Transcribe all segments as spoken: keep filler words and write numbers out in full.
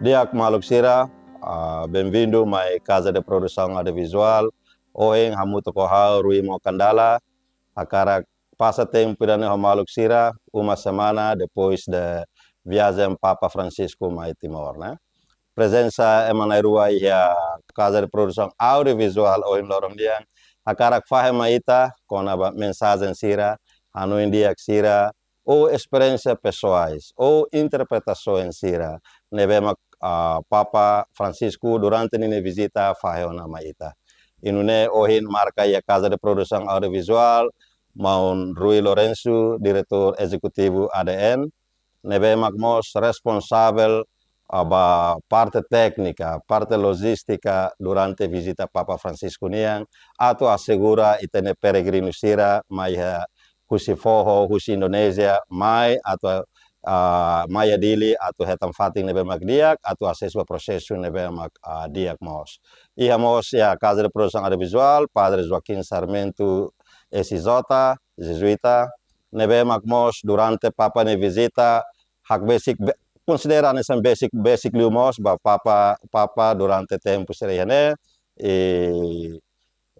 Di'ak maluk sira, ah, benvindu mai Casa de Produção Audiovisual. Ohin hamutuk ho ha'u Rui Mokandala, hakarak pasa tempu ida-ne'e ho maluk sira, uma semana depois de viajen Papa Francisco mai Timor, ne'e. Prezensa ema na'in-rua iha Casa de Produção Audiovisual ohin loron nian, hakarak fahe mai ita kona-ba mensajen sira, hanoin di'ak sira, ou esperiénsia pesoais, ou interpretasaun sira ne'ebé mak, ah, Papa Francisco durante ninia vizita fahe ona mai ita. I nune'e ohin marka iha Casa de Produção Audiovisual, maun Rui Lourenço, diretór ezekutivu A D N, ne'ebé mak mós responsavel, ah, ba parte téknika, parte lojístika durante vizita Papa Francisco nian, atu asegura ita-nia peregrinu sira mai iha husi foho, husi Indonézia, mai atu, ah, mai iha Dili, atu hetan fatin ne'ebé mak di'ak, atu asesu ba prosesu ne'ebé mak, ah, di'ak mós. Iha mós iha Casa de Produção Audiovisual, Padre Joaquim Sarmento, S J, Jezuita, ne'ebé mak mós durante Papa nia vizita, hakbesik be-, konsidera hanesan besik, besik liu mós ba Papa, Papa durante tempu sira iha ne'e, i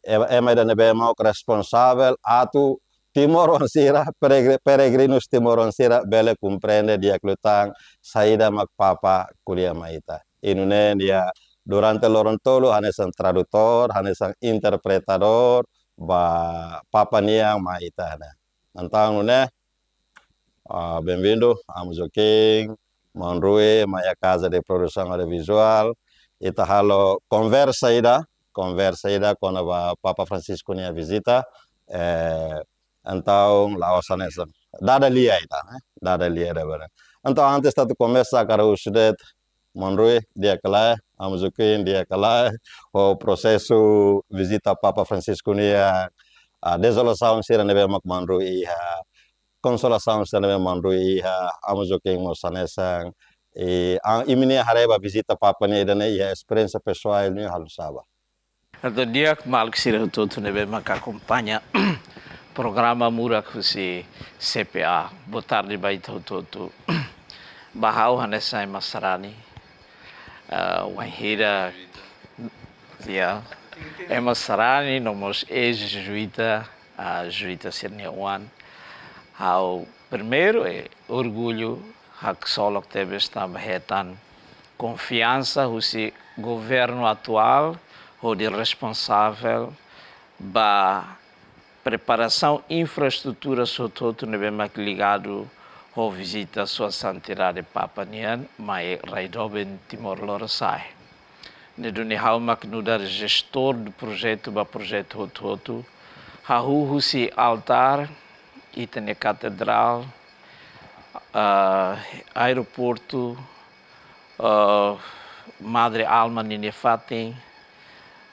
ema, ema ida ne'ebé mak responsavel atu timoroan sira, peregri-, peregrinus timoroan sira bele komprende di'ak liután saida mak Papa ko'alia mai ita. I nune'e nia durante loron tolu hanesan tradutór, hanesan interpretadór ba Papa nian mai ita ne'e. Entaun nune'e, ah, benvindu, Amu Joaquim, maun Rui, mai iha Casa de Produção Audiovisual. Ita halo konversa ida, konversa ida kona-ba Papa Francisco nia vizita. Eh, entaun, la'ós hanesan dada lia ita, eh? Dada lia ida bele. Entaun, antes atu komesa, hakarak husu de'it, maun Rui, di'ak ka lae, Amu Joaquim, di'ak ka lae, ho prosesu vizita Papa Francisco nian, ah, dezolasaun sira ne'ebé mak maun Rui iha, konsolasaun sira ne'ebé mak maun Rui iha, Amu Joaquim mós hanesan, i, ah, imi-nia haree ba vizita Papa nian ida-ne'e iha esperiénsia pesoál nian halo sá ba? Entaun di'ak maluk sira hotu-hotu ne'ebé mak akompaña programa murak husi C P A. Boa tarde ba ita hotu-hotu. Ba ha'u hanesan ema sarani, ah, wainhira, ya, ema sarani no mós eis-jezuita, ah, jezuita sira-nia oan. Ha'u primeiru, eh, orgullu, haksolok tebes tanba hetan konfiansa husi governu atuál hodi responsavel ba preparasaun infraestrutura hotu-hotu ne'ebé mak ligadu ho vizita Sua Santidade Papa nian mai rai doben Timor Lorosa'e. Ne'e duni ha'u mak nu'udar jestór de projetu ba projetu hotu-hotu. Hahú husi altár, ita-nia katedrál, ah, aeroportu, ah, Madre Alma ninia fatin,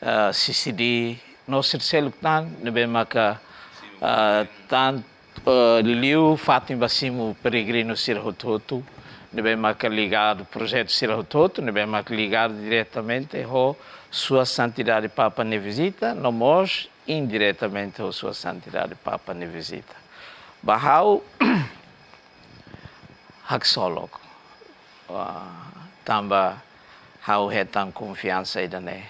ah, C C D, no sira seluk tan, ne'ebé maka, ah, tan, ah, liu fatin ba simu peregrinu sira hotu-hotu, ne'ebé maka ligadu, projetu sira hotu-hotu, ne'ebé maka ligadu diretamente ho Sua Santidade Papa nia vizita, no mós indiretamente ho Sua Santidade Papa nia vizita. Ba ha'u, haksolok. Ah, tanba ha'u hetan konfiansa ida-ne'e.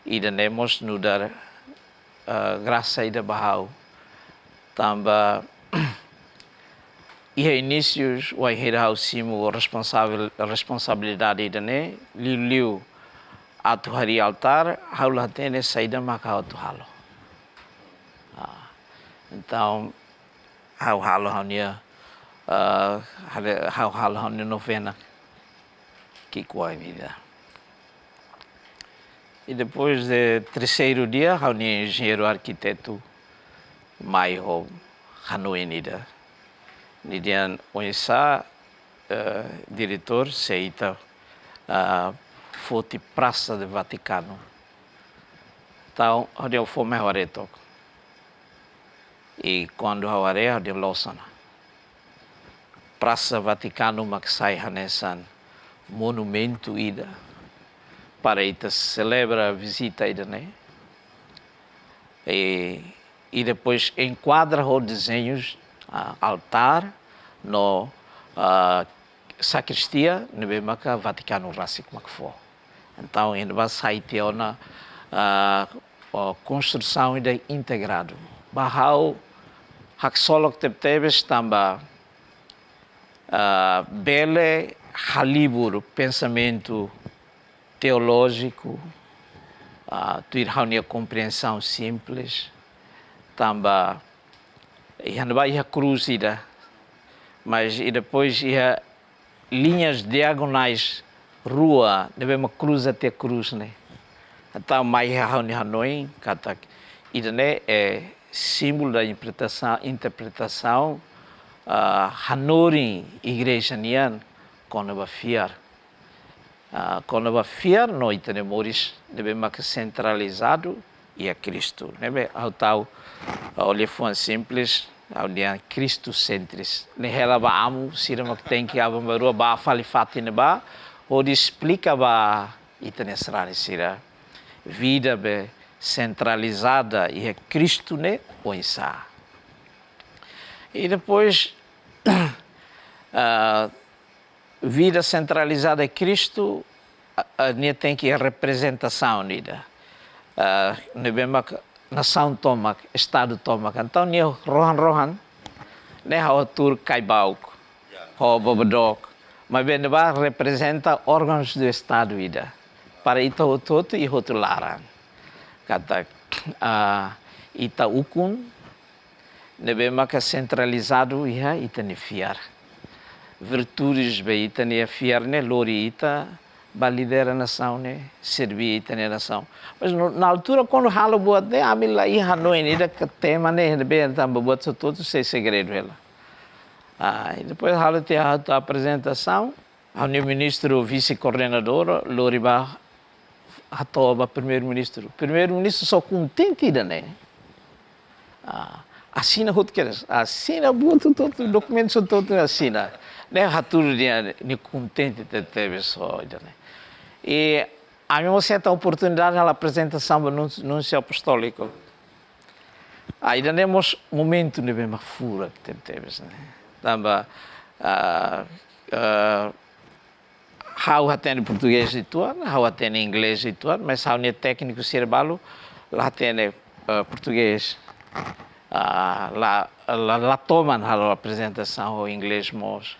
Ida-ne'e mós nu'udar, ah, grasa ida ba ha'u. Tanba iha inísiu, wainhira ha'u simu responsavel, responsabilidade ida-ne'e, liuliu atu harii altár, ha'u la hatene saida maka ha'u atu halo. Ah, entaun, ha'u halo ha'u-nia, ah, hale-, ha'u halo ha'u-nia novena ki'ikoan ida. I depois de terseiru dia, ha'u-nia enjeñeiru arkitetu mai ho hanoin ida. Nia dehan oinsá, eh, diretór, se ita, ah, foti Praça de Vaticano. Entaun, ha'u dehan fó mai ha'u haree took. I kuandu ha'u haree, ha'u dehan loos ona. Praça Vaticano mak sai hanesan monumentu ida para ita selebra vizita ida-ne'e. I, i depois enkuadra ho dezeñus, ah, altár, no, ah, sakristia ne'ebé maka Vatikanu rasik mak fó. Entaun, iha ne'ebá sai tiha ona, ah, o konstrusaun ida integradu. Ba ha'u haksolok tebetebes tanba, ah, bele halibur pensamentu teolójiku, ah, tuir ha'u-nia kompriensaun simples, tanba iha ne'ebá iha krús ida, mas i depois iha liñas diagonais rua ne'ebé mak kruza tiha krús ne'e. Entaun mai iha ha'u-nia hanoin katak ida-ne'e é símbolu da interpretasaun, interpretasaun, ah, hanorin igreja nian kona-ba fiar. Ah, kona-ba fiar no ita-nia moris ne'ebé maka sentralizadu iha Kristu. Ne'ebé ha'u tau, ah, liafuan simples, ha'u dehan Kristu sentris. Ne'e hela ba amu sira mak tenke aban-bainrua bá fali fatin ne'ebá, hodi esplika ba ita-nia sarani sira vida be sentralizada iha Kristu ne'e oinsá. I depois, ah, vida sentralizada iha Kristu, ah, ah, nia tenke reprezentasaun ida. Ah, ne'ebé mak nasaun tomak, estadu tomak. Entaun nia rohan-rohan ne'e ha'u hatuur kaibauk, ho bobodook. Maibé ne'ebá reprezenta órgãos do Estado ida. Para ita hotu-hotu iha hotu laran. Katak, ah, ita ukun ne'ebé maka sentralizadu iha ita-nia fiar. Virtudes be ita-nia fiar ne'e lori ita bá lidera nasaun ne'e, serví ita-nia nasaun. Mas no, na altura kuandu halo buat ne'e, ami la iha hanoin ida katak tema ne'e, ne'ebé tanba buat hotu-hotu sei segredu hela. Ah, i depois halo tiha atu aprezentasaun, ha'u-nia ministru vise-koordenadór lori bá hato'o ba primeiru-ministru. Primeiru-ministru só kontente ida-ne'e. Ah, asina hotu kedas, asina buat hotu-hotu, dokumentu hotu-hotu asina. Ne'e hatudu nia, nia kontente tebetebes ho ida-ne'e. I ami mós hetan oportunidade halo aprezentasaun ba nun-, núnsiu apostóliku. Ah, ida-ne'e mós momentu ne'ebé mak furak tebetebes ne'e. Tanba, ah, ah, ha'u hatene portugés uitoan, ha'u hatene inglés uitoan, mas ha'u-nia tékniku sira balu la hatene, eh, portugés. Ah, la, la, la toman halo aprezentasaun ho inglés mós.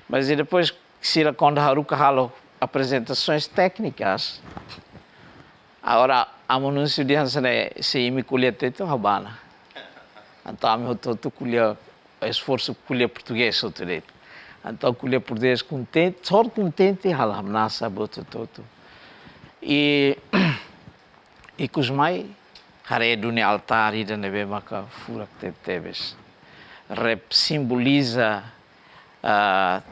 Mas i depois sira kuandu haruka halo aprezentações técnicas, agora amu núnsiu dehan hanesan ne'e, se imi ko'alia Tetun, ha'u bá ona. Entaun ami hotu-hotu ko'alia, esforsu ko'alia portugés hotu de'it. Entaun ko'alia portugés kontente, só kontente halo hamnasa buat hotu-hotu. I, i ikus mai, haree duni altár ida ne'ebé maka furak tebetebes. Rep-, simboliza, ah,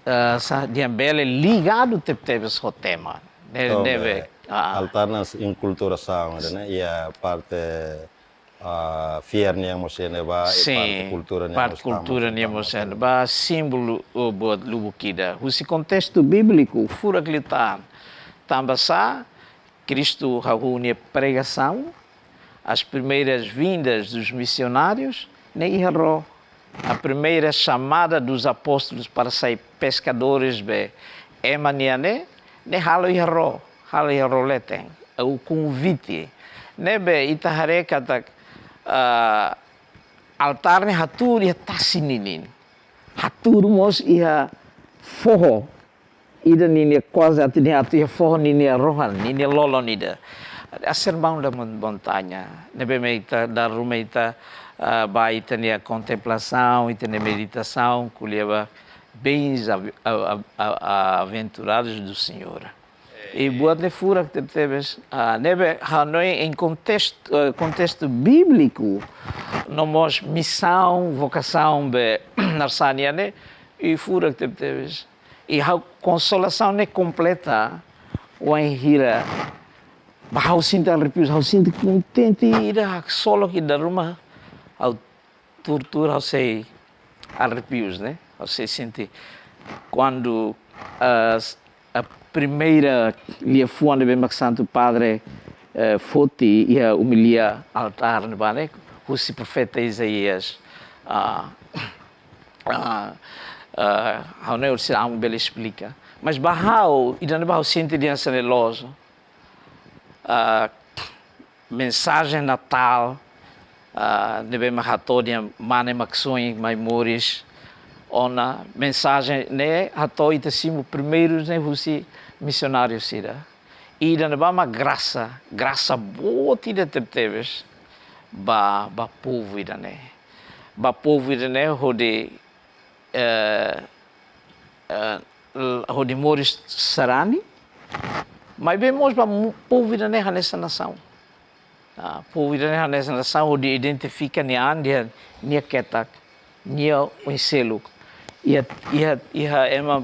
ah, sa, dehan bele ligadu tebetebes ho tema. Ne-, Entaun, ne'ebé, eh, ah, altár ne'e enkulturasaun, ne'e? Iha parte ah, fiar nian mós iha ne'ebá, i parte Sin, kultura nian parte mós tama, kultura nian tama mós iha ne'ebá, símbolu, oh, buat lubuk ida. Husi kontestu bíbliku, furak liután. Tanba sá, Kristu hahú nia pregasaun, as primeiras vindas dos missionários, ne'e iha ró. A primeira chamada dos apóstolos para sai pescadores be ema nian ne'e, ne'e halo iha ró, halo iha ró leten. O konvite. Ne'ebé ita haree katak, ah, altár ne'e hatuur iha tasi ninin. Hatuur mós iha foho. Ida ninia kuaze atu dehan atu iha foho ninia rohan, ninia lolon ida. A Sermão da Mon-, Montanha. Ne'ebé mak ita, dala ruma ita, ah, ba ita-nia kontemplasaun, ita-nia meditasaun, ko'alia ba bens av-, a-, a-, a-, aventurados do Senhor. I buat ne'e furak tebetebes. Ah, ne'ebé hanoin em contexto, eh, contexto bíblico, no mós misaun, vokasaun be nasaun nian ne'e, i furak tebetebes. I ha'u konsolasaun ne'e kompleta, wainhira, ba ha'u sente arrepius, ha'u sente kontente, ida haksolok ida ruma, ha'u tuur-tuur ha'u sei arrepius, ne'e? Ha'u sei sente kuandu, ah, s-, a primeira liafuan ne'ebé mak Santu Padre, eh, foti iha omilia altár ne'ebá ne'e, husi profeta Isaías, ah, ah, Ah, ha'u ne'e orsida amu bele esplika. Mas ba ha'u, ida-ne'e ba ha'u sente dehan hanesan ne'e loos. Ah, mensajen Natál, ah, ne'ebé mak hato'o dehan mane mak soin mai moris ona, mensajen ne'e hato'o ita simu primeiru ne'e husi misionáriu sira. Ida-ne'ebá mak grasa, grasa boot ida tebetebes ba, ba povu ida-ne'e. Ba povu ida-ne'e hodi, eh, eh, l-, hodi moris sarani, maibé mós ba mu-, povu ida-ne'e hanesan nasaun. Ah, povu ida-ne'e hanesan nasaun hodi identifika nia an dehan nia ketak, nia oin seluk. Iha, iha, iha ema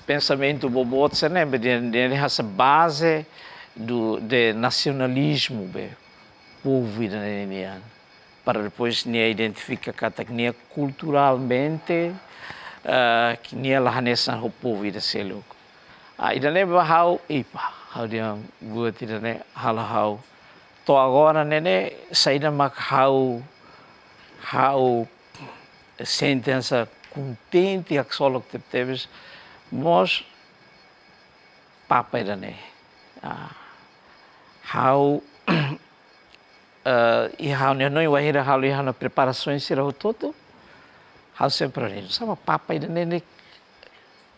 pensamentu boboot sira-ne'e, be dehan, dehan hanesan baze do, de nasionalizmu be povu ida-ne'e nian. Para depois nia identifika katak nia kulturalmente, eh, ke nia la hanesan ho povu ida seluk. Ah, ida-ne'e ba ha'u, ipa, ha'u dehan buat ida-ne'e halo ha'u. To'o agora ne'e ne'e, saida mak ha'u, ha'u sente hanesan kontente haksolok tebetebes, mós Papa ida-ne'e. Ah, ha'u, eh, iha ha'u-nia hanoin wainhira halo iha ha'u-nia preparasaun sira hotu-hotu, ha'u sempre hanoin, nusá mak Papa ida-ne'e ne'e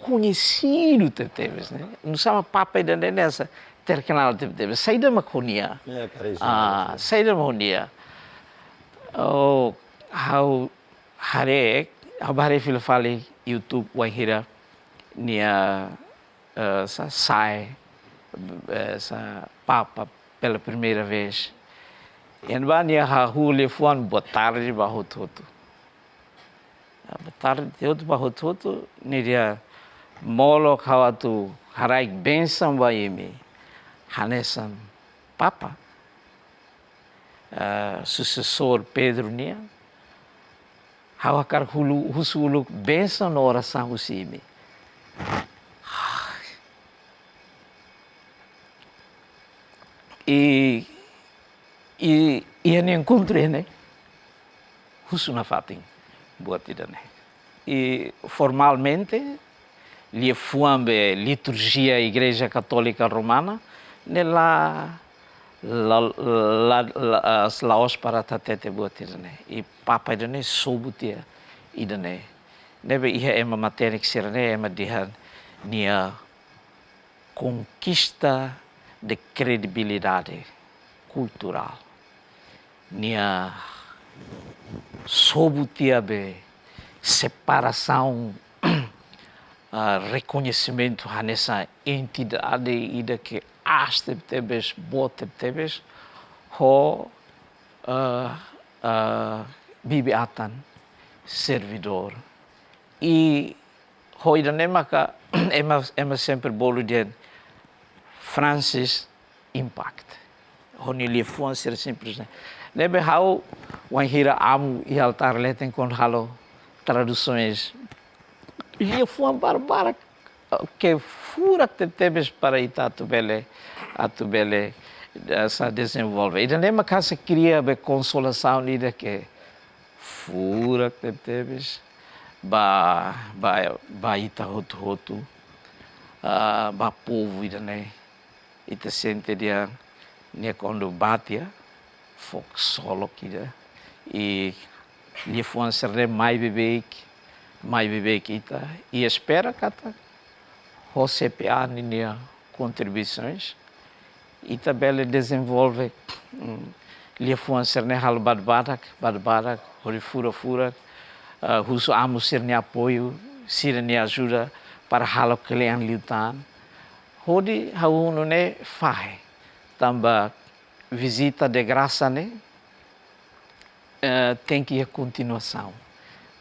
koñesidu tebetebes, ne'e? Nusá mak Papa ida-ne'e ne'e hanesan terkenal tebetebes. Saida mak ho nia? Ya, karisma, ah, karisma. Saida mak ho nia? Oh, ha'u haree, ha'u haree fila fali YouTube wainhira nia, eh, sa-, sa'e, eh, sa-, Papa pela primeira vez. Iha ne'ebá nia hahú liafuan boa tarde ba hotu-hotu. Ah, boa tarde hotu ba hotu-hotu, nia dehan molok ha'u atu haraik bensaun ba imi. Hanesan Papa, ah, susesór Pedro nian, ha'u hakarak hulu, husu uluk bensaun no orasaun husi imi. I, i, iha nia enkontru ne'e, husu nafatin buat ida-ne'e. I formalmente, liafuan be liturjia Igreja Katólika Romana, ne'e la, la, la, la, ah, la'ós para hatete buat ida-ne'e. I Papa ida-ne'e sobu tiha ida-ne'e. Ne'ebé iha ema matenek sira-ne'e, ema dehan nia konkista de kredibilidade kulturál. Nia sobu tiha be separasaun, ah, rekoñesimentu hanesan entidade ida ke aas tebetebes, boot tebetebes, ho, ah, ah, bibi-atan, servidór. I ho ida-ne'e maka ema, ema sempre bolu dehan Francis Impact. Ho nia liafuan sira simples ne'e. Ne'ebé ha'u wainhira amu iha altár leten kuandu halo tradusoens, liafuan barbarak ke furak tebetebes para ita atu bele, atu bele, eh, sa dezenvolve. Ida-ne'e maka sei kria be konsolasaun ida ke furak tebetebes ba, ba, ba ita hotu-hotu, ah, ba povu ida-ne'e. Ita sente dehan nia kuandu bá tiha, fó haksolok ida. I liafuan sira-ne'e mai beibeik, mai beibeik ita. I espera katak ho C P A ninia kontribuisoens, ita bele dezenvolve, mm, liafuan sira-ne'e halo badabadak, badabadak, hodi furak-furak, eh, husu amu sira-nia apoiu, sira-nia ajuda para halo kle'an liután. Hodi ha'u hanoin ne'e fahe, tanba vizita de grasa ne'e, eh, tenke iha kontinuasaun,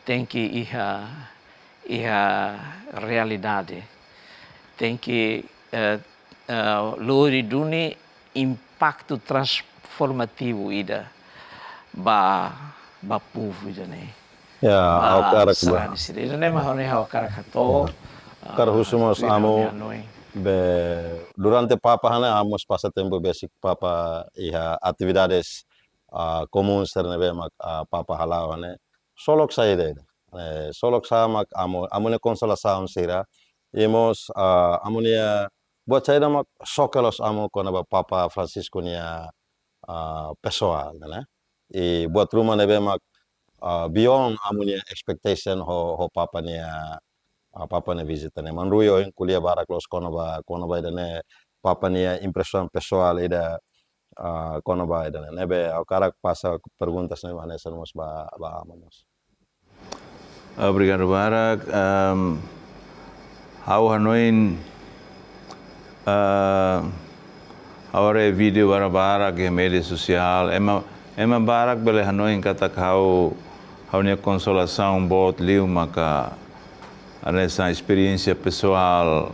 tenke iha, iha realidade, tenke, eh, eh, lori duni impaktu transformativu ida ba, ba povu ida-ne'e. Ya, ba ha'u hakarak ba sarani sira. Ida-ne'e mak ha'u hanoin ha'u hakarak hato'o, ya, hakarak, ah, husu mós tuir amu ha'u-nia hanoin. Be, durante Papa hane, amu mós pasa tempu besik Papa iha atividades, ah, komún sira ne'ebé mak, ah, Papa hala'o hane. Solok saida ida? Ne'e, ksolok sá mak amu, amu-nia konsolasaun sira, i mós, ah, amu-nia, buat saida mak xoke loos amu kona-ba Papa Francisco nia, ah, pesoál, ne'e? I buat ruma ne'ebé mak, ah, beyond amu-nia expectation ho, ho Papa nia, ah, Papa nia vizita ne'e. Maun Rui ohin ko'alia barak loos kona-ba, kona-ba ida-ne'e, Papa nia impresaun pesoál ida, ah, kona-ba ida-ne'e. Ne'ebé ha'u hakarak pasa perguntas ne'e hanesan mós ba, ba amu mós. Obrigadu barak. Ehm, ha'u hanoin, eh, ha'u haree vídeo barak-barak iha média sosiál. Ema, ema barak bele hanoin katak ha'u, ha'u-nia konsolasaun boot liu maka hanesan esperiénsia pesoál,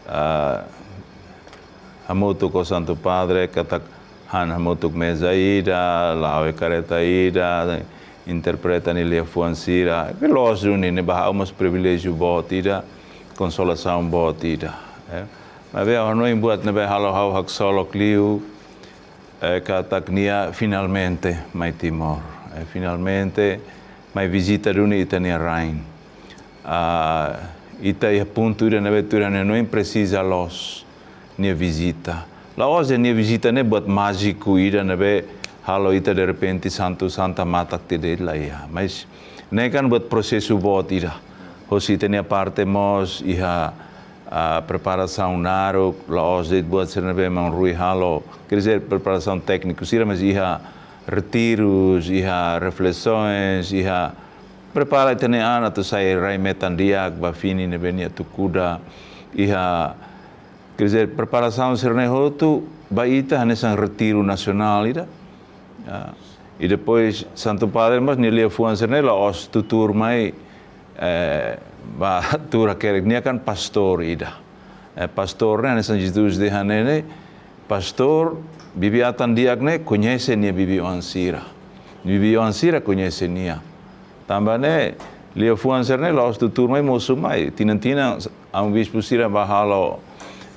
ah, hamutuk ho Santu Padre, katak han hamutuk meza ida, la'o iha kareta ida, interpreta nia liafuan sira. Ke loos duni ne'e ba ha'u mós priviléjiu boot ida, konsolasaun boot ida, eh. Maibé ha'u hanoin buat ne'ebé halo ha'u haksolok liu, eh, katak nia finalmente mai Timor. Eh, finalmente mai vizita duni ita-nia rain. Ah, ita iha pontu ida ne'ebé tuir ha'u-nia hanoin presiza loos nia vizita. La'ós dehan nia vizita ne'e buat májiku ida ne'ebé halo ita derrepente santu santa matak tiha de'it, laiha. Mas ne'e kan buat prosesu boot ida. Hosi ita-nia parte mós iha, ah, preparasaun naruk, la'ós de'it buat sira ne'ebé maun Rui halo. Quer dizer, preparasaun tékniku sira, mas iha retirus, iha reflesoens, iha prepara ita-nia an atu sai rai-metan di'ak ba fini ne'ebé nia atu kuda, iha, quer dizer, preparasaun sira-ne'e hotu ba ita hanesan retiru nasionál ida. Ah, i depois Santu Padre mós nia liafuan sira-ne'e la'ós tuur mai, eh, ba tuur hakerek, nia kan pastór ida. Eh, pastór ne'e hanesan Jesus dehan ne'e, pastór, bibi-atan di'ak ne'e koñese nia bibi-oan sira. Bibi-oan sira koñese nia. Tanba ne'e, liafuan sira-ne'e la'ós tuur mai mosu mai. Tinan-tinan amu bispu sira bá halo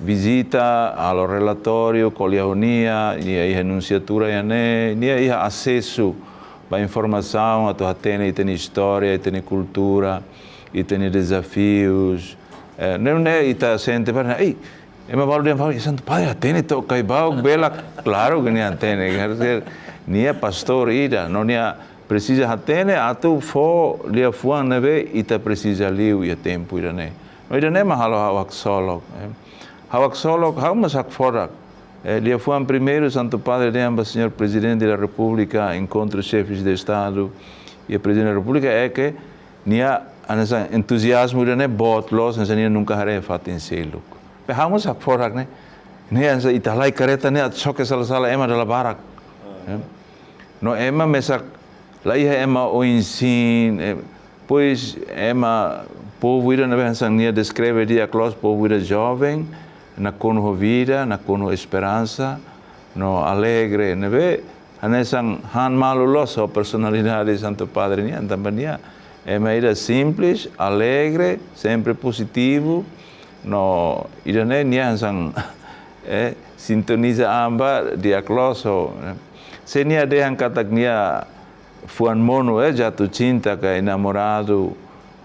vizita, halo relatóriu, ko'alia ho nia, nia iha nunsiatura iha ne'e, nia iha asesu ba informasaun atu hatene ita-nia istória, ita-nia kultura, ita-nia dezafius. Eh, ne'e, ne'e ita sente para, ei, ema balu dehan, "Ei, Santu Padre hatene to'ok Caibauk, bela, klaru ke nia hatene." Quer dizer, nia pastór ida, no nia presiza hatene atu fó liafuan ne'ebé ita presiza liu iha tempu ida-ne'e. No ida-ne'e mak halo ha'u haksolok, eh. Ha'u haksolok, ha'u mós hakfodak. Eh, liafuan primeiru Santu Padre dehan ba Señór Prezidente da Repúblika, enkontru xefes de Estadu iha Prezidente da Repúblika, é ke nia hanesan entuziazmu ida-ne'e boot loos, hanesan nia nunka haree fatin seluk. Maibé ha'u mós hakfodak ne'e. Ne'e hanesan ita halai kareta ne'e atu xoke sala-sala ema dala barak. Eh. No ema mesak laiha ema oin-seen, eh, pois ema povu ida ne'ebé hanesan nia deskreve di'ak loos, povu ida joven, nakonu ho vida, nakonu ho esperansa, no alegre, ne'ebé hanesan han malu loos ho personalidade Santu Padre nian, tanba nia ema ida simples, alegre, sempre pozitivu, no ida-ne'e nia hanesan, eh, sintoniza an ba di'ak loos ho, eh. Se nia dehan katak nia fuan monu, eh, jatuh cinta ka enamoradu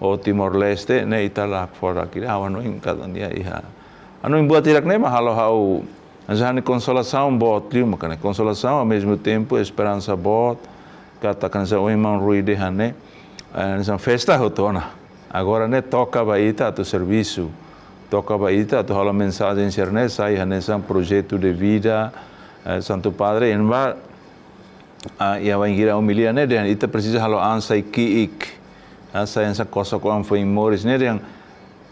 ho Timor-Leste, ne'e ita la hakfodak ida, ha'u hanoin katak nia iha. Hanoin buat hirak-ne'e mak halo ha'u hanesan konsolasaun boot liu, maka ne'e konsolasaun, ao mesmo tempo esperansa boot, katak hanesan ohin maun Rui dehan ne'e, eh, hanesan festa hotu ona. Agora ne'e toka ba ita atu servisu, toka ba ita atu halo mensajen sira-ne'e sai hanesan projetu de vida, eh, Santu Padre, ema, ah, iha bainhira omilia ne'e dehan ita presiza halo an sai ki'ik, ah, sai hanesan kosok oan foin moris, ne'e dehan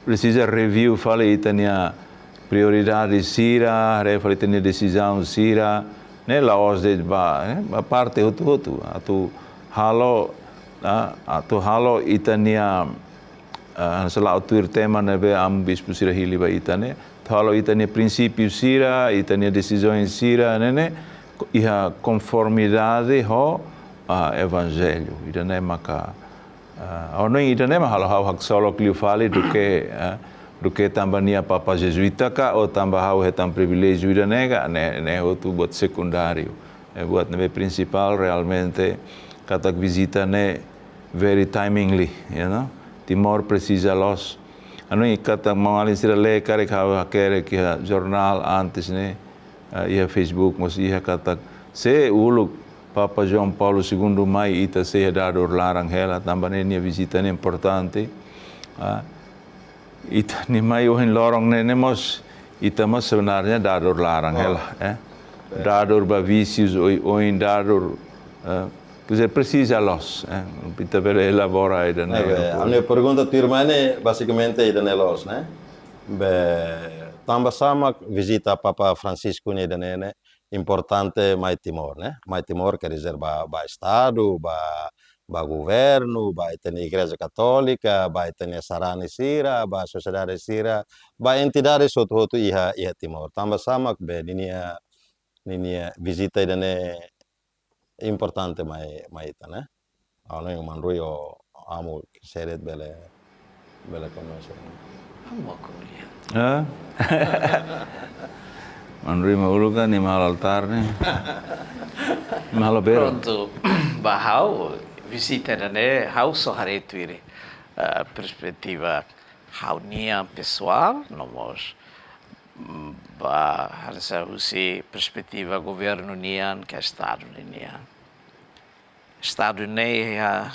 presiza review fali ita-nia prioridade sira, haree fali ita-nia desizaun sira, ne'e la'ós de'it ba, eh, ba parte hotu-hotu, atu halo, ah, atu halo ita-nia, ah, se la'o tuir tema ne'ebé amu bispu sira hili ba ita ne'e, atu halo ita-nia prinsípiu sira, ita-nia desizaun sira, ne'e, ne'e, iha konformidade ho, ah, evanjellu. Ida-ne'e maka, ah, ha'u hanoin ida-ne'e mak halo ha'u haksolok liu fali duké, eh, duké tanba nia Papa Jezuíta ka, ou tanba ha'u hetan priviléjiu ida-ne'e ka, ne'e, ne'e hotu buat sekundáriu. Eh, buat ne'ebé prinsipál realmente katak vizita ne'e very timingly, you know. Timor presiza loos. Anu i katak maun-alin sira lee karik ha'u hakerek iha jornál antes ne'e, ah, iha Facebook mós iha katak se uluk Papa João Paulo Segundo mai ita sei iha dadur laran hela, tanba ne'e nia vizita ne'e importante. Ah, ita-nia mai ohin loron ne'e, ne'e mós, ita mós sebenarnya dadur laran hela, eh. Dadur ba vísius oioin, dadur, eh, quer dizer, presiza loos, eh. Ita bele elabora ida-ne'e. Ne'ebé, ami-nia pergunta tuirmai ne'e basikamente ida-ne'e loos, ne'e? Be, tanba sá mak vizita Papa Francisco nia ida-ne'e, ne'e importante mai Timor, ne'e? Mai Timor quer dizer ba, ba Estadu, ba, ba governu, ba ita-nia Igreja Katólika, ba ita-nia sarani sira, ba sosiedade sira, ba entidade hotu-hotu iha, iha Timor. Tanba sá mak be ninia, ninia vizita ida-ne'e importante mai, mai ita, ne'e? Anu, maun Rui, o amu seret bele, bele komesa. Amo ko'alia. Eh? Maun Rui mak uluk kan, nia mak halo altár ne'e. Nia mak halo bero. Prontu, ba ha'u, vizita ida-ne'e, ha'u só haree tuir, eh, perspetiva ha'u-nian pesoál, no mós, mm, ba, hanesan husi perspetiva governu nian, ka Estadu nian. Estadu ne'e iha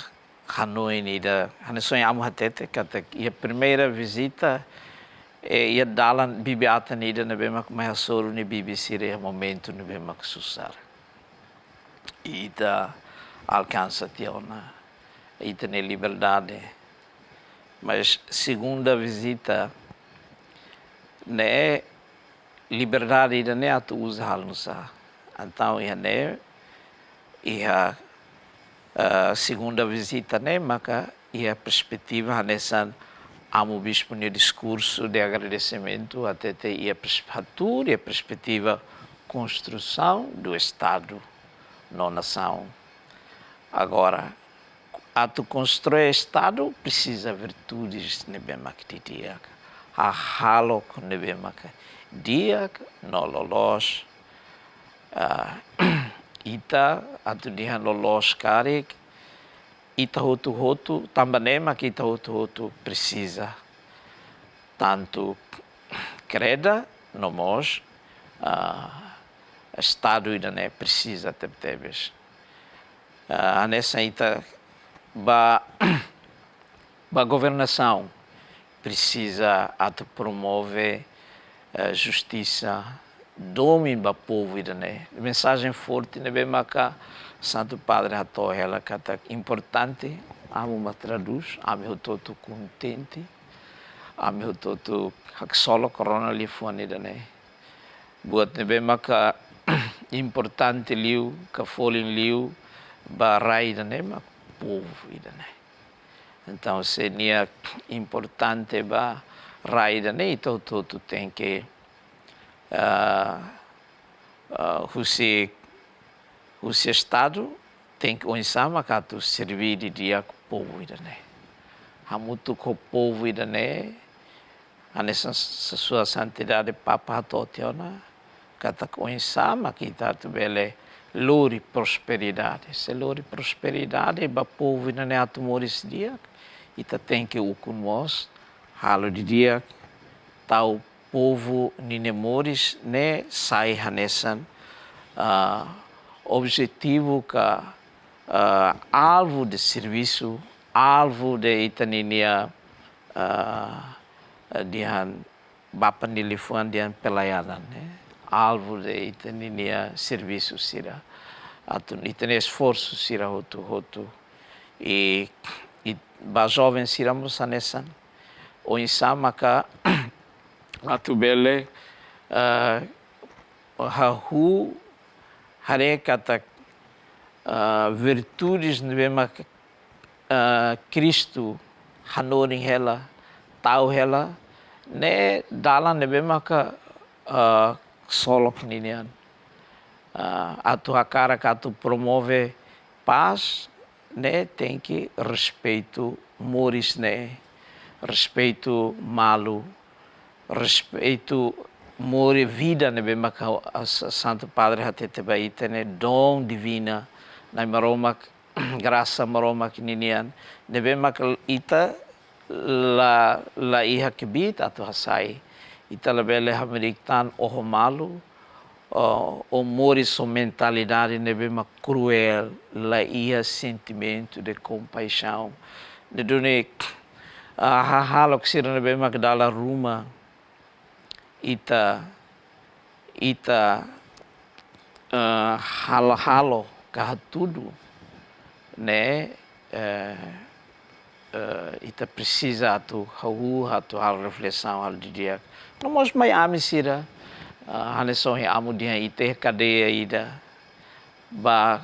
hanoin ida, hanesan ohin amu hatete, katak iha primeira vizita, eh, iha dalan bibi-atan ida ne'ebé mak mai hasoru nia bibi sira iha momentu ne'ebé mak susar. Ita alkansa tiha ona ita-nia liberdade. Mas segunda vizita ne'e, liberdade ida-ne'e atu uza halo nu'usá. Entaun iha ne'e, iha, eh, segunda vizita ne'e, maka iha perspetiva hanesan amu bispu nia diskursu de agradesimentu, hatete iha pers-, hatuur iha perspetiva konstrusaun do Estadu no nasaun. Agora, atu konstrui Estadu presiza virtudes ne'ebé mak di'ak, hahalok ne'ebé mak di'ak no loloos. Ah, ita atu dehan loloos karik, ita hotu-hotu, tanba ne'e mak ita hotu-hotu presiza tantu kreda no mós, ah, Estadu ida-ne'e presiza tebetebes. Ah, hanesan ita ba, ba governasaun presiza atu promove, eh, justisa, domin ba povu ida-ne'e. Mensajen forte ne'ebé maka Santu Padre hato'o hela katak importante, amu mak tradús, ami hotu-hotu kontente, ami hotu-hotu haksolok rona liafuan ida-ne'e. Buat ne'ebé maka importante liu, ka folin liu, ba rai ida-ne'e mak povu ida-ne'e. Entaun, se nia importante ba rai ida-ne'e, ita hotu-hotu tenke, ah, ah, husi, husi Estadu, tenke oinsá mak atu serve didi'ak povu ida-ne'e. Hamutuk ho povu ida-ne'e, hanesan Sua Santidade Papa hato'o tiha ona, katak oinsá mak ita atu bele lori prosperidade. Se lori prosperidade ba povu ida-ne'e atu moris di'ak, ita tenke ukun mós halo didi'ak, tau povu ninia moris ne'e sai hanesan, ah, objetivu ka, ah, alvu de servisu, alvu de ita ninia, ah, dehan ba panilifuan dehan pelayanan, eh, alvu de ita ninia servisu sira, atu ita-nia esforsu sira hotu-hotu. I, i ba joven sira mós hanesan, oinsá maka atu bele, eh, hahú haree katak, eh, virtudes ne'ebé maka, eh, Kristu hanorin hela, tau hela, ne'e dalan ne'ebé maka, eh, solok ninian. Eh, atu hakarak atu promove pás, ne'e tenke respeitu moris ne'e, respeitu malu, respeitu moris vida ne'ebé maka, ah, Sa-, Santu Padre hatete ba ita ne'e dom divina, Nai Maromak grasa Maromak ninian, ne'ebé mak ita la, la iha kbiit atu hasai. Ita labele hamriik tan oho malu, ó, ó moris ho mentalidade ne'ebé mak kruel, la iha sentimentu de kompaixaun. Ne'e duni, ah, hahalok sira ne'ebé mak dala ruma ita, ita, eh, halo-halo ka hatudu, ne'e, eh, eh, ita presiza atu hahú, atu halo reflesaun, halo didi'ak. No mós mai ami sira, eh, hanesan ohin amu dehan ita iha kadeia ida, ba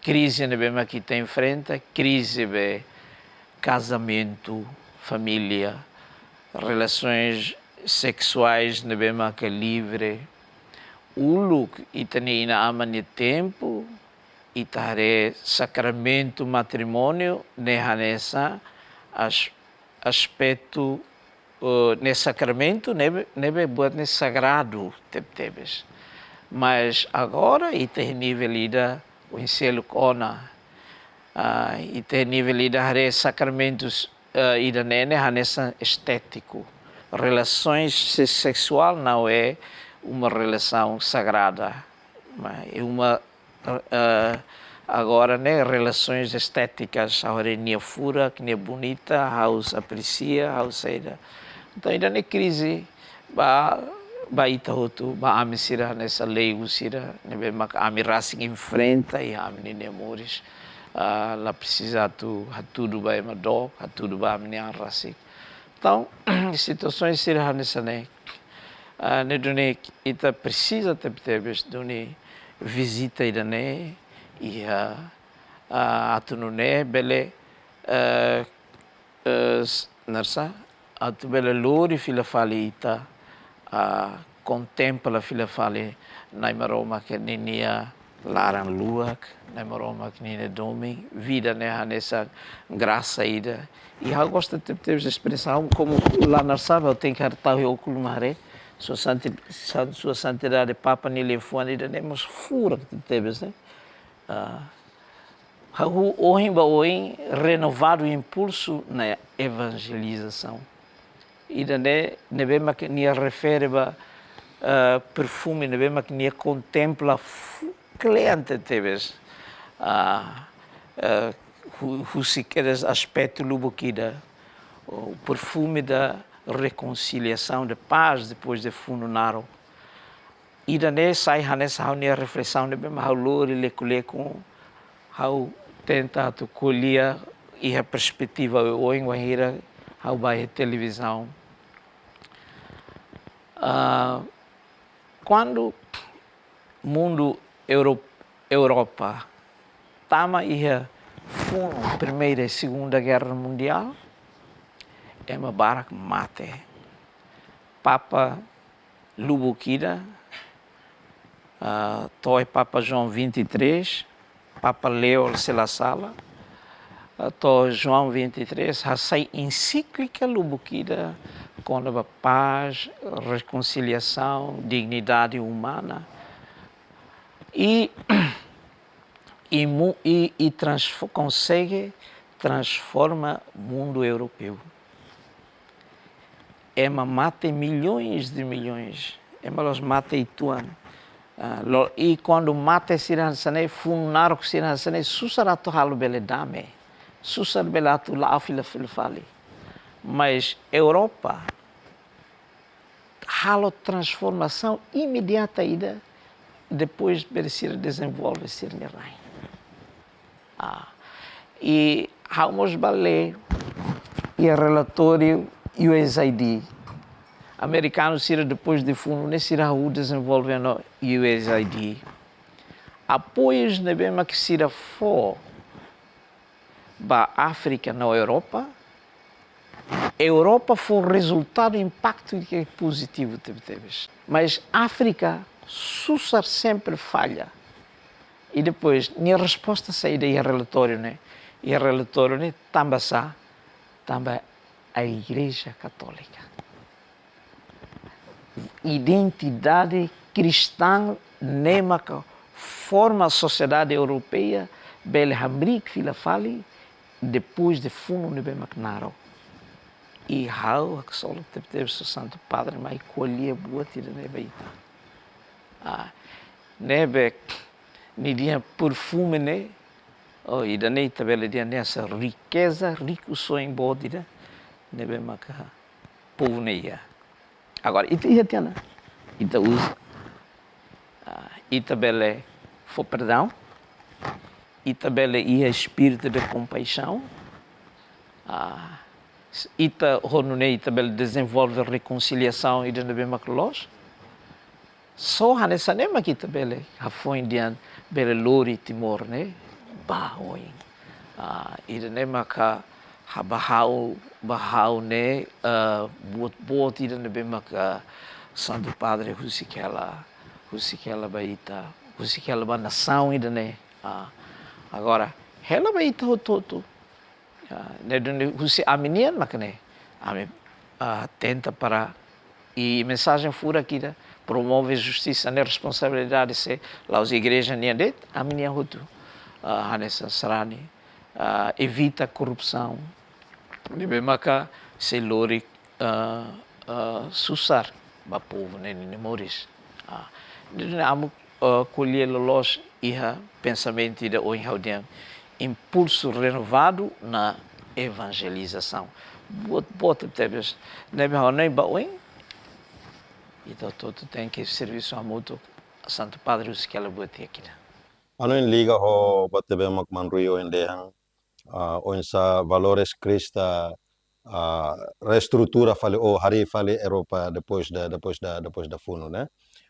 krize ne'ebé mak ita enfrenta, krize be kazamentu, família, relasoens seksuais ne'ebé mak livre. Uluk ita-nia inan-aman nia tempu, ita haree sakramentu matrimóniu ne'e hanesan as-, aspetu, eh, ne'e sakramentu ne'ebé, ne'ebé buat ne'e sagradu tebetebes. Mas agora ita iha nivel ida, ohin seluk ona, ah, ita iha nivel ida haree sakramentus, eh, ida-ne'e ne'e hanesan estétiku. Relasoens se-, seksuál não é uma relação sagrada, mas é uma, eh, agora ne'e relasoens estétikas, ha'u haree nia furak, nia bonita, ha'u apresia, ha'u saida. Entaun ida-ne'e krize ba, ba ita hotu, ba ami sira hanesan leigu sira ne'ebé mak ami rasik enfrenta iha ami-nia moris. Ah, la presiza atu hatudu ba ema dook, hatudu ba ami-nia an rasik. Entaun, situasaun sira hanesan ne'e, ah, ne'e duni ita presiza tebetebes duni vizita ida-ne'e iha, ah, atu nune'e bele, eh, eh, s-, naran sá, atu bele lori fila fali ita, ah, kontempla fila fali Nai Maromak ninia laran luak, Nai Maromak ninia domin, vida ne'e hanesan grasa ida. I ha'u gosta tebetebes espresaun, komu la naran sá, ha'u tenke haree, tau iha ókulu mak haree, Sua Santi-, San-, Sua Santidade Papa nia liafuan ida-ne'e mós furak tebetebes, ne'e? Ah, hahú ohin ba oin renovadu impulsu na evanjelizasaun. Ida-ne'e, ne'ebé mak nia refere ba, eh, perfume, ne'ebé mak nia kontempla fu-, kle'an tebetebes. Ah, eh, hu-, husi kedas aspetu lubuk ida, o perfume da reconciliação, de paz depois de funu naruk. Ida-ne'e sai hanesan ha'u-nia reflesaun ne'ebé mak ha'u lori lekun-lekun, ha'u tenta atu ko'alia iha perspetiva oioin wainhira ha'u bá iha televizaun. Ah, kuandu mundu Euro-, Europa tama iha funu Primeira e Segunda Guerra Mundial, ema barak mate. Papa lubuk ida, ah, to'o Papa João vinte e três, Papa Leão se la sala, ah, to'o João vinte e três, hasai ensíklika lubuk ida kona-ba pás, rekonsiliasaun, dignidade umana. I, i mu-, i, i transfo-, konsege transforma mundu europeu. Ema mate milhões de milhões. Ema la'ós mate uitoan. Ah, lo-, i kuandu mate sira hanesan ne'e, funu naruk sira hanesan ne'e, susar atu halo bele dame. Susar bele atu la'o fila fila fali. Mas Europa halo transformasaun imediata ida, depois bele sira dezenvolve sira-nia rain. Ah, i ha'u mós bá lee iha relatóriu U S A I D. Amerikanu sira depois de funu ne'e sira hahú dezenvolve ona U S A I D. Apoius ne'ebé mak sira fó ba Áfrika no Europa, Europa fó rezultadu, impaktu ke pozitivu tebetebes. Mas Áfrika susar sempre falla. I depois, nia resposta saida iha relatóriu ne'e, iha relatóriu ne'e, tanba sá, tanba a Igreja Católica. Identidade kristã ne'e maka forma sosiedade europeia, bele hamriik fila fali depois de funu ne'ebé mak naruk. I ha'u haksolok tebetebes Santu Padre mai ko'alia buat ida-ne'e ba ita. Ah, ne'ebé nia dehan perfume ne'e, oh, ida-ne'e ita bele dehan ne'e hanesan rikeza, rikusoin boot ida ne'ebé maka povu ne'e iha. Agora, ita iha tiha ona. Ita uza. Ah, ita bele fó perdaun. Ita bele iha espíritu de kompaixaun. Ah, s-, ita ho nune'e ita bele dezenvolve rekonsiliasaun ida-ne'ebé mak loos. Só hanesan ne'e mak ita bele hafoin dehan bele lori Timor ne'e ba oin. Ah, ida-ne'e maka ha-, ba ha'u, ba ha'u ne'e, ah, buat, buat ida-ne'ebé maka Santu Padre husik hela, husik hela ba ita, husik hela ba nasaun ida-ne'e. Ah, agora, hela ba ita hotu-hotu. Ah, ne'e duni husi ami-nian mak ne'e. Ami, ah, tenta para, i mensajen furak ida, promove justisa ne'e, responsabilidade sei la'ós igreja nian de'it, ami-nian hotu. Ah, hanesan sarani, ah, evita korrupsaun. Ne'ebé maka sei lori, ah, ah, susar ba povu ne'e nia moris. Ah, ne'e duni ami, ah, ko'alia loloos iha pensamentu ida ohin ha'u dehan impulsu renovadu na evanjelizasaun. Buat, buat tebes. Ne'ebé ha'u hanoin ba oin, ita hotu-hotu tenke servisu hamutuk, Santu Padre husik hela buat ida-ne'e. Ha'u hanoin liga ho buat ne'ebé mak Maun Rui ohin dehan, ah, oinsá valores Kristau, ah, reestrutura fali ou harii fali Europa depois da, depois da, depois da funu, ne'e.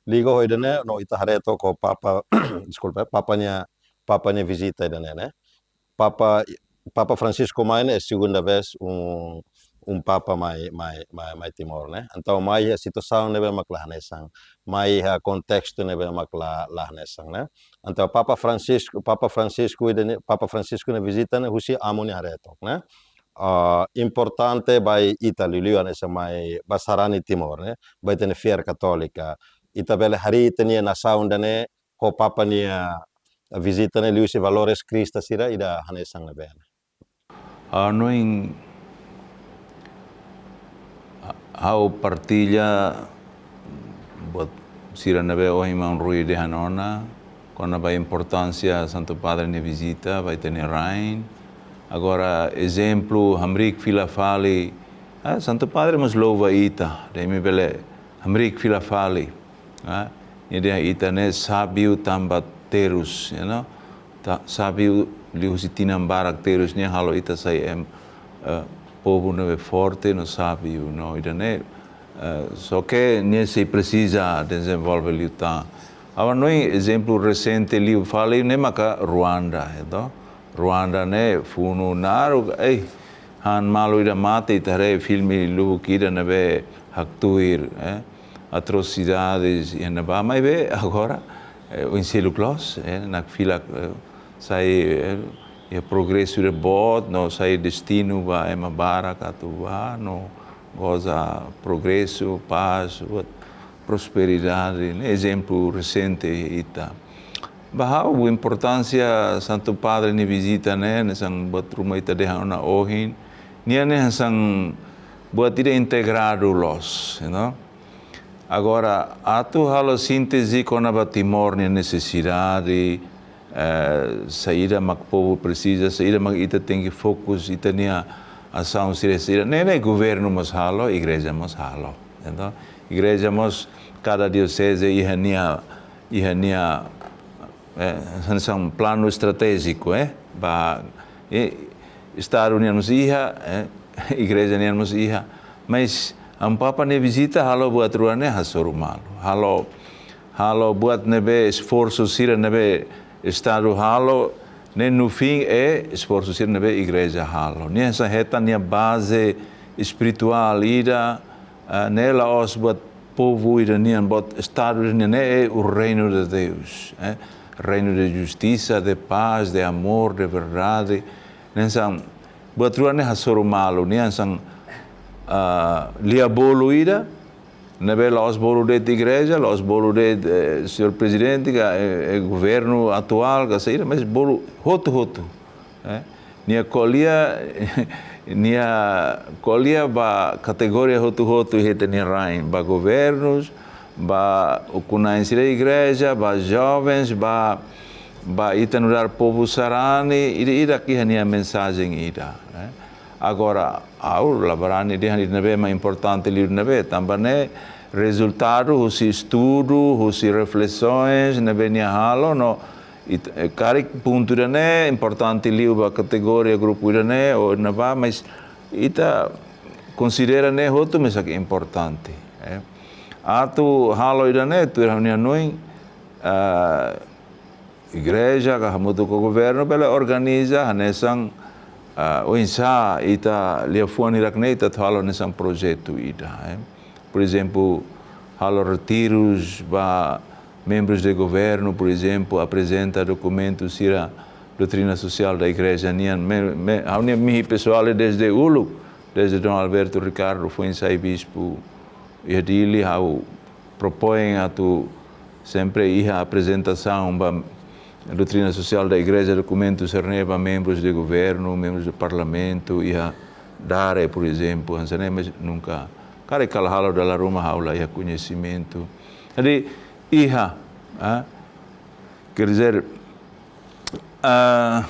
Liga ho ida-ne'e, no ita haree took ho Papa, deskulpa, eh, Papa nia, Papa nia vizita ida-ne'e, ne'e. Papa, Papa Francisco mai ne'e segunda vez um, um Papa mai, mai, mai, mai Timor, ne'e. Entaun mai iha situasaun ne'ebé mak la hanesan. Mai iha kontestu ne'ebé mak la, la hanesan, ne'e. Entaun Papa Francisco, Papa Francisco ida-ne'e, Papa Francisco nia vizita ne'e husi amu nia haree took, ne'e. Ah, importante ba ita liuliu hanesan mai ba sarani Timor, ne'e. Ba ita-nia fiar katólika. Ita bele harii ita-nia nasaun ida-ne'e ho Papa nia vizita ne'e liuhusi valores Kristau sira ida hanesan ne'ebé. Ha'u hanoin, ha'u partilla buat sira ne'ebé ohin Maun Rui dehan ona, kona-ba importánsia Santu Padre nia vizita ba ita-nia rain. Agora, ezemplu, hamriik fila fali, ah, Santu Padre mós louva ita, entaun imi bele hamriik fila fali. Ah, nia dehan ita ne'e sábiu tanba terus, you know. Ta-, sábiu liuhusi tinan barak terus nia halo ita sai em, eh, povu ne'ebé forte no sábiu, no ida-ne'e, eh, só ke nia sei presiza dezenvolve liután. Ha'u hanoin ezemplu resente liu fali ne'e maka Ruanda, entaun. Ruanda ne'e funu naruk, eh, han malu ida mate ita haree filme luhuk ida ne'ebé haktuir, eh, atrosidades iha ne'ebá, maibé agora, eh, oin seluk loos, eh, nakfilak, eh, sai, eh, iha progresu ida boot, no sai destinu ba ema barak atu bá, no goza progresu, pás, buat prosperidade, ne'e ezemplu resente ita. Ba ha'u importánsia Santu Padre nia vizita ne'e, hanesan buat ruma ita dehan ona ohin, nia ne'e hanesan buat ida integradu loos, you know. Agora, atu halo sínteze kona-ba Timor nia nesesidade, eh, saida mak povu presiza, saida mak ita tenke fokus, ita-nia asaun sira, sira. Ne'e, ne'e governu mós halo, igreja mós halo. Entaun, igreja mós, kada dioseze iha nia, iha nia, eh, hanesan planu estratéjiku, eh, ba, eh, Estadu nian mós iha, eh, igreja nian mós iha. Mas, Amu Papa nia vizita halo buat rua ne'e hasoru malu. Halo, halo buat ne'ebé esforsu sira ne'ebé Estadu halo, ne'e no fin é esforsu sira ne'ebé igreja halo. Nia hanesan hetan nia baze espirituál ida, ah, ne'e la'ós buat povu ida nian, buat Estadu ida nian, ne'e é o reino de Deus, eh? Reino de justiça, de paz, de amor, de verdade. Ne'e hanesan buat rua ne'e hasoru malu, nia hanesan, ah, lia bolu ida, Ne'ebé la'ós bolu de'it igreja, la'ós bolu de'it, eh, señór prezidente, ka, eh, eh, governu atuál, ka saida, mas bolu hotu-hotu. Eh? Nia ko'alia, nia ko'alia ba kategoria hotu-hotu iha ita-nia rain, ba governus, ba ukun-na'in sira igreja, ba jovens, ba, ba ita nu'udar povu sarani, ida-idak iha nia mensajen ida, eh. Agora, ha'u la brani dehan ida ne'ebé mak importante liu ne'ebé, tanba ne'e rezultadu husi estudu, husi reflesoens ne'ebé nia halo, no it-, eh, karik pontu ida-ne'e importante liu ba kategoria grupu ida-ne'e, ou ne'ebá, mas ita konsidera ne'e hotu mesak importante, eh. Atu halo ida-ne'e, tuir ha'u-nia hanoin, ah, igreja ka hamutuk ho governu bele organiza hanesan, ah, oinsá ita liafuan hirak-ne'e ita atu halo hanesan projetu ida, eh. Por ezemplu, halo retirus ba membrus de governu, por ezemplu, aprezenta dokumentu sira doutrina sosiál da igreja nian. Me, me, ha'u-nia mehi pesoál desde uluk, desde Dom Alberto Ricardo foin sai bispu iha Dili, ha'u propoin atu sempre iha aprezentasaun ba doutrina sosiál da igreja, dokumentu sira-ne'e ba membrus de governu, membrus de parlamentu, iha DARE, por ezemplu, hanesan ne'e, mas nunka. Karik halo dala ruma ha'u la iha koñesimentu. Jadi, iha, ah, quer dizer, ah,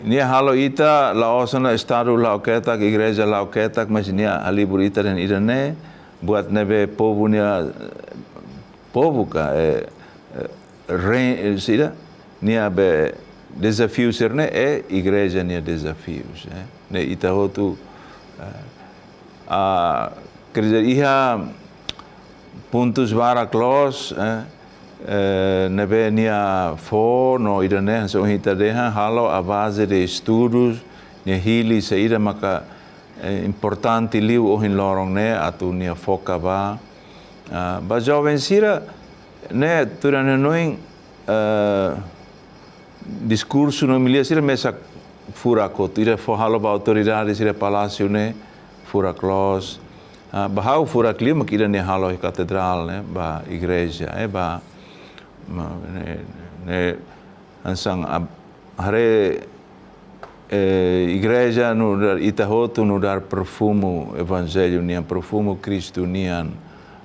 nia halo ita la'ós ona Estadu la'o ketak, igreja la'o ketak, mas nia halibur ita dehan ida-ne'e, buat ne'ebé povu nia, povu ka, eh, eh, re-, eh, sira, nia be dezafiu sira-ne'e, eh, igreja nia dezafiu, eh. Ne'e ita hotu, eh, ah, quer dizer, iha pontus barak loos, eh, eh, ne'ebé nia fó, no ida-ne'e, hanesan ohin ita dehan, halo à base de estudus, nia hili saida maka, eh, importante liu ohin loron ne'e, atu nia foka ba. Ah, ba joven sira, ne'e, tuir ha'u-nia hanoin, eh, diskursu no omilia sira mesak furak hotu, ida fó halo ba autoridade sira palásiu ne'e furak loos. Ah, ba ha'u furak liu mak ida nia halo iha katedrál ne'e, ba igreja, eh, ba, ma, ne'e, ne'e hanesan ab-, haree, eh, igreja nu'udar ita hotu nu'udar perfumu evanjellu nian, perfumu Kristu nian,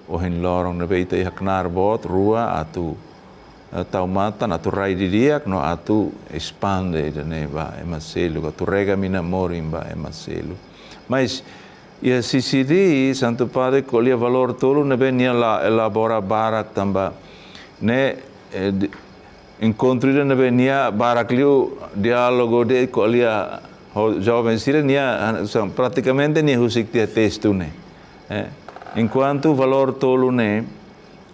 ohin loron ne'ebé ita iha knaar boot, rua atu, eh, tau matan, atu rai didi'ak, no atu espande ida-ne'e ba ema seluk, atu rega mina morin ba ema seluk. Mas, iha C C D, Santu Padre ko'alia valór tolu ne'ebé nia la elabora barak tanba ne'e, eh, di-, enkontru ida ne'ebé nia barak liu diálogu de'it ko'alia ho joven sira nia, ah, são, pratikamente nia husik tiha testu ne'e. Eh, enkuantu valór tolu ne'e,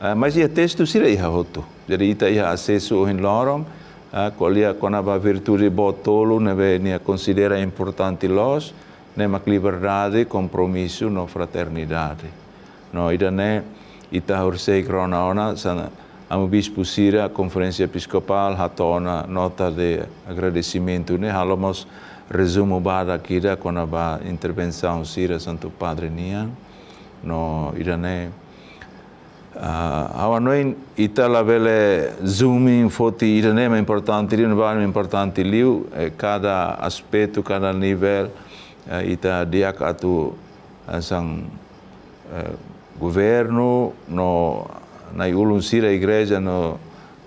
ah, mas iha testu sira iha hotu. Jadi ita iha asesu ohin loron, ah, ko'alia kona-ba virtude boot tolu ne'ebé nia konsidera importante loos, ne'e mak liberdade, kompromisu, no fraternidade. No ida-ne'e ita horisehik rona ona, hanesan amu bispu sira, Konferénsia Episkopál hato'o ona nota de agradesimentu ne'e, halo mós rezumu badak ida kona-ba intervensaun sira Santu Padre nian. No ida-ne'e, ah, ha'u hanoin ita labele zoom in foti ida-ne'e mak importante liu, ne'ebá mak importante liu, eh, kada aspetu, kada nivel, eh, ita di'ak atu, eh, hanesan, eh, governu, no na'i-ulun sira, igreja, no,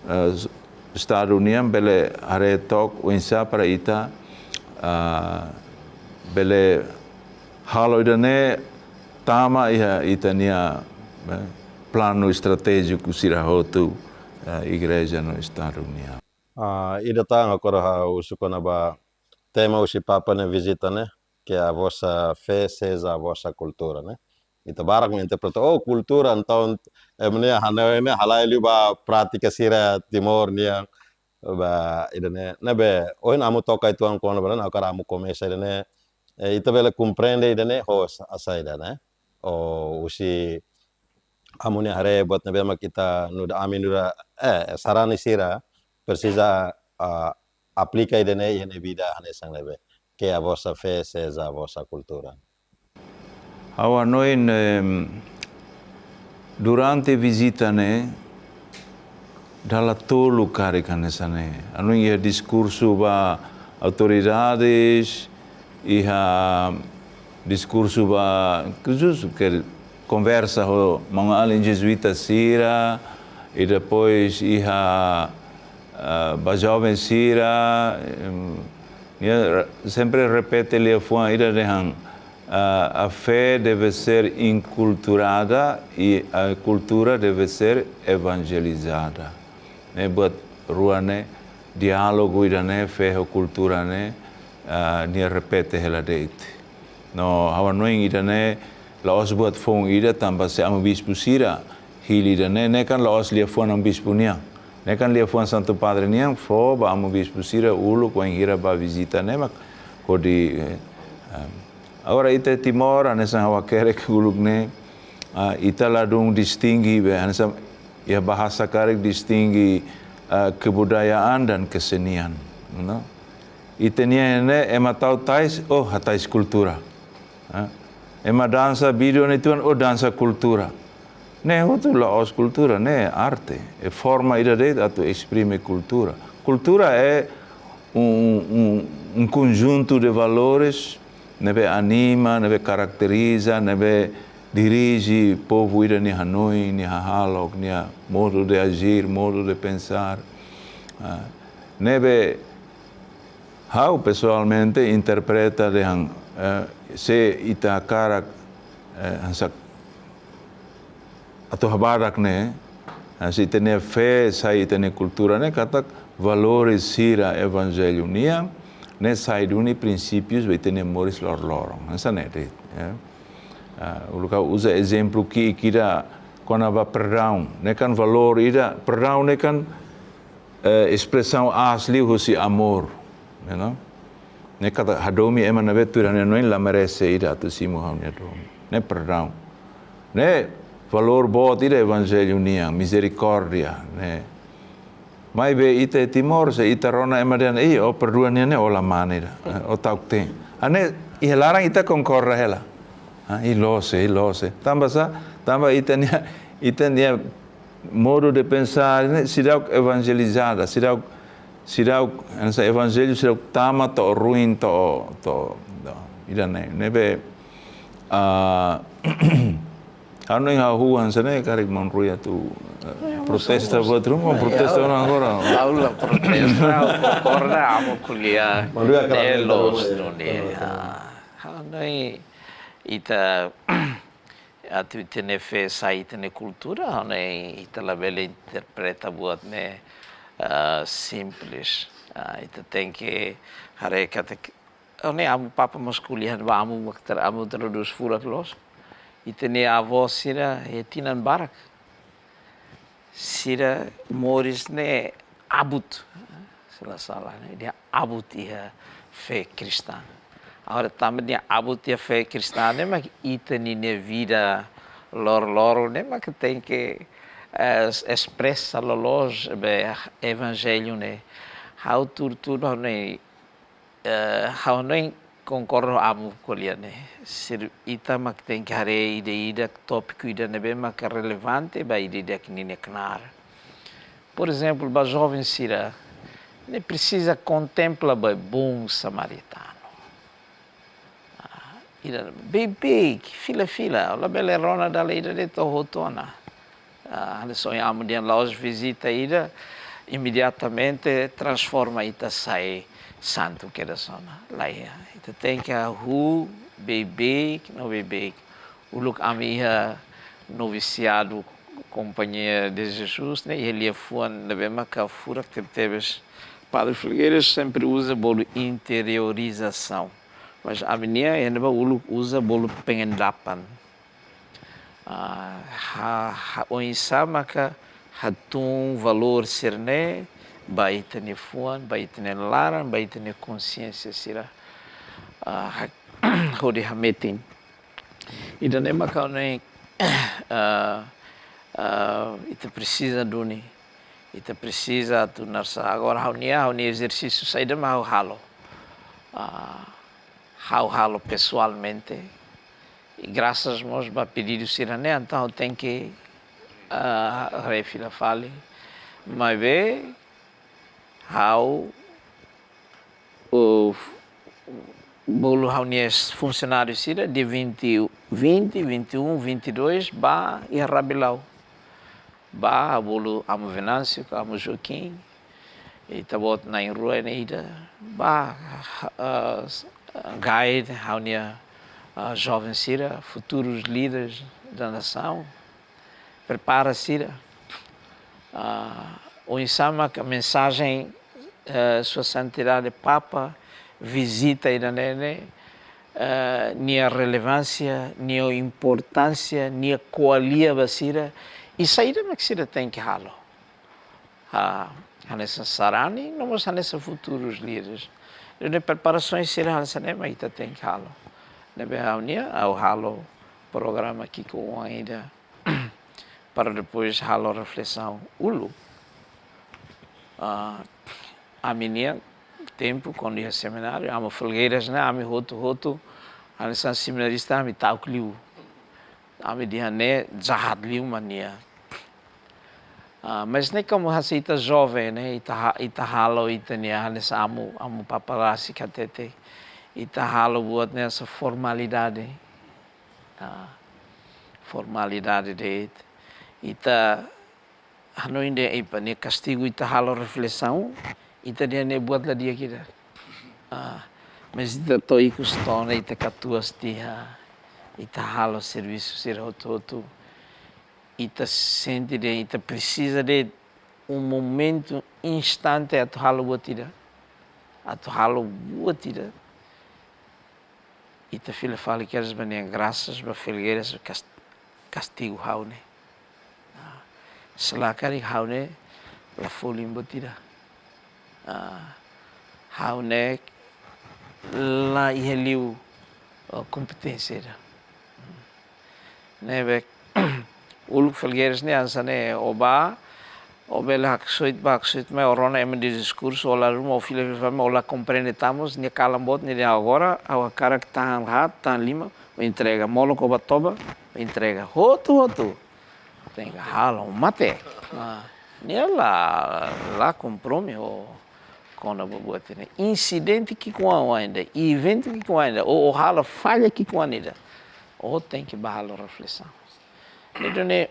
eh, Estadu nian bele haree took oinsá para ita, ah, bele halo ida-ne'e tama iha ita-nia, eh, planu estratéjiku sira hotu, eh, igreja no Estadu nian. Ah, ida tan agora ha'u husu kona-ba tema husi Papa nia vizita ne'e, que a vossa fé seja a vossa cultura, ne'e. Ita barak mak interpreta, oh, kultura, entaun, eh, ne'e, hanoin ne'e halai liu ba prátika sira Timor nian, ba ida-ne'e, ne'ebé, ohin amu toka uitoan kona-ba ne'e, agora amu komesa ida-ne'e, eh, ita bele komprende ida-ne'e, ho sa-, saida ne'e. Oh, husi amu-nia haree buat ne'ebé mak ita nu'udar, ami nu'udar, eh, sarani sira, presiza, ah, aplika ida-ne'e iha nia vida hanesan ne'ebé. Que a vossa fé seja a vossa cultura. Ha'u hanoin, em, durante vizita ne'e, dala tolu karik hanesan ne'e. Hanoin iha diskursu ba autoridades, iha diskursu ba, khusus ke konversa ho maun-alin jezuita sira, i depois iha, ah, ba joven sira, em, nia re-, sempre repete liafuan ida dehan, ah, a fé deve ser inculturada e a cultura deve ser evangelizada. Ne'e buat rua ne'e, diálogu ida-ne'e, fé ho kultura ne'e, ah, nia repete hela de'it. No, ha'u hanoin ida-ne'e la'ós buat foun ida, tanba se amu bispu sira hili ida-ne'e, ne'e kan la'ós liafuan amu bispu nian. Ne'e kan liafuan Santu Padre nian fó ba amu bispu sira uluk wainhira bá vizita ne'e mak hodi, eh, em, agora ita Timor, hanesan ha'u hakerek uluk ne'e, ah, ita ladún distingi be, hanesan iha bahasa karik distingi, ah, kebudayaan dan kesenian, no? Ita-nia ne'e ema tau tais, oh, hatais kultura. Ah, ema dansa vídeo ne'e tuan, oh, dansa kultura. Ne'e hotu la'ós kultura, ne'e arte. É forma ida de'it atu esprime kultura. Kultura é um, um, um, um conjunto de valores ne'ebé anima, ne'ebé karakteriza, ne'ebé dirije povu ida nia hanoin, nia hahalok, nia modo de agir, modo de pensar. Ah, ne'ebé ha'u pesoalmente interpreta dehan, eh, se ita hakarak, eh, hanesan atu habadak ne'e, eh, se ita-nia fé sai ita-nia kultura ne'e, katak valores sira evanjellu nian, ne'e sai duni prinsípius ba ita-nia moris loroloron. Hanesan ne'e de'it, ya. Ah, uluk ha'u uza ezemplu ki'ik ida kona-ba perdaun. Ne'e kan valór ida, perdaun ne'e kan, eh, espresaun asli husi amor, ya no? Ne'e katak hadomi ema ne'ebé tuir ha'u-nia hanoin la merese ida atu simu ha'u-nia domin. Ne'e perdaun. Ne'e valór boot ida evanjellu nian, mizerikórdia, ne'e. Maibé ita Timor, se ita rona ema dehan, "Ih, ó perdua nia ne'e, ó la mane ida, eh, ó ta'uk-teen." Ah, ne'e, iha laran ita konkorda hela. Ah, ih, loos, ih, loos. Tanba sá, tanba ita-nia, ita-nia modo de pensar ne'e seidauk evanjelizada, seidauk, seidauk, hanesan evanjellu seidauk tama to'o ruin, to'o, to'o, to'o ida-ne'e. Ne'ebé, ah, ha'u hanoin ha'u hahú hanesan ne'e, karik maun Rui atu, eh, protesta buat ruma, protesta ona agora. Ha'u la protesta, ha'u konkorda, amu ko'alia. Maun Rui hakarak ne'e ko'alia loos, eh, nune'e. Ah, ha'u hanoin ita atu ita-nia fé sai ita-nia kultura, ha'u hanoin ita labele interpreta buat ne'e, ah, simples. Ah, ita tenke haree katak, ha'u hanoin amu Papa mós ko'alia ba amu, mak ter-, amu tradús furak loos. Ita-nia avó sira iha tinan barak sira moris ne'e abut, se la sala, ne'e nia abut iha fé kristaun. Agora tanba nia abut iha fé kristaun ne'e mak ita-nia vida loroloron ne'e mak tenke, eh, espresa loloos be evanjellu ne'e. Ha'u tuur-tuur ha'u hanoin, eh, ha'u hanoin konkorda ho amu ko'alia ne'e. Sira, ita mak tenke haree ida-idak tópiku ida ne'ebé mak relevante ba ida-idak ninia knaar. Por ezemplu, ba joven sira, ne'e presiza kontempla ba bom samaritano. Ah, ida beibeik, fila-fila, labele rona dala ida de'it to'o hotu ona. Ah, hanesan ohin amu dehan la'ós vizita ida imediatamente transforma ita sai santu kedas ona. Lae, ita tenke hahú beibeik no beibeik. Uluk ami iha novisiadu Companhia de Jesus ne'e, iha liafuan ne'ebé maka furak tebetebes. Padre Felgueiras sempre uza bolu interiorizasaun. Mas ami-nia, iha ne'ebá uluk uza bolu pengendapan. Ah, ha, ha, oinsá maka hatún valór sira-ne'e ba ita-nia fuan, ba ita-nia laran, ba ita-nia konsiénsia sira. Ah, ha, hodi hametin. Ida-ne'e maka ne'e, ah, ah, ita presiza duni. Ita presiza atu narsa. Agora ha'u-nia, ha'u-nia ezersísiu saida mak ha'u halo. Ah, ha'u halo pesoalmente. I grasas mós ba pedidu sira-ne'e, entaun tenke, ah, haree fila fali. Maibé ha'u, o, bolu ha'u-nia funsionáriu sira, dia vinte, vinte, vinte e um, vinte e dois, bá iha Rabilau. Bá, bolu Amu Venâncio, ka Amu Joaquim, ita-boot na'in-rua ne'e ida. Bá, ah, guide ha'u-nia, ah, joven sira, futurus líderes da nasaun. Prepara sira. Ah, oinsá mak mensajen, eh, Sua Santidade Papa vizita ida-ne'e, eh, nia relevánsia, nia importánsia, nia ko'alia ba sira, i saida mak sira tenke halo. Ah, hanesan sarani, no mós hanesan futurus líderes. Ne'ebé preparasaun sira hanesan ne'e mak ita tenke halo. Ne'ebé ha'u-nia, ha'u halo programa ki'ik-oan ida para depois halo reflesaun uluk. Ah, ami-nia tempu kuandu iha semináriu, Amu Felgueiras ne'e, ami hotu-hotu, hanesan seminarista, ami ta'uk liu. Ami dehan ne'e jahat liu mak nia. Ah, mas ne'e komu hanesan ita joven ne'e, ita ha-, ita halo ita-nia hanesan Amu, Amu Papa rasik hatete. Ita halo buat ne'e hanesan formalidade. Ah, formalidade de'it. Ita hanoin dehan, epa, ne'e kastigu, ita halo reflesaun, ita dehan ne'e buat la di'ak ida. Ah, mas ita to'o ikus to'o ona, ita katuas tiha, ita halo servisu sira hotu-hotu, ita sente dehan ita presiza de um momento, instante atu halo buat ida. Atu halo buat ida. Ita fila fali kedas ba nia grasas, ba Felgueiras kas-, kastigu ha'u ne'e. Ah, se lae karik ha'u ne'e la folin buat ida. Ah, ha'u ne'e la iha liu, oh, kompeténsia ida. Ne'ebé uluk Felgueiras ne'e hanesan ne'e, ó bá, ó bele haksoit bá, haksoit mai, ó rona ema nia diskursu, ó la ruma, ó fila fila fali mai, ó la komprende tan mós, nia kalan boot, nia dehan agora ha'u hakarak tahan haat, tahan lima, ó entrega, molok ó bá toba, ó entrega, hotu-hotu. Tenke halo mate. Ah, nia la, la kompromete kona-ba buat ne'e. Insidente ki'ik-oan ida, eventu ki'ik-oan ida, ó, ó halo falla ki'ik-oan ida, ó tenke bá halo reflesaun. Entaun ne'e,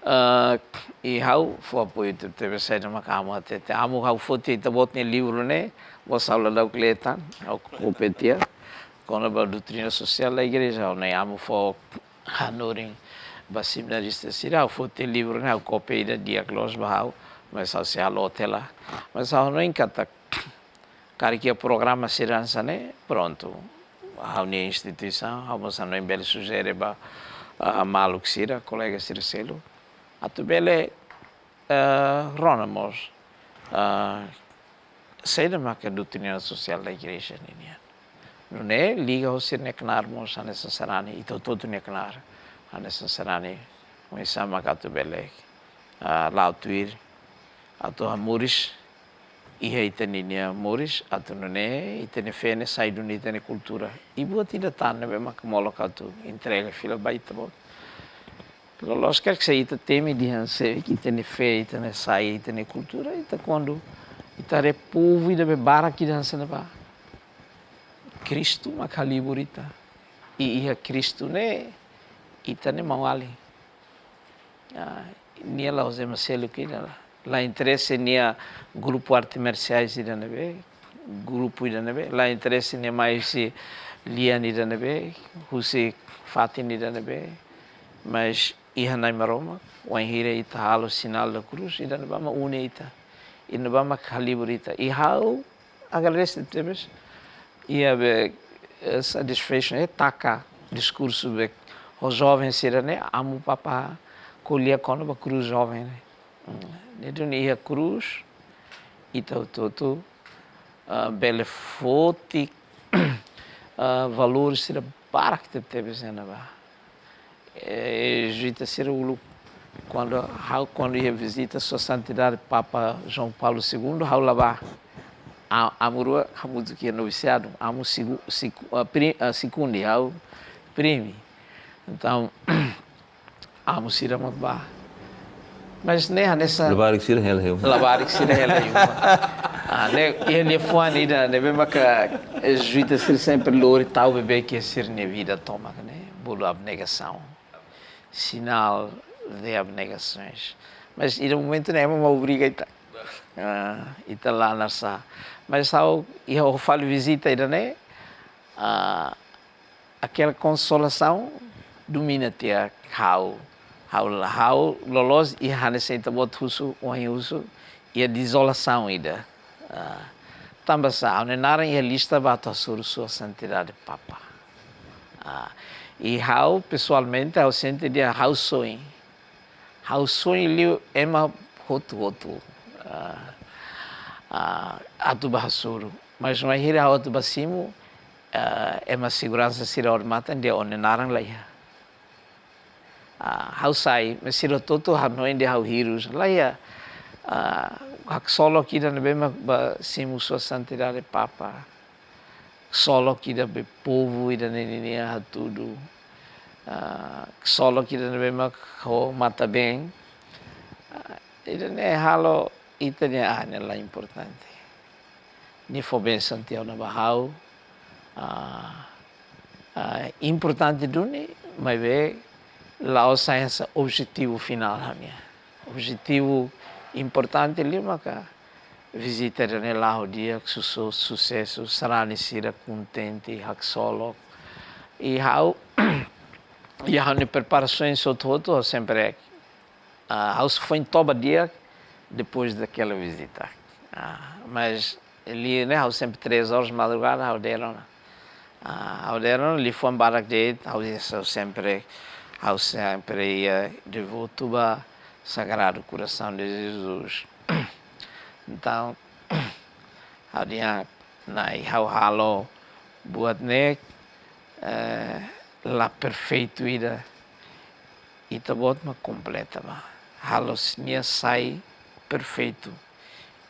ah, i ha'u fó apoiu tebetebes, saida maka Amu hatete. Amu, ha'u foti ita-boot nia livru ne'e, mós ha'u la da'uk lee tan, ha'u kópia tiha. Kona-ba doutrina sosiál da igreja, ne'e Amu fó hanorin ba seminarista sira, ha'u foti livru ne'e, ha'u kópia ida di'ak loos ba ha'u, mas ha'u sei halo tiha ona. Mas ha'u hanoin katak karik iha programa sira hanesan ne'e, prontu. Ha'u-nia instituisaun, ha'u mós hanoin bele sujere ba, ah, maluk sira, kolega sira seluk. Atu bele, eh, rona mós, ah, saida maka doutrina sosiál da igreja ninian. Nune'e liga ho sira-nia knaar mós hanesan sarani, ita hotu-hotu nia knaar hanesan sarani. Oinsá maka atu bele, ah, la'o tuir, atu hamoris iha ita-nia moris, atu nune'e ita-nia fé ne'e sai duni ita-nia kultura. I buat ida tan ne'ebé maka molok atu entrega fila ba ita-boot. Loloos karik se ita temi dehan se ita-nia fé, ita-nia sai, ita-nia kultura, ita kuandu ita haree povu ida be barak ida hanesan ne'ebá, Kristu maka halibur ita. I iha Kristu ne'e, ita ne'e maun-alin. Ah, nia la'ós ema seluk ida la. La interese nia grupu arte marsiais ida ne'ebé, grupu ida ne'ebé, la interese nia mai husi lian ida ne'ebé, husi fatin ida ne'ebé, mas iha Nai Maromak, wainhira ita halo sinál da krús, ida ne'ebá mak une ita, ida ne'ebá mak halibur ita. I ha'u agradese tebes. Iha be, eh, satisfaction, eh, taka diskursu be ho joven sira-ne'e, Amu Papa ko'alia kona-ba krús joven ne'e. Hmm. Ne'e duni iha krús, ita hotu-hotu, ah, bele foti, ah, valór sira barak tebetebes iha ne'ebá. Eh, jezuita sira uluk, kuandu ha'u, kuandu iha vizita Sua Santidade Papa João Paulo segundo, ha'u la bá. A-, Amu rua hamutuk iha novisiadu, Amu segu-, seku-, ah, pri-, ah, sekundi, ha'u primi. Entaun, amu sira mak bá. Mas ne'e hanesan labarik sira hela hela. Labarik sira hela hela. Ah, ne'e, iha liafuan ida ne'ebé maka jezuita sira sempre lori tau beibeik iha sira-nia vida tomak ne'e, bolu abnegasaun. Sinál de abnegasaun. Mas iha momentu ne'e ema mak obriga ita. Ah, ita la nasa. Mas ha'u, iha ha'u fali vizita ida-ne'e, ah, aquela consolação domina tiha ha'u. Ha'u, ha'u loloos iha hanesan ita-boot husu, ohin husu, iha dezolasaun ida. Ah, tanba sá, ha'u-nia naran iha lista ba atu hasoru Sua Santidade Papa. Ah, i ha'u, pesoalmente, ha'u sente dehan ha'u soin. Ha'u soin liu ema hotu-hotu. Ah, ah, atu bá hasoru. Mas bainhira ha'u atu bá simu, ah, ema seguransa sira odamatan dehan ó-nia naran la iha. Ah, ha'u sai, mas sira hotu-hotu hanoin dehan ha'u hirus. La iha, ah, haksolok ida ne'ebé mak bá simu Sua Santidade Papa. Haksolok ida be povu ida-ne'e ninia hatudu. Ah, haksolok ida ne'ebé mak ho matan-been. Ah, ida-ne'e halo ita dehan, ah, ne'e la importante. Nia fó bensaun tiha ona ba ha'u. Ah, ah, importante duni, maibé la'ós hanesan objetivu finál ha'u-nian. Objetivu importante liu maka vizita ida-ne'e la'o di'ak, suso-, susesu, sarani sira kontente, haksolok. I ha'u, iha ha'u-nia preparasaun hotu-hotu, ha'u sempre, ah, ha'u foin toba di'ak depois daquela visita. Ah, mas liu ne'e, ha'u sempre três horas madrugada, ha'u dehan ona. Ah, ha'u dehan ona, liafuan barak de'it, ha'u, ha'u sempre, ha'u sempre iha devotu ba Sagrado Coração de Jesus. Entaun, ha'u dehan, ne'e, ha'u halo buat ne'e, eh, la perfeitu ida. Ita-boot mak kompleta ba. Halo s-, nia sai perfeitu.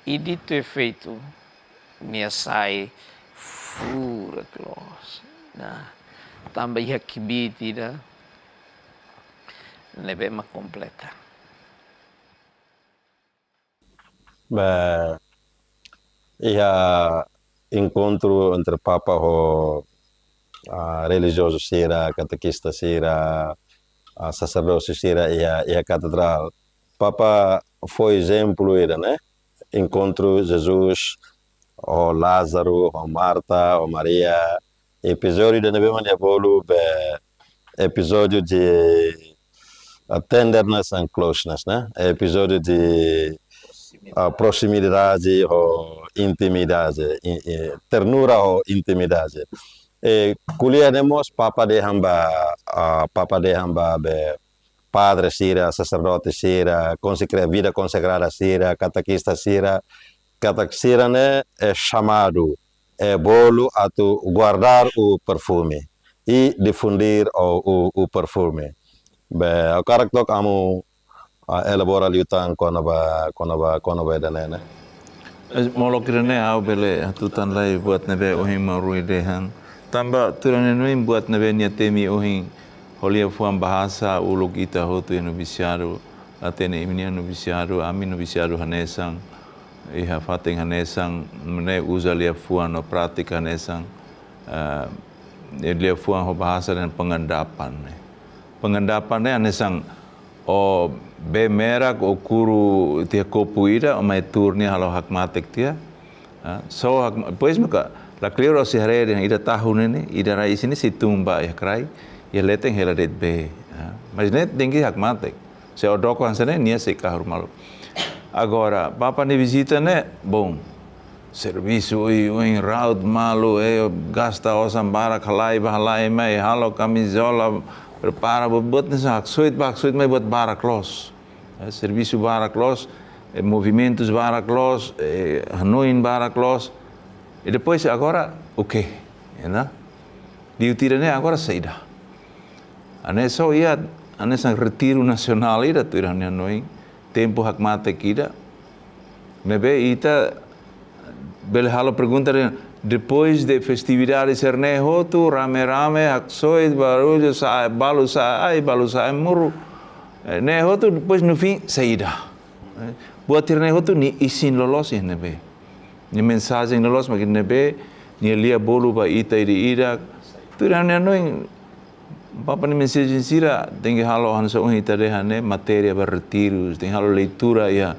I dito e feito, nia sai furak loos. Nah, tanba iha kbiit ida ne'ebé mak kompleta. Be, iha enkontru entre Papa ho, ah, relijiozu sira, katekista sira, ah, saserdóte sira iha, iha katedrál. Papa fó ezemplu ida, ne'e? Enkontru Jesus ho Lázaro, ho Marta, ho Maria. Epizódiu ida ne'ebé mak nia bolu be episódiu de, ah, tenderness and closeness, ne'e? Epizódiu de, ah, proximidade ho intimidade, i, i, ternura ho intimidade. I ko'alia ne'e mós Papa dehan ba, ah, Papa dehan ba be padre sira, saserdóte sira, konsekra-, vida konsagrada sira, katekista sira, katak sira-ne'e, eh, chamado, eh, bolu atu guardar o perfume e difundir o, o, o perfume. Be, ha'u hakarak tok amu, ah, elabora liután kona-ba, kona-ba, kona-ba ida-ne'e, ne'e. Eh, molok ida-ne'e ha'u bele hatutan lai buat ne'ebé ohin maun-rua dehan. Tanba tuir ha'u-nia hanoin buat ne'ebé nia temi ohin ho liafuan bahasa uluk ita hotu iha novisiadu, hatene imi-nia novisiadu, ami novisiadu hanesan, iha fatin hanesan, ne'e uza liafuan no prátika hanesan, eh, liafuan ho bahasa dehan pengendapan ne'e. Pengendapan ne'e hanesan ó bee merak, ó kuru tiha kopu ida, ó mai tuur nia halo hakmatek tiha. Ah, só hak-, depois maka, lakleur ó sei haree dehan ida tahu ne'e ne'e, ida rai sini sei tun ba iha kraik, iha leten hela de'it bee. Ah, mas ne'e tenke hakmatek. Se ó doko hanesan ne'e, nia sei kahur malu. Agora, Papa nia vizita ne'e, bom. Servisu oioin, raut malu, eh, gasta osan barak, halai bá halai mai, halo kamizola, prepara buat-buat hanesan haksoit bá, haksoit mai, buat barak loos. Eh, servisu barak loos, eh, movimentus barak loos, eh, hanoin barak loos. I depois agora, o quê? Entaun, liu tiha ne'e agora saida? Hanesan só iha, hanesan retiru nasionál ida tuir ha'u-nia hanoin, tempu hakmatek ida. Ne'ebé ita bele halo pergunta dehan, Depois de festividade sira-ne'e hotu, rame-rame, haksoit, barullu, sa'e, balu sa'e ai, balu sa'e muru. Eh, ne'e hotu, depois no fim, saida. Eh, buat sira-ne'e hotu, nia isin loloos iha ne'ebé. Nia mensajen loloos mak iha ne'ebé, nia lia bolu ba ita ida-idak. Tuir ha'u-nia hanoin, Papa nia mensajen sira tenke halo hanesan ohin ita dehan ne'e, matéria ba retirus, tenke halo leitura iha,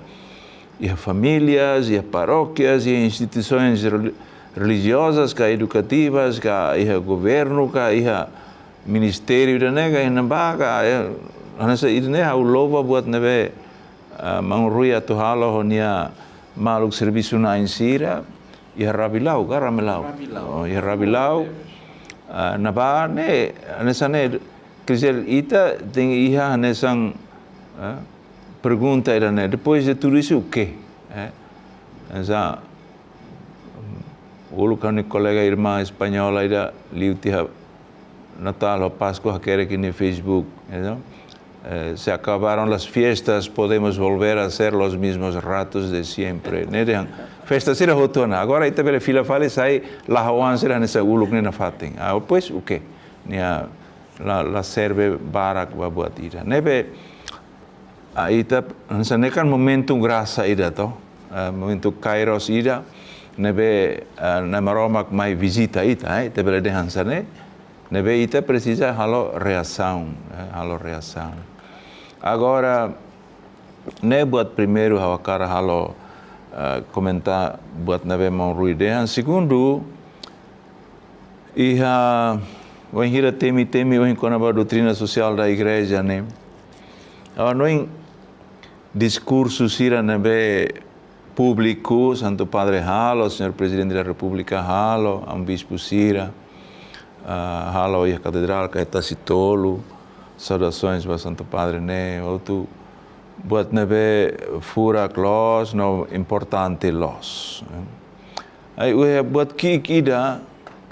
iha famílias, iha parókias, iha instituisoens reli-, relijiozas ka edukativas, ka iha governu, ka iha ministériu ida-ne'e, ka iha ne'ebá, ka, eh, hanesan ida-ne'e ha'u louva buat ne'ebé, ah, maun Rui atu halo ho nia maluk servisu-na'in sira, iha Rabilau, ka Ramelau? Rabilau. Oh, iha Rabilau. Ah, ne'ebá ne'e, hanesan ne'e, quer dizer, ita tenke iha hanesan, eh, pergunta ida-ne'e, depois de tudo isso, o quê? Eh? Hanesan, uluk ha'u-nia kolega irmã espanhola ida liu tiha Natál ho Páskua hakerek iha Facebook, you know? Eh, "Se acabaron las fiestas, podemos volver a ser los mismos ratos de siempre." Ne'e dehan, festa sira hotu ona. Agora ita bele fila fali sai lahaoan sira hanesan uluk ne'e nafatin. Ah, pois, o quê? Nia la, la serve barak ba buat ida. Ne'ebé, ah, ita, hanesan ne'e kan momentu grasa ida to. Ah, momentu kairos ida, ne'ebé, ah, Na'i Maromak mai vizita ita, eh, ita bele dehan hanesan ne'e. Ne'ebé ita presiza halo reasaun, eh, halo reasaun. Agora, ne'e buat primeiru ha'u hakarak halo, eh, komentár buat ne'ebé maun Rui dehan. Segundu, iha, wainhira temi-temi ohin kona-ba doutrina sosiál da Igreja ne'e, ha'u hanoin diskursu sira ne'ebé públiku, Santu Padre halo, Señór Prezidente da Repúblika halo, amu bispu sira, ah, halo iha katedrál, ka iha Tasitolu, saudasoens ba Santu Padre ne'e, hotu buat ne'ebé furak loos, no importante loos. Ai, iha buat ki'ik ida,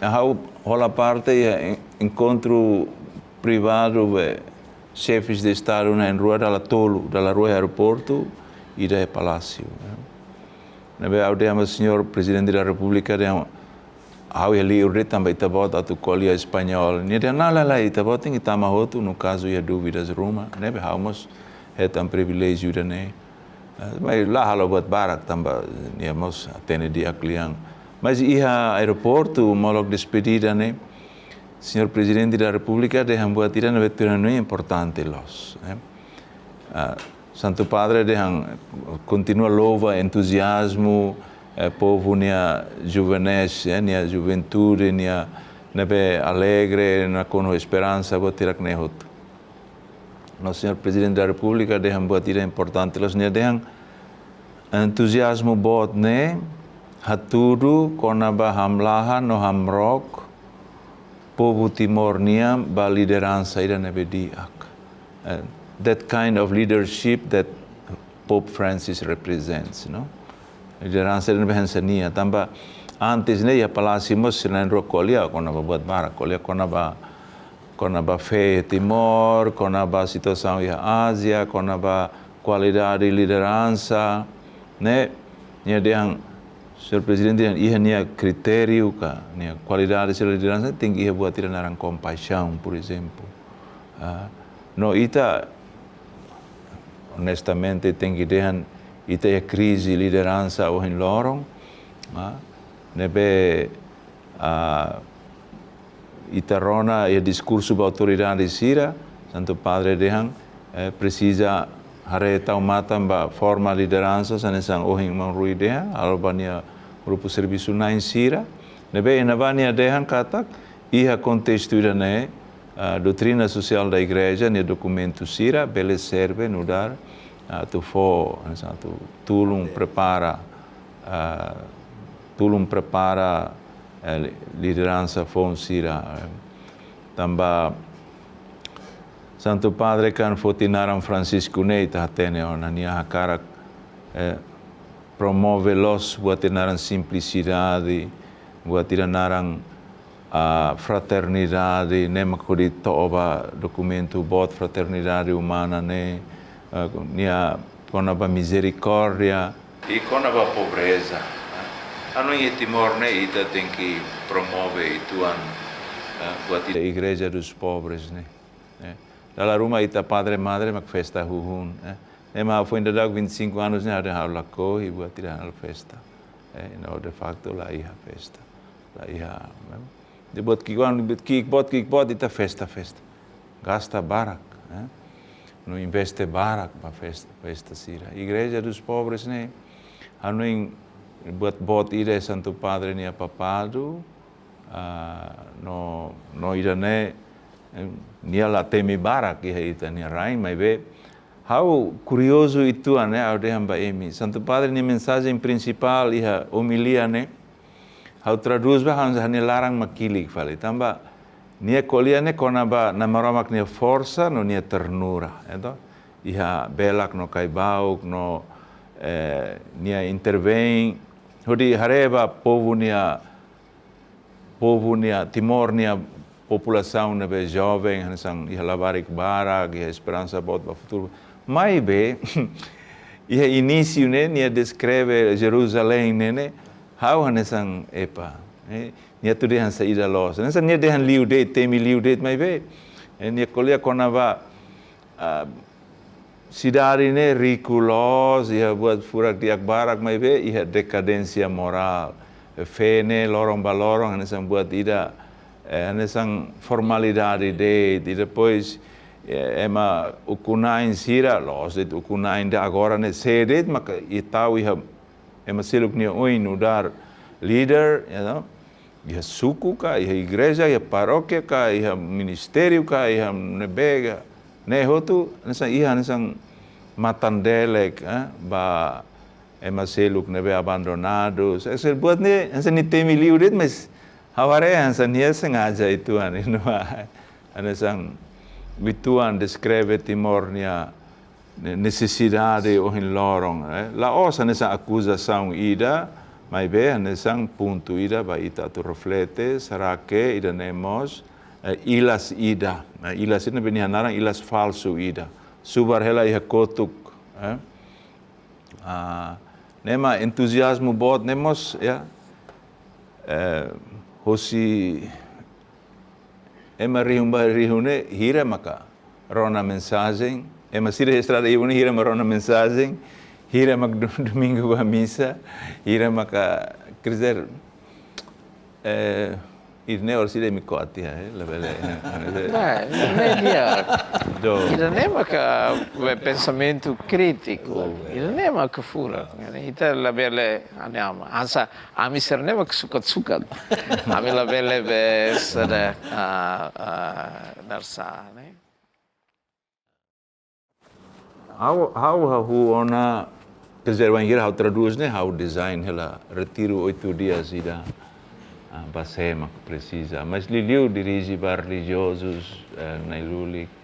ha'u hola parte iha en-, enkontru privadu be xefes de Estadu na'in-rua, dala tolu, dala rua iha aeroportu, ida iha Palásiu, ya. Ne'ebé ha'u dehan ba Señór Prezidente da Repúblika dehan, ha'u iha liur de'it tanba ita-boot atu ko'alia espanhol. Nia dehan, "Lae, lae, lae, ita-boot tenke tama hotu, no kazu iha dúvidas ruma." Ne'ebé ha'u mós hetan priviléjiu ida-ne'e. Eh, mas la halo buat barak tanba nia mós atende di'ak lian. Mas iha aeroportu, molok despedida ne'e, Señór Prezidente da Repúblika dehan buat ida ne'ebé tuir ha'u importante loos, eh. Ah, Santu Padre dehan kontinua louva entuziazmu, eh, povu nia juvenez, eh, nia juventude, nia ne'ebé alegre, nakonu esperansa, buat hirak-ne'e hotu. No Señór Prezidente da Repúblika dehan buat ida importante loos, nia dehan entuziazmu boot ne'e hatudu kona-ba hamlaha no hamrook povu Timor nian ba lideransa ida ne'ebé di'ak. Eh, that kind of leadership that Pope Francis represents, no? Lideransa ida ne'ebé hanesan nia. Tanba antes ne'e iha Palásiu mós sira na'in-rua ko'alia kona-ba buat barak, ko'alia kona-ba, kona-ba fé Timor, kona-ba situasaun iha Ázia, kona-ba kualidade lideransa, ne'e, nia dehan, Señór Prezidente dehan iha nia kritériu ka, nia kualidade sira lideransa, tenke iha buat ida naran kompaixaun, por ezemplu. Ah, no ita, onestamente, tenke dehan, ita iha krize lideransa ohin loron, ah, ne'ebé, ah, ita rona iha diskursu ba autoridade sira, Santu Padre dehan, eh, presiza haree tau matan ba forma lideransa, hanesan ohin maun Rui dehan, halo ba nia grupu servisu-na'in sira. Ne'ebé iha ne'ebá nia dehan katak, iha kontestu ida-ne'e, ah, doutrina sosiál da Igreja, nia dokumentu sira, bele serve nu'udar, ah, atu fó, hanesan atu tulun prepara, ah, tulun prepara, eh, li-, lideransa foun sira, eh. Tanba Santu Padre kan foti naran Francisco ne'e ita hatene ona, nia hakarak, eh, promove loos buat ida naran simplisidade, buat ida naran, ah, fraternidade, ne'e mak hodi to'o ba dokumentu boot fraternidade umana ne'e, eh, nia kona-ba mizerikórdia, i kona-ba pobreza, eh. Anu iha Timor ne'e ita tenke promove uitoan, eh, buat ita Igreja dos Pobres ne'e. Eh, dala ruma ita Padre Madre mak festa huhun, eh. Ema foin dadak vinte e cinco anos ne'e ada halo lakohi buat ida halo festa. Eh, no, de facto la iha festa. La iha, eh. De buat ki'ik-oan, buat ki'ik boot, ki'ik boot ita festa, festa. Gasta barak, eh. No investe barak ba festa, festa sira. Igreja dos Pobres ne'e, hanoin buat boot ida Santu Padre nia papadu, ah, no, no ida-ne'e, eh, nia la temi barak iha ita-nia rain, maibé ha'u kuriozu uitoan, eh, ha'u dehan ba imi. Santu Padre nia mensajen prinsipál iha omilia ne'e, ha'u tradús ba hanesan ha'u-nia laran mak ki'ik fali. Tanba nia ko'alia ne'e kona-ba Nai Maromak nia forsa no nia ternura, entaun iha belak no kaibauk no, eh, nia intervein hodi haree ba povu nia, povu nia, Timor nia populasaun ne'ebé joven, hanesan iha labarik barak, iha esperansa boot ba futuru. Maibé iha inísiu ne'e, nia deskreve Jerusalém ne'e, ne'e, ha'u hanesan, epa, eh, nia atu dehan saida loos. Hanesan nia dehan liu de'it, temi liu de'it, maibé, eh, nia ko'alia kona-ba, ah, sidade ne'e riku loos, iha buat furak di'ak barak, maibé iha dekadénsia morál. Fé ne'e loron ba loron hanesan buat ida, eh, hanesan formalidade de'it, i depois, eh, ema ukun-na'in sira, loos de'it ukun-na'in ida agora ne'e, sé de'it maka tau iha ema seluk nia oin nu'udar líder, you know, iha suku ka, iha igreja, iha parókia ka, iha ministériu ka, iha ne'ebé ka, ne'e hotu, hanesan iha, hanesan matan-delek, eh, ba ema seluk ne'ebé abandonadu. Se, se buat ne'e, hanesan nia temi liu de'it, mas ha'u haree hanesan nia sengaja uitoan, you know, hanesan uitoan deskreve Timor nia ne-, nesesidade ohin loron, eh. La'ós hanesan akuzasaun ida, maibé hanesan pontu ida ba ita atu reflete, será que ida-ne'e mós, eh, ilas ida, eh, ilas ida ne'ebé nia hanaran ilas falsu ida. Subar hela iha kotuk, eh. Ah, ne'e mak entuziazmu boot ne'e mós, ya. Eh, hosi ema rihun ba rihun ne'e hira maka rona mensajen, ema sira estrada ibu ne'e hira mak rona mensajen, hira mak do-, domingu ba misa, hira maka, quer dizer, eh, ida-ne'e orsida imi ko'alia, eh, labele, eh, Nah, ida-ne'e di'ak. Do. Ida-ne'e maka, eh, pensamentu krítiku. Oh. Ida-ne'e maka furak. Ita labele, ane ama. Hanesan ami sira-ne'e mak sukat-sukat. Ami labele be sada, ah, ah, darsa, ne'e. Ha'u, ha'u hahú ona, quer dizer, wainhira ha'u tradús ne'e, ha'u design hela retiru oito dias ida, ah, ba sé mak presiza. Mas liuliu dirije ba relijiozus, eh, na'in-lulik,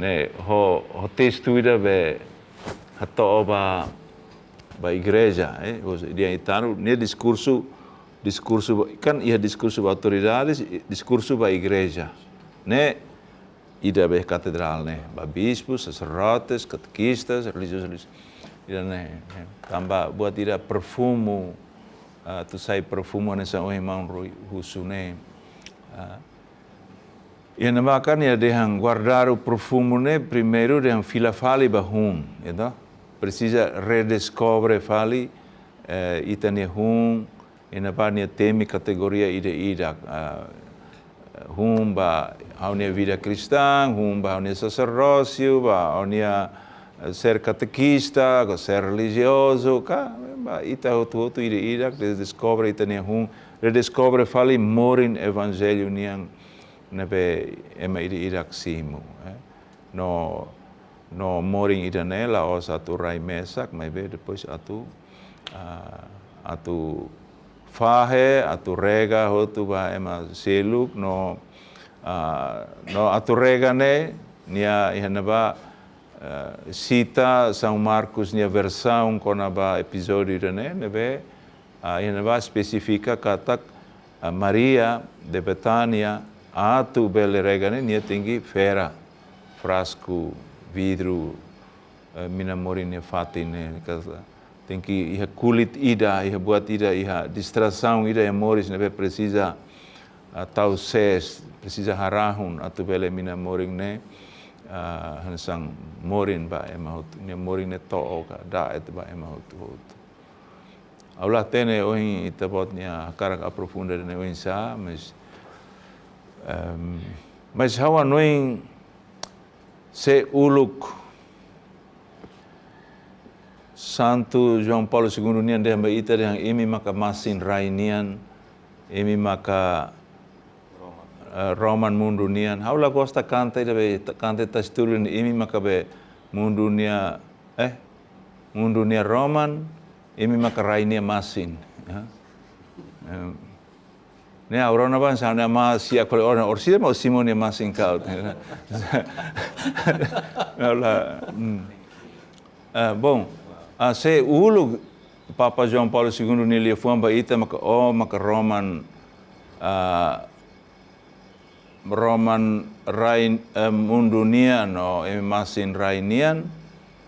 ne'e, ho, ho testu ida be hato'o ba, ba igreja, eh, os, dia itanu, nia diskursu, diskursu ba, kan iha diskursu ba autoridades, i diskursu ba igreja. Ne'e, ida be katedrál ne'e, ba bispus, saserdotes, katekistas, relijiozus, relijiozus, ida-ne'e, eh, tanba buat ida perfumu, ah, atu sai perfumu hanesan ohin maun Rui husu ne'e. Ah, iha ne'ebá kan nia dehan guardadu perfumu ne'e, primeiru dehan fila fali ba hun, entaun presiza redeskobre fali, eh, ita-nia hun, iha ne'ebá nia temi kategoria ida-idak, ah, hun ba ha'u-nia vida kristaun, hun ba ha'u-nia saserdósiu, ba ha'u-nia, eh, ser katekista, ka ser relijiozu, ka, ba ita hotu-hotu ida-idak, de-, deskobre ita-nia hun, redeskobre fali morin evanjellu nian ne'ebé ema ida-idak simu, eh. No, no morin ida-ne'e la'ós atu rai mesak, maibé depois atu, ah, atu fahe, atu rega hotu ba ema seluk, no, ah, no atu rega ne'e, nia iha ne'ebá, eh, sita São Marcos nia versaun kona-ba epizódiu ida-ne'e, ne'ebé, ah, iha ne'ebá espesifika katak, ah, Maria de Betânia, atu bele rega ne'e, nia tenke fera frasku vidru, eh, mina morin nia fatin ne'e, ka, tenke iha kulit ida, iha buat ida, iha distrasaun ida iha moris ne'ebé presiza, ah, tau sees, presiza harahun atu bele imi-nia morin ne'e, ah, hanesan morin ba ema hotu, nia morin ne'e to'o ka da'et ba ema hotu-hotu. Ha'u la hatene ohin ita-boot nia hakarak aprofunda ida-ne'e oinsá, mas, ehm, mas ha'u hanoin se uluk Santu João Paulo Segundo nian dehan ba ita dehan imi maka masin rai nian, imi maka, eh, roman mundu nian. Ha'u la gosta kanta ida be, kanta ita-nia tasi-tulun, imi maka be mundu nia, eh, mundu nia roman, imi maka rai nia masin, ya. Em, ne'e ha'u rona ba hanesan ne'e mak sia kole orang orsida mau Simon nia masin kau. Ha'u la, hmm. Eh, bom, ah, se uluk Papa João Paulo Segundo nia liafuan ba ita maka, oh, maka roman, ah, roman rai, eh, mundu nian, no imi masin rai nian,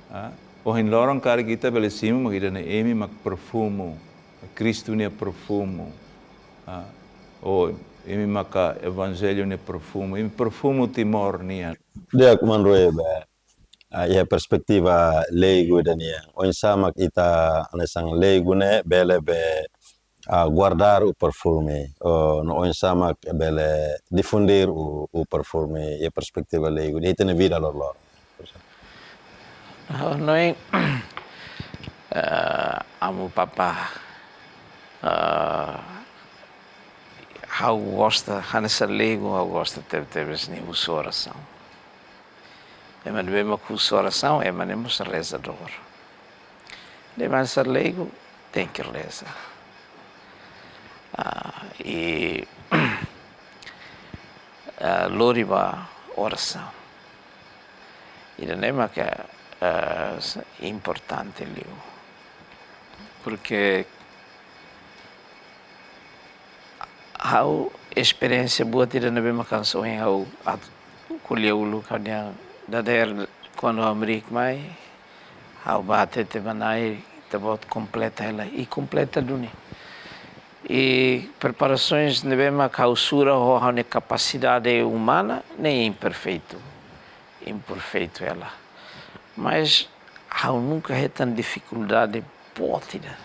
ah, ohin loron karik ita bele simu maka ida-ne'e imi mak perfumu, Kristu nia perfumu, ah, oh, imi maka evanjellu nia perfumu, imi perfumu Timor nian. Di'ak, Maun Rui, be, ah, iha perspetiva leigu ida-ne'e, oinsá mak ita hanesan leigu ne'e bele be, ah, guardar o perfume, oh, no oinsá mak bele difundir o, o perfume iha perspetiva leigu, iha ita-nia vida loroloron. Ah, no, eh, amu Papa, ah, ha'u gosta, hanesan leigu, ha'u gosta tebe-tebes nia husu orasaun. Ema ne'ebé mak husu orasaun, ema ne'e mós rezadór. Ema hanesan leigu, tenke reza. Ah, i, ah, lori ba orasaun. Ida-ne'e maka, ah, importante liu. Porque ha'u esperiénsia buat ida ne'ebé maka hanesan ohin ha'u atu ko'alia uluk ha'u-nia dadeer kuandu ha'u hamriik mai, ha'u bá hatete ba Na'i, ita-boot kompleta hela, i kompleta duni. I preparasoens ne'ebé maka ha'u sura ho ha'u-nia kapasidade umana ne'e imperfeitu, imperfeitu hela. Mas ha'u nunka hetan difikuldade boot ida.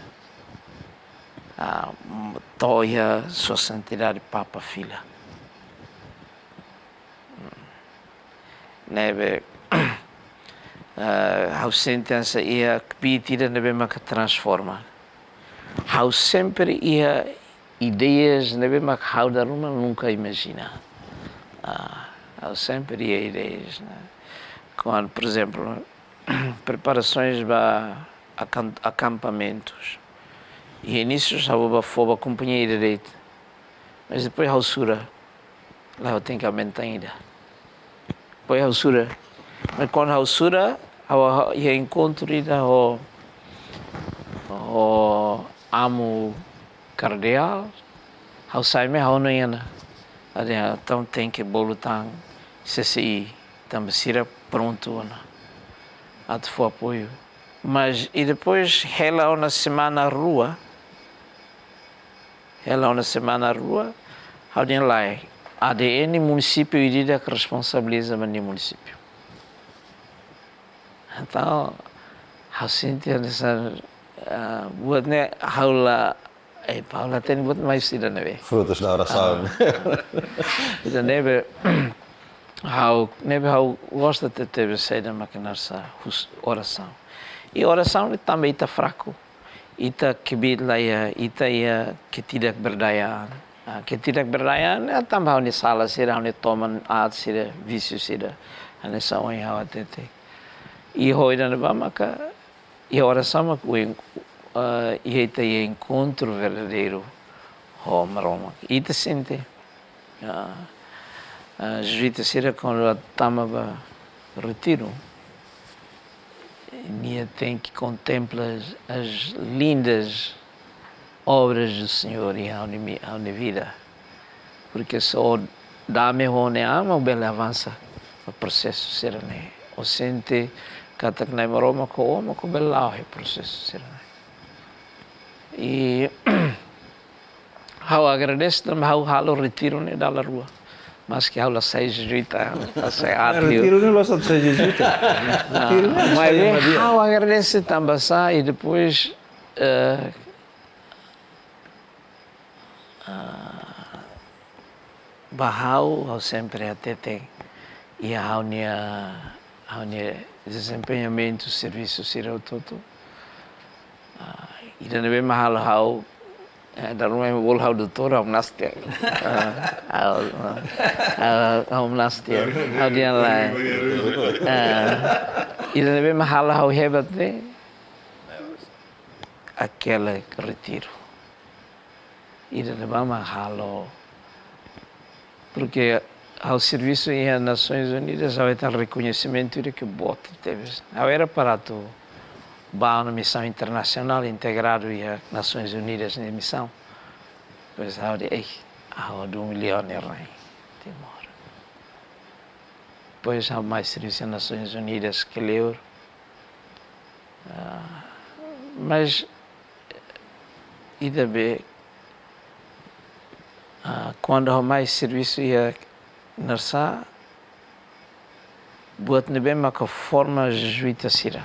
Ah, to'o iha Sua Santidade Papa fila. Ne'ebé, eh, ha'u sente hanesan iha kbiit ida ne'ebé maka transforma. Ha'u sempre iha ideias ne'ebé maka ha'u dala ruma nunka imajina. Ah, ha'u sempre iha ideias, ne'e. Kuandu, por ezemplu, preparasoens ba akan-, akampamentus. Iha inísiu ha'u bá fó ba kompañia ida de'it. Mas depois ha'u sura, la, ha'u tenke aumenta ida. Depois ha'u sura. Mas kuandu ha'u sura, ha'u, ha'u iha enkontru ida ho, ho amu kardeál, ha'u sai mai ha'u hanoin ona. Entaun tenke bolu tan C C I, tanba sira prontu ona atu fó apoiu. Mas, i depois, hela ona semana rua, hela ona semana rua, ha'u dehan lae, A D N munisípiu ida-idak responsabiliza ba nia munisípiu. Entaun, ha'u sente hanesan, ah, buat ne'e ha'u la, eh, ha'u la hatene buat mai saida ne'ebé. Frutos da oração. Ah, ah. Ida ne'ebé, ha'u, ne'ebé ha'u gosta tebe-tebes saida mak hanesan husu orasaun. I orasaun ne'e tanba ita fraku. Ita kbiit la iha, ita iha ketidakberdayaan. Ah, ketidakberdayaan, ah, tanba ha'u-nia sala sira, ha'u-nia toman aat sira, vísiu sira. Hanesan ohin ha'u hatete. I ho ida-ne'ebá maka, iha orasaun maka ohin, ah, iha ita iha enkontru verdadeiru ho Maromak. Ita sente, ah, ah, jezuíta sira kuandu tama ba retiru, nia tenke kontempla as, as lindas obras do Senhor iha ha'u-nia mi-, ha'u-nia vida. Porque só dame ho Na'i Aman bele avansa ba prosesu sira-ne'e. Ó sente katak Na'i Maromak ho ó, mak ó bele la'o iha prosesu sira-ne'e. I ha'u agradese tanba ha'u halo retiru ne'e dala rua. Maski ha'u la sai jezuita, la sai ateu. Retiru ne'e la'ós atu sai jezuita. Ah, retiru ne'e atu mas sai, eh, uma dia. Ha'u agradese tanba sá i depois, eh, ah, ba ha'u, ha'u sempre hatete iha ha'u-nia, ha'u-nia dezempeñamentu servisu sira hotu-hotu. Ah, ida ne'ebé mak halo ha'u, eh, dala ruma ema bolu ha'u doutór, ha'u nastia. Ah, ha'u, ah, ha'u, ha'u nastia. Ha'u dehan lae. Ah, ida ne'ebé mak halo ha'u hebat ne'e, aquele retiru. Ida ne'ebá mak halo. Porque ha'u servisu iha Nasoins Unidas, ha'u hetan rekoñesimentu ida ke boot tebes. Ha'u era para atu bá ona misaun internasionál integradu iha Nasoins Unidas nia misaun. Depois ha'u dehan, ei, ha'u ladún milionáriu iha Timor. Depois ha'u mai servisu iha Nasoins Unidas kleur. Ah, mas ida be, ah, kuandu ha'u mai servisu iha Narsá, buat ne'ebé maka forma jezuita sira.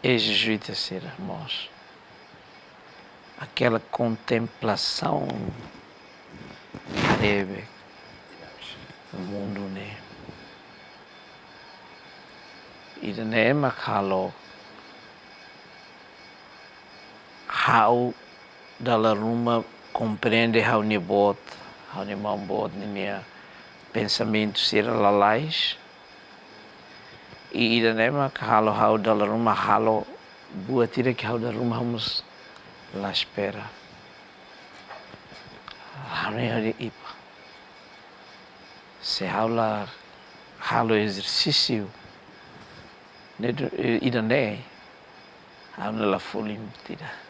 Ex-jezuita sira mós. Aquela contemplação ne'ebé mundu ne'e. Ida-ne'e mak halo ha'u dala ruma komprende ha'u-nia boot, ha'u-nia maun boot ninia pensamentu sira lalais. I ida-ne'e mak halo ha'u dala ruma halo buat ida ke ha'u dala ruma ha'u mós la espera. Ha'u-nia ha'u dehan, epa, se ha'u la halo ezersísiu ne'e du-, eh, ida-ne'e, ha'u-nia la folin tiha.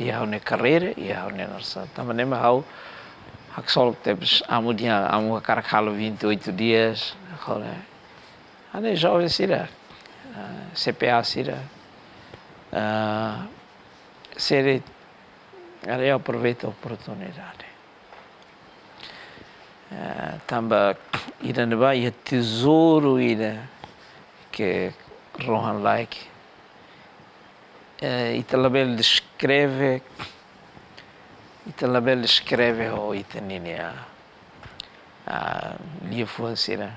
Iha ha'u-nia karreira, iha ha'u-nia nasaun. Tanba ne'e mak ha'u haksolok tebes, amu dehan, amu hakarak halo vinte e oito dias, ha'u dehan, ha'u-nia joven sira, ah, C P A sira, ah, sira, ha'u aproveita oportunidade. Eh, tanba ida-ne'ebá iha tezouru ida ke rohan-laek. Eh, ita labele deskreve, ita labele deskreve ho ita ninia, ah, liafuan sira.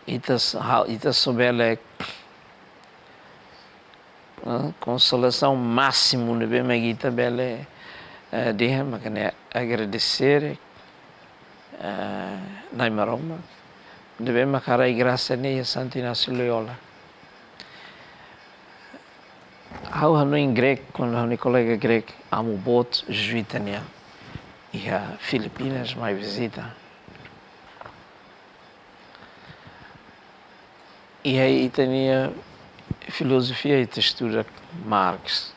Ita s-, ha-, ita só bele ah, konsolasaun másimu ne'ebé mak ita bele, eh, dehan mak ne'e agradese, eh, Nai Maromak ne'ebé mak haraik grasa ne'e iha Santo Inácio Loyola. Ha'u hanoin grek, kuandu ha'u-nia kolega grek, amu boot jezuita nian iha Filipinas mai vizita. Iha ita-nia filozofia ita estuda Marx.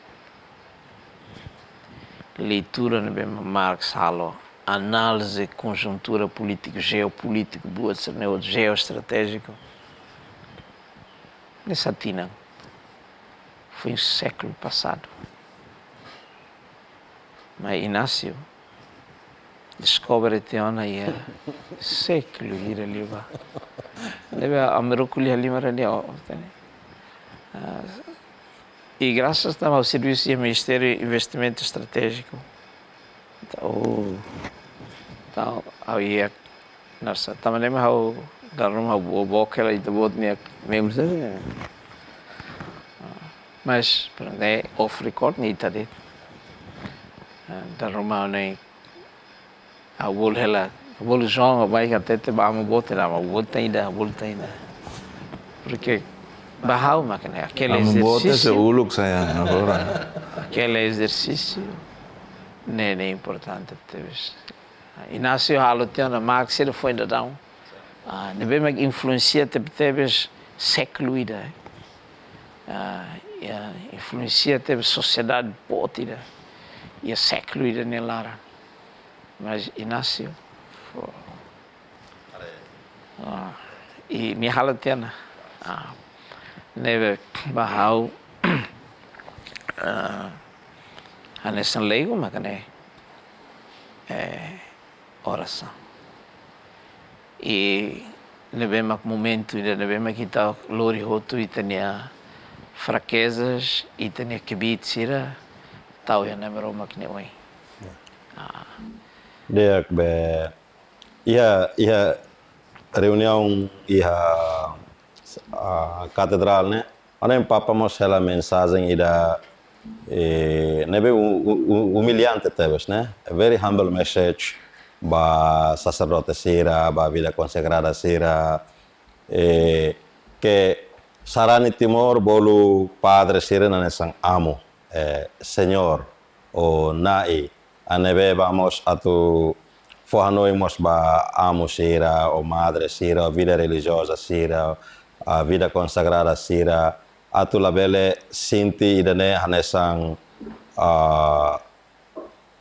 Leitura ne'ebé Marx halo, análize konjuntura polítiku, jeopolítiku, buat sira-ne'e, jeoestratéjiku. Ne'e sá tinan. Foi sékulu pasadu. Mai Inácio deskobre tiha ona iha sékulu hira liubá. Ne'ebé ami rokon lia lima rani o tene. Ah, i grasas tanba ha'u servisu iha Ministériu Investimentu Estratéjiku. Entaun, oh, entaun, ha'u iha Narsá, tanba ne'e mak ha'u dala ruma ha'u boboke hela ita-boot nia membru sira. Mas, pronto, ne'e off record ne'e ita de'it. Ah, dala ruma ne'e ha'u bolu hela, ha'u bolu João, ha'u mai hatete ba amu boot, amu boot ida, amu boot ida. Porque ba ha'u mak ne'e, aquele exercício. Amu boot se uluk sai agora. Aquele exercício ne'e, ne'e importante tebes. Inácio halo tiha ona, Marx sira foin daudaun. Ah, ne'ebé mak influensia tebetebes sékulu ida. Ah, iha influensia tebes sosiedade boot ida iha sékulu ida nia laran. Mas Inácio, fó. Ah, i nia halo tiha ona. Ah, ne'ebé ba ha'u Ah, hanesan leigo maka ne'e, eh, orasaun. I ne'ebé mak momentu ida ne'ebé mak ita lori hotu ita-nia frakezas, ita-nia kbiit sira, tau iha Nai Maromak nia oin. Ah. Di'ak, be, iha, iha reuniaun iha, ah, katedrál ne'e, ha'u-nia Papa mós hela mensajen ida, eh, ne'ebé u-, u-, u-, umiliante tebes, ne'e? A very humble message ba saserdote sira, ba vida konsagrada sira, eh, ke sarani Timor bolu padre sira hanesan amu, eh, señór, ou na'i, ne'ebé ba mós atu fó hanoin mós ba amu sira, ou madre sira, ou vida relijioza sira, ah, vida konsagrada sira, atu labele sente ida-ne'e hanesan, ah,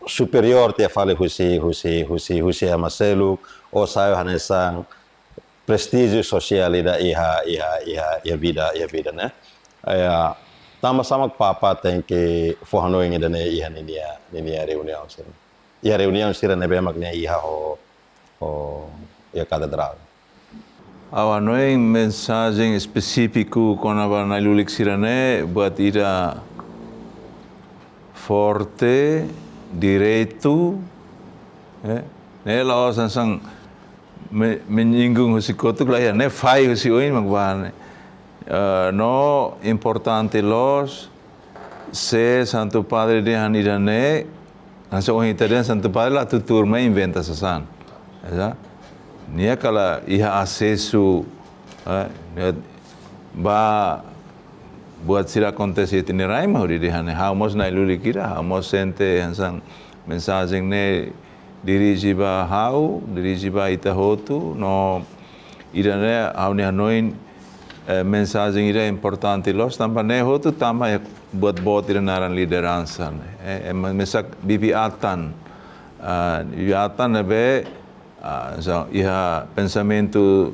superiór tiha fali husi, husi, husi, husi ema seluk, ou sai hanesan prestíjiu sosiál ida iha, iha, iha, iha vida, iha vida, ne'e? Ya, tanba sá mak Papa tenke fó hanoin ida-ne'e iha ninia, ninia reuniaun sira. Iha reuniaun sira ne'ebé mak nia iha ho, ho iha katedrál. Ha'u hanoin mensajen espesífiku kona-ba na'i-lulik sira-ne'e buat ida forte, direitu, eh, ne'e la'ós hanesan me-, menyinggung husi kotuk, lae, ne'e fahe husi oin mak ba ne'e. Eh, no importante loos, se Santu Padre dehan ida-ne'e, hanesan ohin ita dehan Santu Padre la tuur mai inventa sasán. Ya. Nia kala iha asesu, eh, nia ba buat sira akontese iha ita-nia rai mak hodi dehan ne'e. Ha'u mós na'i-lulik ida, ha'u mós sente hanesan mensajen ne'e dirije ba ha'u, dirije ba ita hotu, no ida-ne'e ha'u-nia hanoin, eh, mensajen ida importante loos, tanba ne'e hotu tama iha buat boot ida naran lideransa ne'e. Eh, eh, me-, mesak bibi atan. Ah, bibi atan ne'ebé, ah, so, iha pensamentu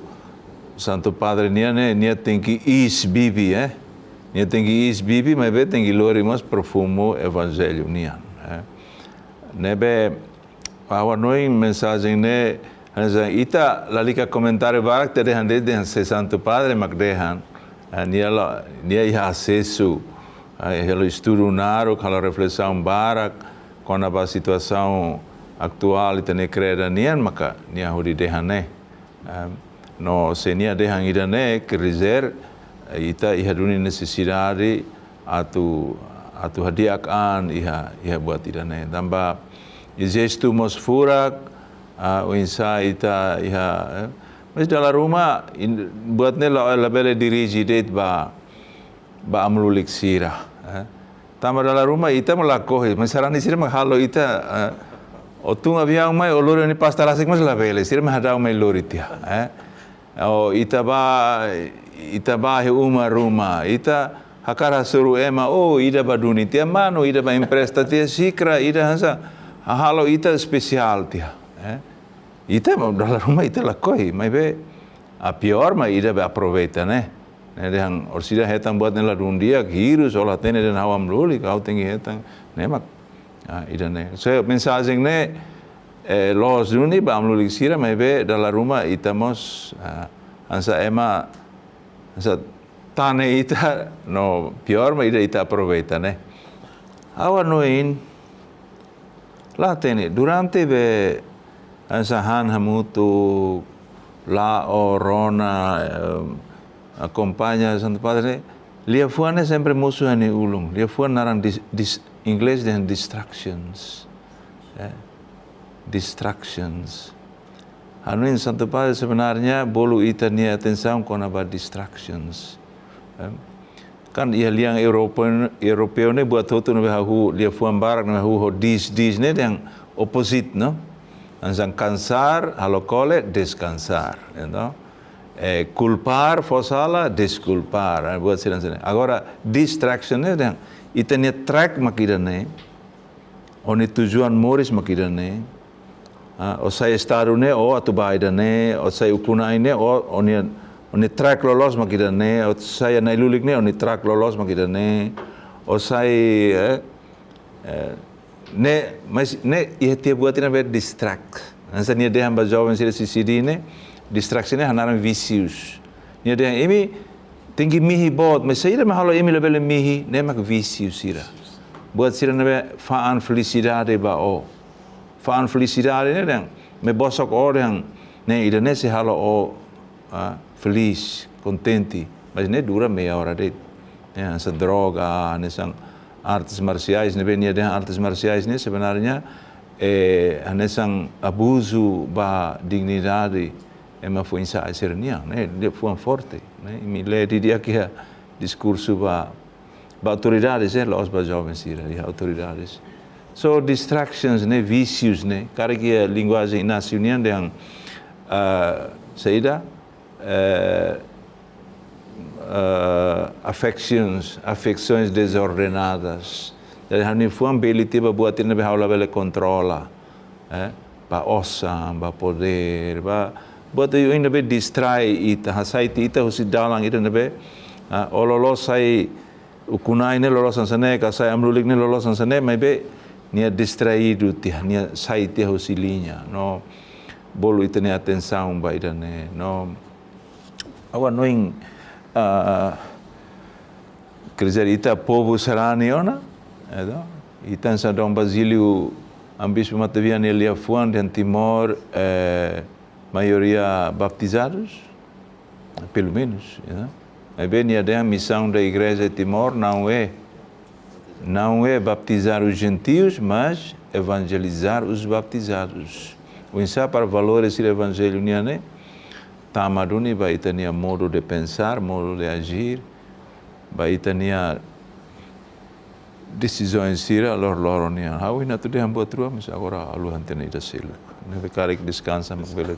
Santu Padre nian ne'e, nia tenke iis bibi, eh. Nia tenke iis bibi, maibé tenke lori mós perfumu evanjellu nian, eh. Ne'ebé, ha'u hanoin mensajen ne'e, hanesan ita lalika komentáriu barak, ita dehan de'it dehan se Santu Padre mak dehan, eh, nia la, nia iha asesu, eh, halo estudu naruk, halo reflesaun barak kona-ba situasaun atuál ita-nia kreda nian, maka nia hodi dehan ne'e. Em, no se nia dehan ida-ne'e, quer dizer, eh, ita iha duni nesesidade atu, atu hadi'a an iha, iha buat ida-ne'e. Tanba jestu mós furak, ah, oinsá ita iha, eh, mas dala ruma, in-, buat ne'e la, labele dirije de'it ba, ba amu-lulik sira, eh. Tanba dala ruma ita mak lakohi, mas sarani sira mak halo ita, eh, ó tun aviaun mai, ó lori ó-nia pasta rasik mós labele, sira mak hadau mai lori tiha, eh. Ou ita bá, ita bá iha uma ruma, ita hakarak hasoru ema, ou ida bá duni tiha manu, ida bá empresta tiha xíkara, ida hanesan halo ita espesiál tiha, eh. Ita mak dala ruma ita lakohi, maibé a pior mak ida be aproveita, ne'e. Ne'e dehan orsida hetan buat ne'e ladún di'ak, hirus, ó la hatene dehan ha'u amu-lulik, ha'u tenke hetan, ne'e mak, ah, ida-ne'e. So, mensajen ne'e, eh, loos duni ba amu-lulik sira, maibé dala ruma ita mós, ah, hanesan ema, hanesan tane ita, no pior mak ida ita aproveita, ne'e. Ha'u hanoin, la hatene, durante be hanesan han hamutuk, la'o, rona, em, akompaña Santu Padre, liafuan ne'e sempre mosu iha nia ulun. Liafuan naran dis-, dis-, inglés dehan distractions. Eh, distractions. Hanoin Santu Padre sebenarnya bolu ita-nia atensaun kona-ba distractions. Em, kan iha lian Europeu, Europeu ne'e buat hotu ne'ebé hahú, liafuan barak ne'ebé hahú ho dis, dis ne'e dehan opposite, no? Hanesan kansar, halo kole, deskansar, entaun, eh, kulpar, fó sala, deskulpar, eh, buat sira-ne'e. Agora, distraction ne'e dehan ita-nia track mak ida-ne'e, ó-nia tujuan moris mak ida-ne'e. Ah, ó sai estadu ne'e, ó atu bá ida-ne'e, ó sai ukun-na'in ne'e, ó, ó-nia Ó-nia track loloos mak ida-ne'e, ó sai iha nai-lulik ne'e, ó-nia track loloos mak ida-ne'e, ó sai, eh, eh, ne'e, mas ne'e iha tiha buat ida ne'ebé distract. Hanesan nia dehan ba joven sira sisidi ne'e, distraction ne'e hanaran vísius. Nia dehan imi tenke mihi boot, mas saida mak halo imi labele mihi, ne'e mak vísiu sira. Buat sira ne'ebé fa'an felisidade ba ó. Fa'an felisidade ne'e dehan, mai bosok ó dehan, ne'e ida-ne'e sei halo ó, ah, feliz, kontente. Mas ne'e dura meia hora de'it. Ne'e hanesan droga, hanesan artes marsiais, ne'ebé nia dehan artes marsiais ne'e sebenarnya, eh, hanesan abuzu ba dignidade ema foin-sa'e sira-nian, ne'e, ne'e fuan forte, ne'e. Imi lee didi'ak iha diskursu ba, ba autoridades, eh, la'ós ba joven sira, iha autoridades. So, distractions ne'e, vísius ne'e, karik iha linguajen Inácio nian dehan, ah, saida, eh, eh, afections, afecções desordenadas. Jadi, ha'u-nia fuan bele tiha ba buat ida ne'ebé ha'u labele kontrola, eh, ba osan, ba podér, ba buat ida ne'ebé distrai ita, hasai tiha ita husi dalan ida ne'ebé, ah, ó loloos sai ukun-na'in ne'e loloos hanesan ne'e, ka sai amu-lulik ne'e loloos hanesan ne'e, maibé nia distraidu tiha, nia sai tiha husi liña, no bolu ita-nia atensaun ba ida-ne'e, no. Ha'u hanoin, ah, quer dizer, ita povu sarani ona, entaun, ita hanesan Dom Basílio, Amu Bispu Matobian nia liafuan dehan Timor, eh, maioria baptizados, pelo menos, né? Maibé nia dehan missão da Igreja em Timor não é, não é baptizar os gentios, mas evangelizar os baptizados. Oinsá para valores do evangelho nian ne'e tama duni ba ita-nia modo de pensar, modo de agir, ba ita-nia desizaun sira loroloron nian. Ha'u hanoin atu dehan buat rua, mas agora ha'u haluha hatene ida seluk. Ne'ebé karik deskansa mak bele.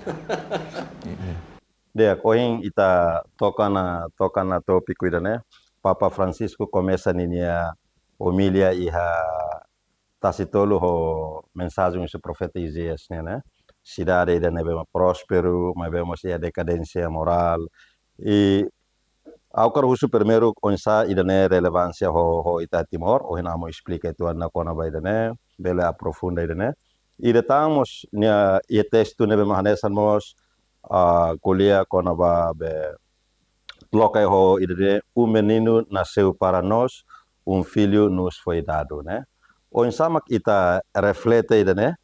Di'ak, ohin ita toka ona, toka ona tópiku ida-ne'e. Papa Francisco komesa ninia omilia iha Tasi Tolu ho mensajen husi profeta Isaías nian, ne'e. Sidade ida ne'ebé mak prósperu, maibé mós iha dekadénsia morál. I ha'u hakarak husu primeiru oinsá ida-ne'e relevánsia ho, ho ita Timor, ohin Amu esplika uitoan ona kona-ba ida-ne'e, bele aprofunda ida-ne'e. I depois mós nia iha testu ne'ebé mak hanesan mós, ah, ko'alia kona-ba be, loke ho ida-ne'e, um menino nasceu para nós, um filho nos foi dado, ne'e. Oinsá mak ita reflete ida-ne'e,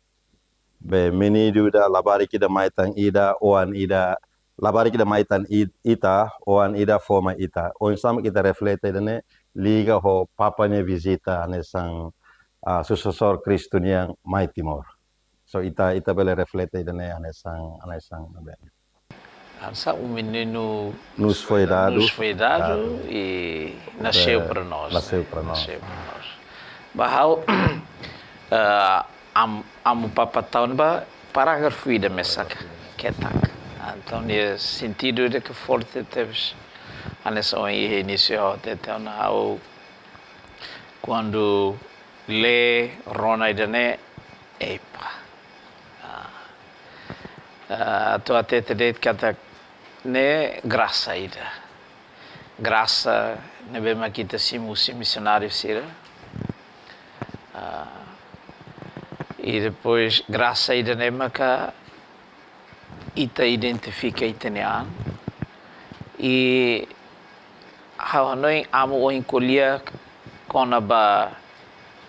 be menino ida, labarik ida mai tan ita, oan ida, labarik ida mai tan it-, ita, oan ida fó mai ita. Oinsá mak ita reflete ida-ne'e, liga ho Papa nia vizita hanesan, ah, susesór Kristu nian mai Timor. So ita, ita bele reflete ida-ne'e hanesan, hanesan, be. Hanesan um menino nos foi dado, nos foi dado, dado, e nasceu, eh, para nós, nasceu, né? Para nós. Nasceu para nós. Ba ha'u, eh, am-, Amu Papa tau ona ba parágrafu ida mesak ketak. Entaun, iha sentidu ida ke forte tebes. Hanesan ohin iha inísiu ha'u hatete ona, ha'u kuandu lee, rona ida-ne'e, epa. Ah, ah, atu hatete de'it katak ne'e grasa ida. Grasa ne'ebé mak ita simu husi misionáriu sira. Ah, i depois grasa ida-ne'e maka ita identifika ita-nia an. I ha'u hanoin Amu ohin ko'alia kona-ba,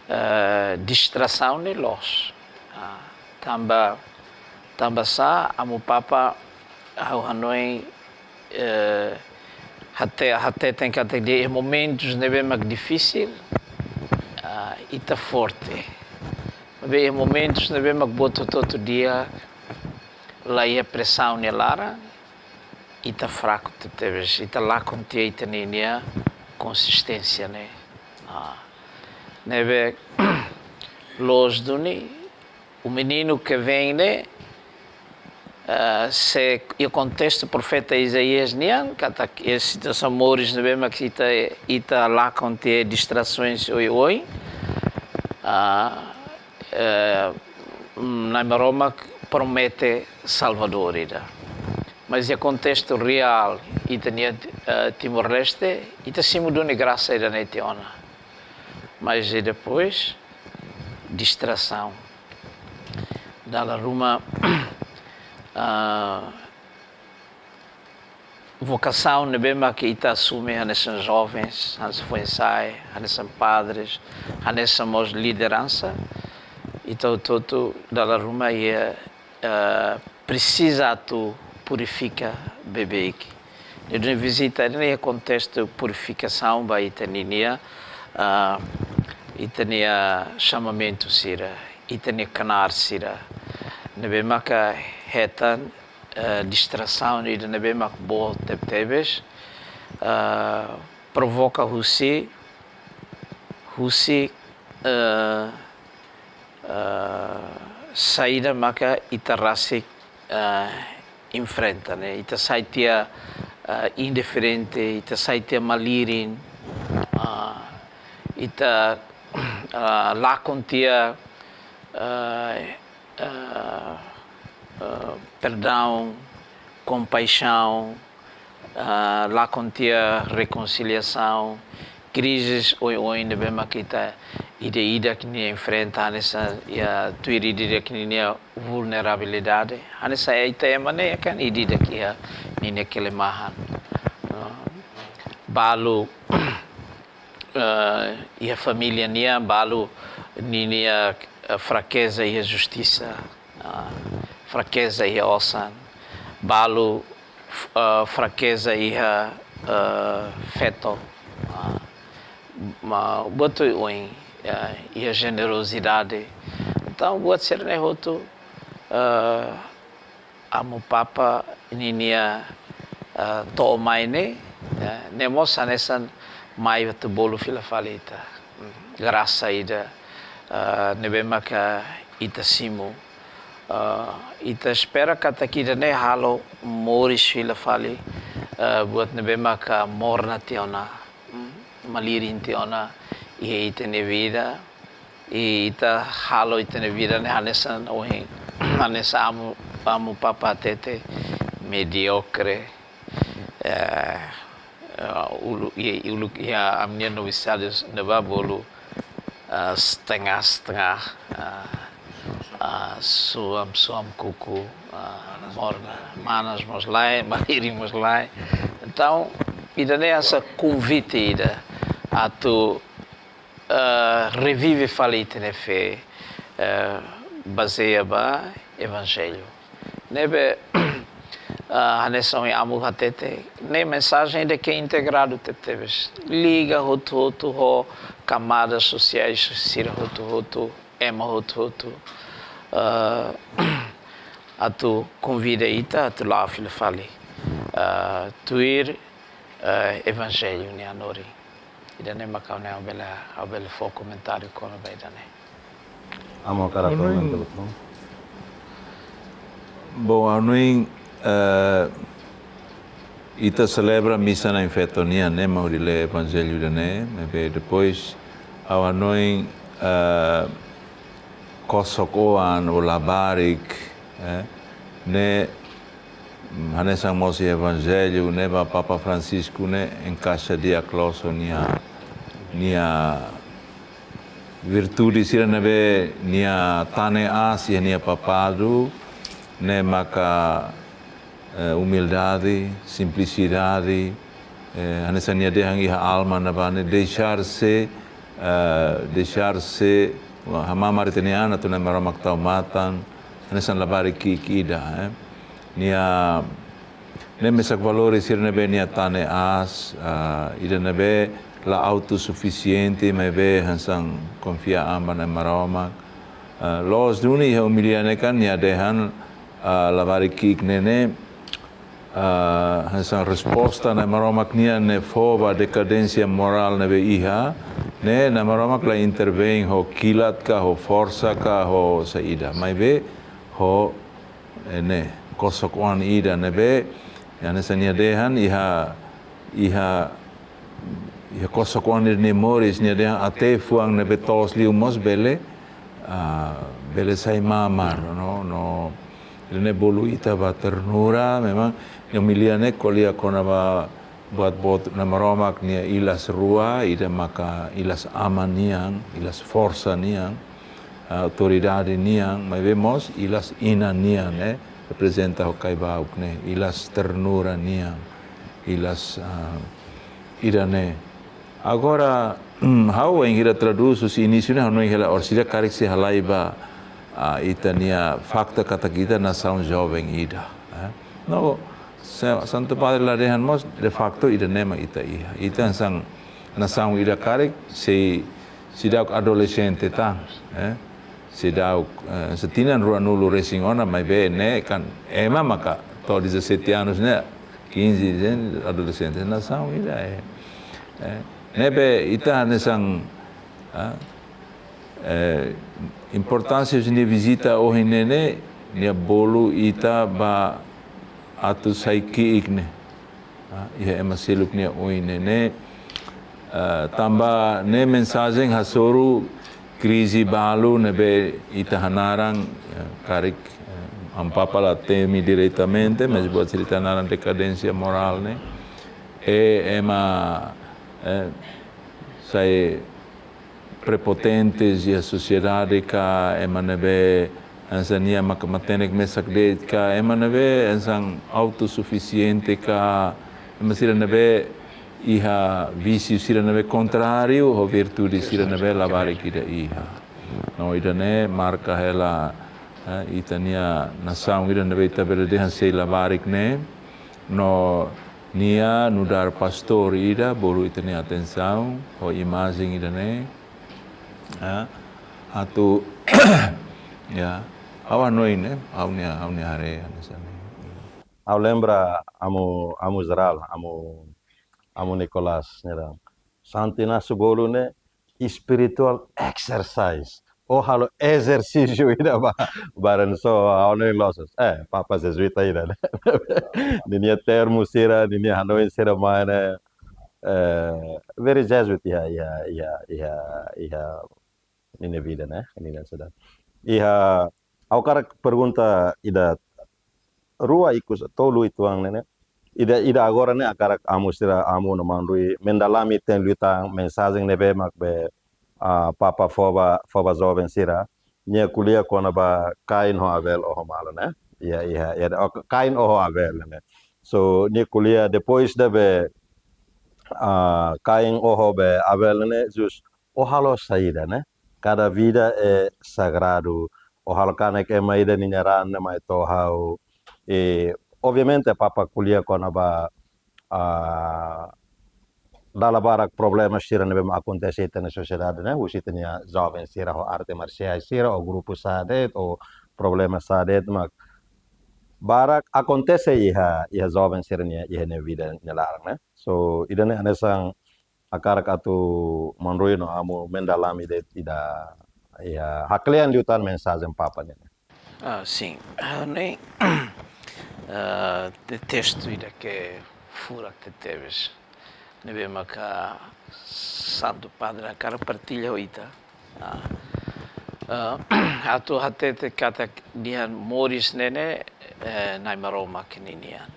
eh, distrasaun ne'e loos. Ah, tanba, tanba sá, Amu Papa, ha'u hanoin, eh, hate-, hateten katak iha momentus ne'ebé mak difisil, ah, ita forte. Maibé iha momentus ne'ebé mak buat hotu-hotu di'ak, la iha presaun nia laran, ita fraku tebetebes, ita lakon tiha ita-nia, nia konsisténsia ne'e. Ah. Ne'ebé loos duni, o menino que vem ne'e, ah, se iha kontestu profeta Isaías nian, katak iha situasaun moris ne'ebé mak ita, ita lakon tiha distrasaun oioin, ah, eh, Nai Maromak promete Salvadór ida. Mas iha kontestu reál, ita-nia, eh, Timor-Leste, ita simu duni grasa ida-ne'e tiha ona. Mas e depois, distrasaun. Dala ruma, ah, vokasaun ne'ebé mak ita asume hanesan jovens, hanesan foin-sa'e, hanesan padres, hanesan mós lideransa, ita hotu-hotu dala ruma iha, eh, presiza atu purifika beibeik. Ne'e duni vizita ne'e iha kontestu purifikasaun ba ita ninia, ah, ita-nia xamamentu sira, ita-nia knaar sira. Ne'ebé maka hetan, eh, distrasaun ida ne'ebé mak boot tebetebes, eh, provoka husi, husi, eh, eh, saida maka ita rasik, eh, enfrenta, ne'e. Ita sai tiha, eh, indiferente, ita sai tiha malirin, ah, ita, ah, lakon tiha, eh, eh, eh, perdaun, kompaixaun, ah, lakon tiha rekonsiliasaun, krizis oioin ne'ebé mak ita ida-idak nia enfrenta, hanesan iha tuir ida-idak ninia vulnerabilidade, hanesan ita ema ne'e kan ida-idak iha ninia kelemahan. Ah, balu, eh, iha família nian, balu ninia, eh, frakeza iha justisa, ah, frakeza iha osan, balu, f-, eh, frakeza iha, eh, feto, ah, ma buat oioin, eh, iha jenerozidade. Entaun, buat sira-ne'e hotu, eh, Amu Papa ninia, eh, to'o mai ne'e, eh, ne'e mós hanesan mai atu bolu fila fali ita. Hmm, grasa ida, eh, ne'ebé maka ita simu. Eh, ita espera katak ida-ne'e halo moris fila fali, eh, buat ne'ebé maka morna tiha ona, hmm, malirin tiha ona iha ita-nia vida. I ita halo ita-nia vida ne'e hanesan ohin, hanesan Amu, Amu Papa hatete, mediokre. Eh, eh, uluk, i, uluk iha ami-nia novisiádiu ne'ebá bolu, eh, setengah-setengah, eh, eh, suam-suam kuku, eh, morna, manas mós lae, malirin mós lae. Entaun, ida-ne'e hanesan konvite ida atu, eh, revive fali ita-nia fé, eh, bazeia ba Evanjellu. Ne'ebé, eh, hanesan ohin Amu hatete, ne'e mensajen ida ke integradu tebetebes. Liga hotu-hotu ho kamadas sosiais sira hotu-hotu, ema hotu-hotu, eh, atu konvida ita atu la'o fila fali, eh, tuir, eh, Evanjellu nia hanorin. Ida-ne'e maka ha'u-nia, ha'u bele, ha'u bele fó komentáriu kona-ba ida-ne'e. Amu hakarak, ha'u hanoin, komentáriu, bom? Bom, ha'u hanoin, eh, ita selebra misa na'in-feton nian, ne'e mak hodi lee Evanjellu ida-ne'e, maibé depois ha'u hanoin, eh, kosok-oan ou labarik, eh, ne'e, mm, hanesan mós iha Evanjellu ne'ebá Papa Francisco ne'e enkaixa di'ak loos ho nia, nia virtude sira ne'ebé nia tane aas iha nia papadu, ne'e maka, eh, umildade, simplisidade, eh, hanesan nia dehan iha alma ne'ebá ne'e, deixar-se, eh, deixar-se, hamamar ita-nia an atu Na'i Maromak tau matan, hanesan labarik ki'ik ida, eh. Nia, ne'e mesak valór sira ne'ebé nia tane aas, ah, ida ne'ebé la autosufisiente, maibé hanesan konfia an ba Na'i Maromak. Ah, loos duni iha omilia ne'e kan nia dehan, ah, labarik ki'ik ne'e ne'e, ah, hanesan resposta Na'i Maromak nian ne'e fó ba dekadénsia morál ne'ebé iha, ne'e Na'i Maromak la intervein ho kilat ka, ho forsa ka, ho saida. Maibé ho, eh, ne'e, kosok-oan ida ne'ebé, hanesan nia dehan iha, iha, iha kosok-oan ida nia moris, nia dehan até fuan ne'ebé toos liu mós bele, ah, bele sai mamar, no, no, Ida-ne'e bolu ita ba ternura, memang nia homilia ne'e ko'alia kona-ba buat-buat Nai Maromak nia ilas rua, ida maka ilas aman nian, ilas forsa nian, autoridade nian, maibé mós ilas inan nian, eh, reprezenta ho kaibauk ne'e, ilas ternura nian, ilas, ah, ida-ne'e. Agora, ha'u bainhira tradús husi inísiu ne'e, ha'u hanoin hela orsida karik sei halai ba, ah, ita-nia fakta katak ita nasaun joven ida, eh. No, Sa-, Santu Padre la dehan mós, de facto ida-ne'e mak ita iha. Ita hanesan nasaun ida karik sei, seidauk adolexente tan, eh. Seidauk, eh, hanesan tinan ruanulu resin ona, maibé ne'e kan ema maka to'o dezassete anos ne'e, quinze, dezasseis, adolexente, nasaun ida, eh. Eh, ne'ebé ita hanesan, ah, eh, importánsia husi nia vizita ohin ne'e ne'e, nia bolu ita ba atu sai ki'ik ne'e. Ah, iha ema seluk nia oin ne'e ne'e. Ah, tanba ne'e mensajen hasoru krize balu ne'ebé ita hanaran, eh, karik, eh, Amu Papa la temi diretamente, mas buat sira ita hanaran dekadénsia morál ne'e. I ema, eh, sai prepotentes iha sosiedade ka ema ne'ebé hanesan nia maka matenek mesak de'it ka ema ne'ebé hanesan autosufisiente ka ema sira ne'ebé iha vísiu sira ne'ebé kontráriu ho virtude sira ne'ebé labarik ida iha. No ida-ne'e marka hela, eh, ita-nia nasaun ida ne'ebé ita bele dehan sei labarik ne'e. No nia nu'udar pastór ida bolu ita-nia atensaun ho imajen ida-ne'e. Ah, atu, ya, ha'u hanoin ne'e, ha'u-nia, ha'u-nia haree hanesan ne'e. Ha'u lembra amu, amu jerál, amu, amu Nicolas, nia dehan, Santu Inácio bolu ne'e spiritual exercise. Ó halo ezersísiu ida ba, baran so, ha'u hanoin loos. Eh, Papa Jezuíta ida, ne'e. Ninia termu sira, ninia hanoin sira mai ne'e, eh, very Jesuit iha, iha, iha, iha, iha ninia vida, ne'e, ninia sida. Iha, ha'u hakarak pergunta ida rua ikus tolu uitoan ne'e ne'e. Ida, ida agora ne'e hakarak amu sira, amu no Maun Rui mendalami ita-nia liután mensajen ne'ebé mak be, ah, Papa fó ba, fó ba joven sira. Nia ko'alia kona-ba Kain ho Abel oho malu ne'e. Iha, iha, iha, oh, Kain oho Abel ne'e. So, nia ko'alia depois de be, ah, Kain oho be Abel ne'e, jus ó halo saida ne'e. Kada vida é sagradu. Ó halo kanek ema ida ninia raan ne'e mai to'o ha'u. I, obviamente, Papa ko'alia kona-ba, ah, dala barak problema sira ne'ebé mak akontese iha ita-nia sosiedade ne'e, husi ita-nia joven sira ho arte marsiais sira, ou grupu saida de'it, ou problema saida de'it, mak barak akontese iha, iha joven sira-nia, iha nia vida nia laran ne'e. So, ida-ne'e hanesan hakarak atu Maun Rui no amu mendalami de'it ida, iha, haklean liután mensajen Papa ne'e. Ah, sin. Ah, ne'e, ah, te-, testu ida ke furak tebetebes. Ne'ebé maka Santu Padre hakarak partilla ho ita. Ah, ah, atu hatete katak ninia moris ne'e ne'e, eh, Nai Maromak ninian.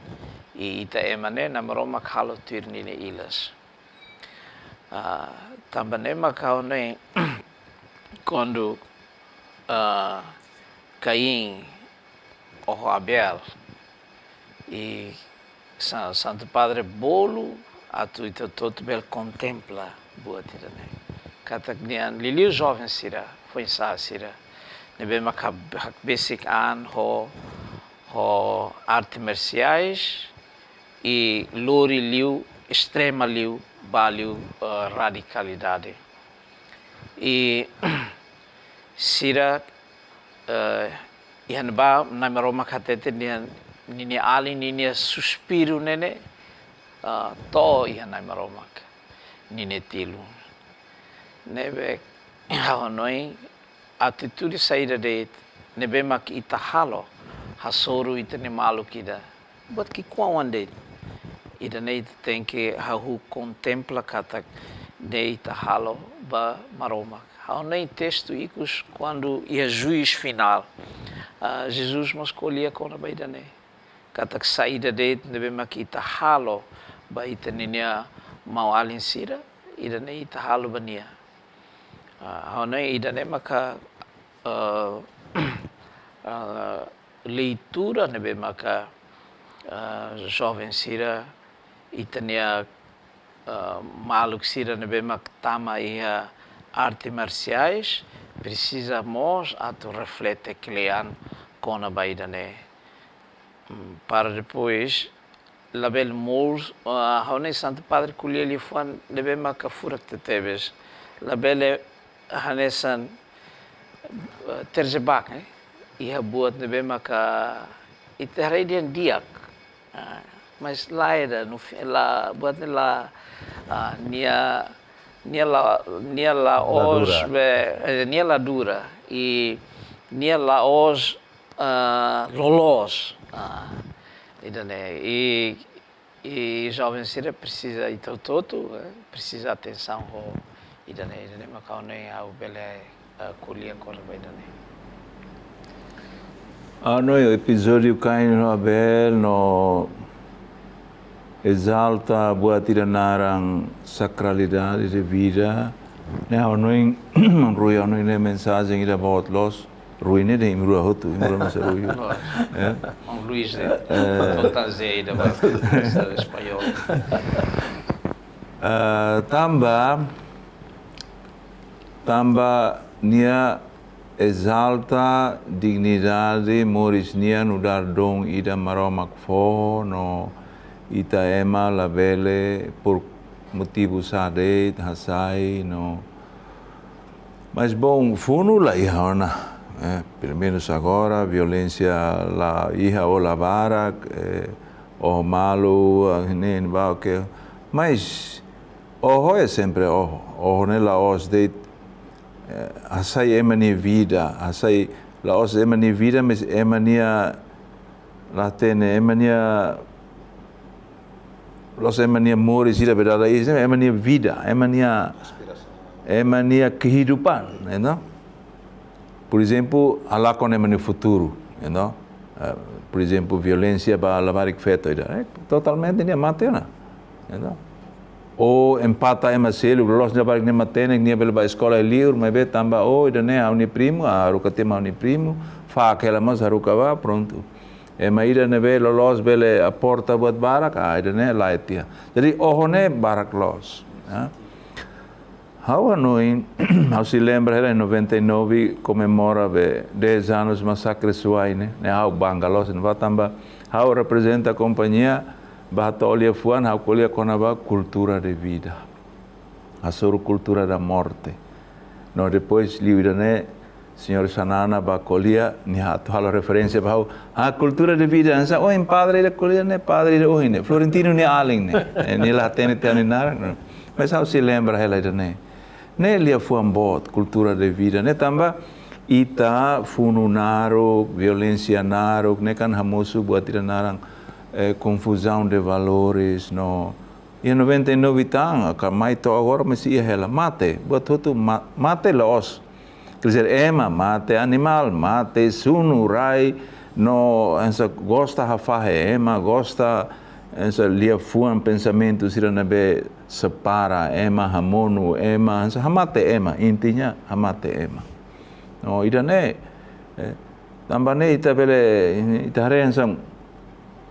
I ita ema ne'e Nai Maromak halo tuir ninia ilas. Ah, tanba ne'e maka ha'u hanoin kuandu, ah, Kain oho Abel, i Sa-, Santu Padre bolu atu ita hotu-hotu bele kontempla buat ida-ne'e. Katak nian liuliu joven sira, foin-sa'e sira ne'ebé maka hak-, hakbesik an ho, ho arte marsiais, i lori liu, estrema liu, ba liu, eh, radikalidade. I sira, eh, iha ne'ebá Nai Maromak hatete ninia, ninia alin, ninia suspiru ne'e ne'e, eh, to'o iha Nai Maromak ninia tilun. Ne'ebé ha'u hanoin atitude saida de'it ne'ebé mak ita halo hasoru ita-nia maluk ida, buat ki'ikoan de'it. Ida-ne'e ita tenke hahú kontempla katak ne'e ita halo ba Maromak. Ha'u hanoin testu ikus kuandu iha juís finál. Ah, Jesus mós ko'alia kona-ba ida-ne'e. Katak saida de'it ne'ebé mak ita halo ba ita ninia maun-alin sira, ida-ne'e ita halo ba nia. Ah, ha'u hanoin ida-ne'e maka, ah, ah, leitura ne'ebé maka, ah, joven sira, ita-nia, ah, maluk sira ne'ebé mak tama iha arte marsiais, presiza mós atu reflete kle'an kona-ba ida-ne'e. Mm, para depois, labele moos, ah, ha'u hanoin Santu Padre ko'alia liafuan ne'ebé maka furak tebetebes. Labele hanesan, ah, terjebak, eh? Iha buat ne'ebé maka ita haree dehan di'ak. Ah, mas lae ida, no fi-, la, buat ne'e la, ah, nia, nia la, nia la'ós dura. Be, eh, nia la dura. I nia la'ós, ah, loloos. Ah, ida-ne'e. I, i joven sira presiza, ita hotu-hotu, eh, presiza atensaun ho ida-ne'e, ida-ne'e maka ha'u hanoin ha'u bele, eh, ko'alia kona-ba ida-ne'e. Ha'u hanoin epizódiu Kain no Abel no ezalta buat ida naran sakralidade de vida. Ne'e ha'u hanoin, rui ha'u hanoin ne'e mensajen ida boot loos. Rui ne'e dehan imi rua hotu, imi rua mós rui. Loos. Eh? Maun Luis, eh? Eh. Tontan ze ida ba bahasa Espanhol. Eh, tanba, tanba nia ezalta dignidade moris nian nu'udar don ida Maromak fó, no ita ema labele por motivu saida de'it hasai, no. Mas bom, funu la iha ona, eh, pelumenus agora, violénsia la iha ou la barak, eh, oho malu, ah, ne'e, ne'ebá, oke. Mas oho é sempre oho, oho ne'e la'ós de'it, eh, hasai ema nia vida, hasai la'ós ema nia vida, mas ema nia, la hatene, ema nia, la'ós ema nia moris ida be dada iha, ema nia vida, ema nia, aspirasaun, ema nia kehidupan, entaun. Por ezemplu, halakon ema nia futuru, entaun. Eh, por ezemplu, violénsia ba labarik feto ida, eh, totalmente nia mate ona, entaun. Ou empata ema seluk, loloos nia labarik nia matenek, nia bele bá eskola liur, maibé tanba, oh, ida-ne'e ha'u-nia primu, ah, haruka tiha mak ha'u-nia primu, fak hela mós haruka bá, prontu. Ema ida ne'ebé loloos bele aporta buat barak, ah, ida-ne'e la'o tiha. Jadi, oho ne'e barak loos, ya. Ha'u hanoin, ha'u sei lembra hela iha noventa e nove komemora be dez anos masakre Suai ne'e, ne'e ha'u bangga loos, ne'ebá tanba ha'u reprezenta kompañia, bá hato'o liafuan, ha'u ko'alia kona-ba cultura de vida. Hasoru cultura da morte. No depois liu ida-ne'e, señór Xanana bá ko'alia, nia atu halo referénsia ba ha'u. Ah, cultura de vida, hanesan, oh, em padre ida ko'alia ne'e, padre ida ohin ne'e. Florentino nia alin ne'e. Eh, nia la hatene tiha nia naran, no. Mas ha'u sei lembra hela ida-ne'e. Ne'e liafuan boot, cultura de vida. Ne'e tanba ita funu naruk, violénsia naruk, ne'e kan hamosu buat ida naran, eh, confusão de valores, no. Iha noventa e nove tan, ka mai to'o agora, mas iha hela mate, buat hotu ma-, mate la'ós. Quer dizer, ema mate, animál mate, sunu, rai, no, hanesan gosta hafahe ema, gosta, hanesan liafuan pensamentu sira ne'ebé separa ema, hamonu ema, hanesan hamate ema, intinya hamate ema. No, ida-ne'e, eh, tanba ne'e ita bele, ita haree hanesan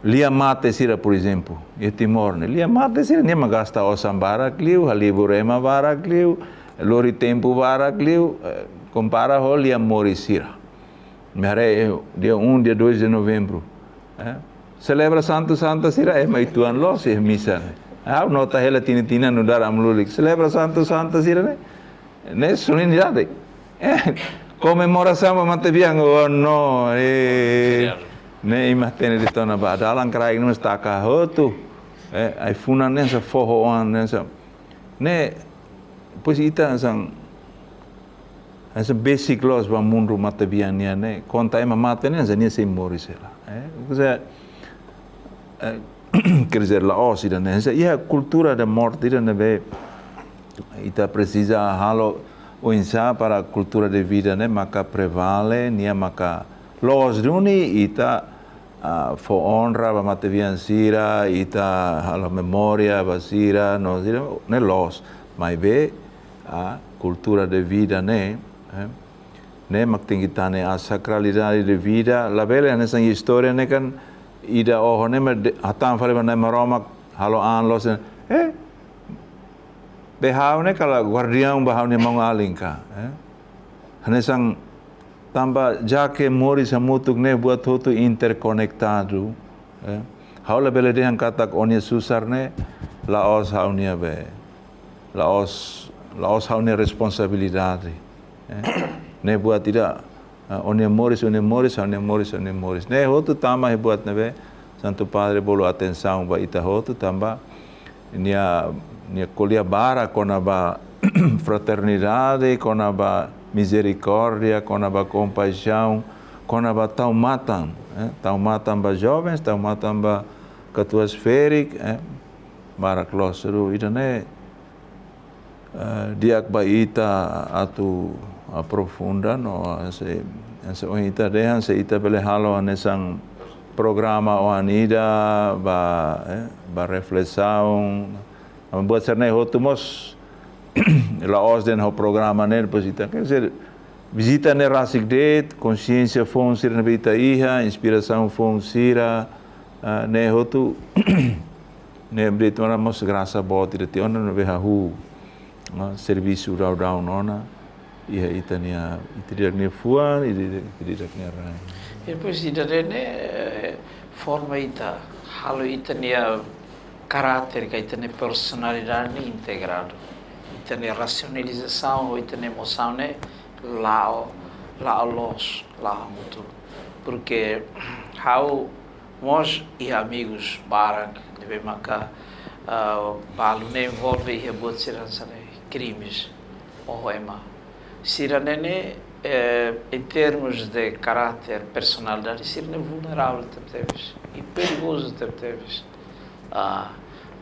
lia mate sira, por ezemplu, iha Timor ne'e. Lia mate sira, nia mak gasta osan barak liu, halibur ema barak liu, lori tempu barak liu, eh, kompara ho lia moris sira. Imi haree, eh, dia um, dia dois de novembro, eh, selebra santu santa sira, ema uitoan loos iha misa ne'e. Ha'u nota hela tinan-tinan nu'udar amu-lulik. Selebra santu santa sira ne'e, ne'e solenidade. Eh, komemorasaun ba matebian, oh no, eh. Feriadu. Ne'e imi hatene de'it ona ba dalan kraik ne'e mós taka hotu. Eh, ai-funan ne'e hanesan foho-oan ne'e hanesan. Ne'e, depois ita hanesan, hanesan besik loos ba mundu matebian nian ne'e. Konta ema mate ne'e hanesan nia sei moris hela. Eh, quer dizer, eh, quer dizer, la'ós ida-ne'e. Hanesan iha cultura da morte ida ne'ebé ita presiza halo oinsá para cultura de vida ne'e maka prevale, nia maka Loos duni ita, ah, fó onra ba matebian sira, ita halo memória ba sira, no sira, ne'e loos. Maibé, ah, kultura de vida ne'e, eh, ne'e mak tenke tane a sakralidade de vida, labele hanesan istória ne'e kan ida oho ne'e mak de-, hatán fali ba Nai Maromak halo an loos, eh, be ha'u ne'e kala guardiaun ba ha'u-nia maun-alin ka, eh. Hanesan tanba jake moris hamutuk ne'e buat hotu interkonektadu, eh. Ha'u labele dehan katak ó-nia susar ne'e la'ós ha'u-nia be, la'ós, la'ós ha'u-nia responsabilidade, eh. Ne'e buat ida, ah, ó-nia moris, ó-nia moris, ha'u-nia moris, ha'u-nia moris. Ne'e hotu tama iha buat ne'ebé Santu Padre bolu atensaun ba ita hotu tanba nia, nia ko'alia barak kona-ba fraternidade, kona-ba mizerikórdia, kona-ba kompaixaun, kona-ba tau matan, eh, tau matan ba jovens, tau matan ba katuas-ferik, eh, barak loos. Seru ida-ne'e, eh, di'ak ba ita atu aprofunda no se, se ohin ita dehan se ita bele halo hanesan programa oan ida ba, eh, ba reflesaun. Buat sira-ne'e hotu mós la'ós de'it ho programa ne'e, depois ita, quer dizer, vizita ne'e rasik de'it, konxiénsia foun sira ne'ebé ita iha, inspirasaun foun sira, ah, ne'e hotu, ne'e de'it ona mós grasa boot ida tiha ona ne'ebé hahú, ah, servisu daudaun ona iha ita-nia, ita-nia fuan, ita-nia, ita-nia rai. E depois ida-ne'e, eh, forma ita, halo ita-nia karáter ka ita-nia personalidade ne'e integradu. Ita-nia rasionalizasaun ho ita-nia emosaun ne'e la'o, la'o loos, la'o hamutuk. Porque ha'u mós iha amigus barak ne'ebé maka, ah, balu ne'e envolve iha buat sira hanesan krimes oho ema. Sira-ne'e ne'e, eh, em termos de caráter, personalidade, sira-ne'e vulnerável tebetebes i perigozu tebetebes. Ah,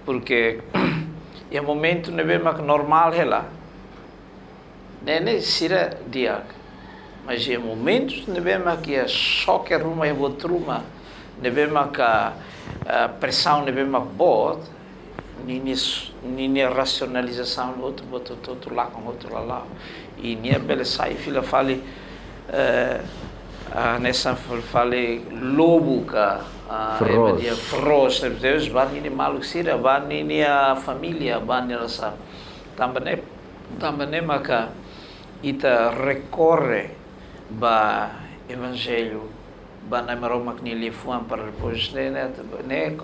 porque iha momentu ne'ebé mak normál hela, ne'e ne'e sira di'ak. Mas iha momentus ne'ebé mak iha xoke ruma, iha buat ruma ne'ebé mak, ah, presaun ne'ebé mak boot, ninia s-, ninia rasionalizasaun hotu, buat hotu, hotu lakon, hotu la la'o. I nia bele sai fila fali, eh, ah, hanesan fila fali lobu ka, ah, Feroz. Ema dehan feroz, depois ba ninia maluk sira, ba ninia família, ba nia rasa. Tanba ne'e, tanba ne'e maka ita rekorre ba evanjellu, ba Nai Maromak nia liafuan para depois ne'e, ne'e, ne'e, eh,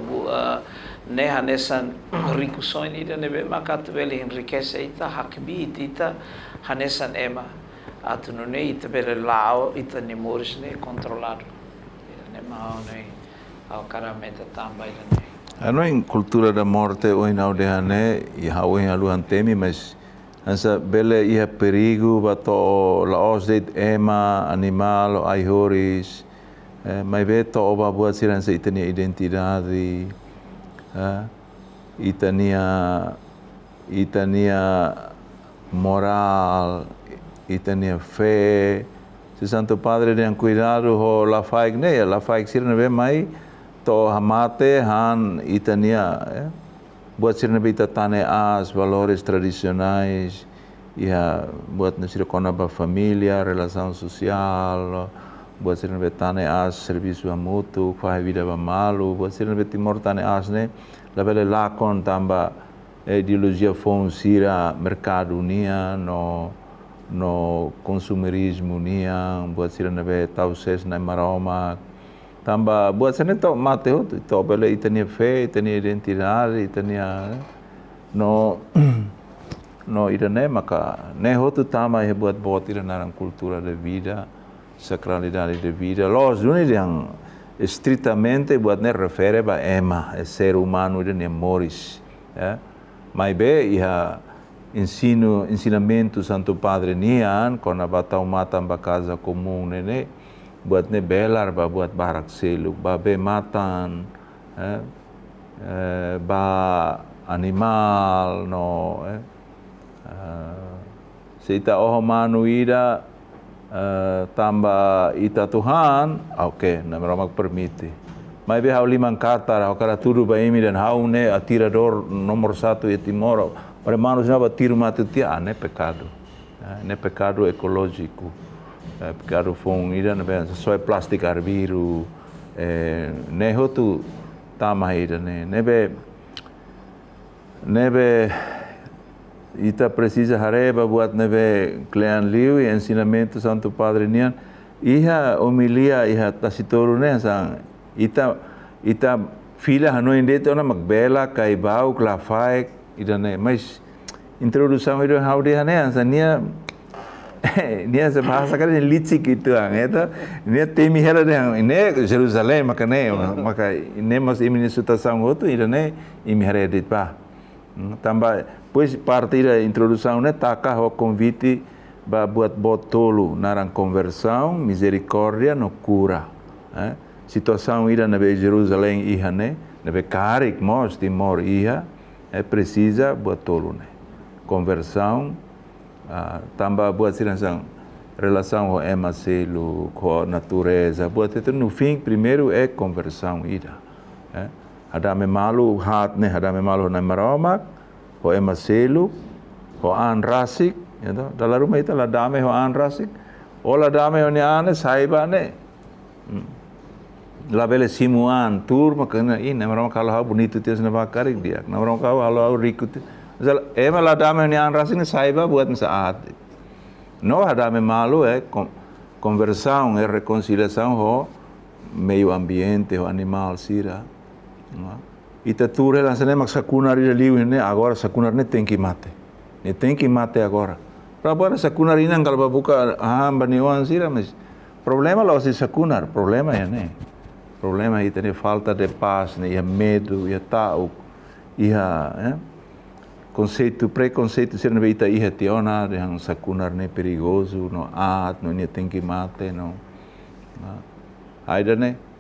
bu-, eh, ne'e hanesan rikusoin ida ne'ebé maka atu bele enrikese ita, hakbiit ita hanesan ema. Atu nune'e ita bele la'o ita-nia moris ne'e kontroladu. Ne'e mak ha'u-nia, ha'u hakarak aumenta tanba ida-ne'e. Hanoin kultura da morte ohin ha'u dehan ne'e, i ha'u ohin haluha temi, mas hanesan bele iha perigu ba to'o la'ós de'it ema, animál, ou ai-horis, eh, maibé to'o ba buat sira hanesan ita-nia identidade, eh, ita-nia, ita-nia morál, ita-nia fé. Se Santu Padre dehan kuidadu ho lafaek ne'e, lafaek sira ne'ebé mai to'o hamate han ita-nia, eh, buat sira ne'ebé ita tane aas, valores tradisionais, iha buat ne'e sira kona-ba família, relasaun sosiál, buat sira ne'ebé tane aas, servisu hamutuk, fahe vida ba malu, buat sira ne'ebé Timor tane aas ne'e labele lakon tanba, eh, ideolojia foun sira merkadu nian, no, no konsumerizmu nian, buat sira ne'ebé tau sees Nai Maromak. Tanba buat sira-ne'e to'o mate hotu, to'o bele ita-nia fé, ita-nia identidade, ita-nia, eh, no, no ida-ne'e maka, ne'e hotu tama iha buat boot ida naran kultura de vida, sakralidade de vida. Loos duni dehan estritamente buat ne'e refere ba ema, eh, ser umanu ida-nia moris, eh. Maibé iha ensinu, ensinamentu Santu Padre nian, kona-ba tau matan ba kaza komún ne'e ne'e, buat ne'e belar ba buat barak seluk, ba bee-matan, eh, eh, ba animál, no, eh, eh, se ita oho manu ida, Eh, tanba ita atu han, oke, Nai Maromak permite. Maibé ha'u liman katar, ha'u hakarak hatudu ba imi dehan ha'u ne'e atiradór nomor satu iha Timor. Para maluk sira bá tiru mate tiha, ah, ne'e pekadu. Eh, ne'e pekadu ekolójiku. Eh, pekadu foun ida ne'ebé soe plástiku arbiru. Eh, ne'e hotu tama ida-ne'e. Ne'ebé, ne'ebé ita presiza haree ba buat ne'ebé kle'an liu i ensinamentu Santu Padre nian. Iha omilia, iha Tasi Tolu ne'e hanesan ita, ita fila hanoin de'it ona mak bela, kaibau, klafaek, ida-ne'e. Mas introdusaun ida ha'u dehan ne'e, hanesan nia, nia hanesan bahasa karik nia licik uitoan, ya toh. Nia temi hela dehan, ne'e Jerusalém, maka ne'e, maka ne'e mós imi-nia situasaun hotu, ida-ne'e, imi haree de'it bá. Hmm, tanba, depois parte ida introdusaun ne'e taka ho konvite ba buat boot tolu, naran konversaun, mizerikórdia no kura. Eh, situasaun ida ne'ebé Jerusalém iha ne'e, ne'ebé karik mós Timor iha, eh, presiza buat tolu ne'e. Konversaun, ah, tanba buat sira hanesan relasaun ho ema seluk, ho natureza, buat ida-ne'e no fim, primeiru é konversaun ida. Eh, hadame malu haat ne'e, hadame malu ho Nai Maromak, ho ema seluk, ho an rasik, ya toh. Dala ruma ita la dame ho an rasik, ó la dame ho nia an ne'e, sai bá ne'e. Hmm. Labele simu an, tuur maka ne'e, ih, Nai Maromak halo ha'u bonitu tiha hanesan ne'ebá karik di'ak. Nai Maromak halo ha'u riku tiha. Misal, ema la dame ho nia an rasik ne'e sai bá buat hanesan aat. No hadame malu é kon-, konversaun, é rekonsiliasaun ho meiu ambiente, ho animál sira. Ita tuur hela hanesan ne'e mak sakunar ida liu ne'e, agora sakunar ne'e tenke mate. Ne'e tenke mate agora. Para agora sakunar ida-ne'e kala bá buka hahán ba nia oan sira, mas problema la'ós sakunar, problema iha ne'e. Problema ita-nia falta de pás ne'e, iha medu, iha ta'uk, iha, eh, konseitu, prekonseitu sira ne'ebé ita iha tiha ona dehan sakunar ne'e perigozu, no aat, no nia tenke mate, no. Nah, ida-ne'e.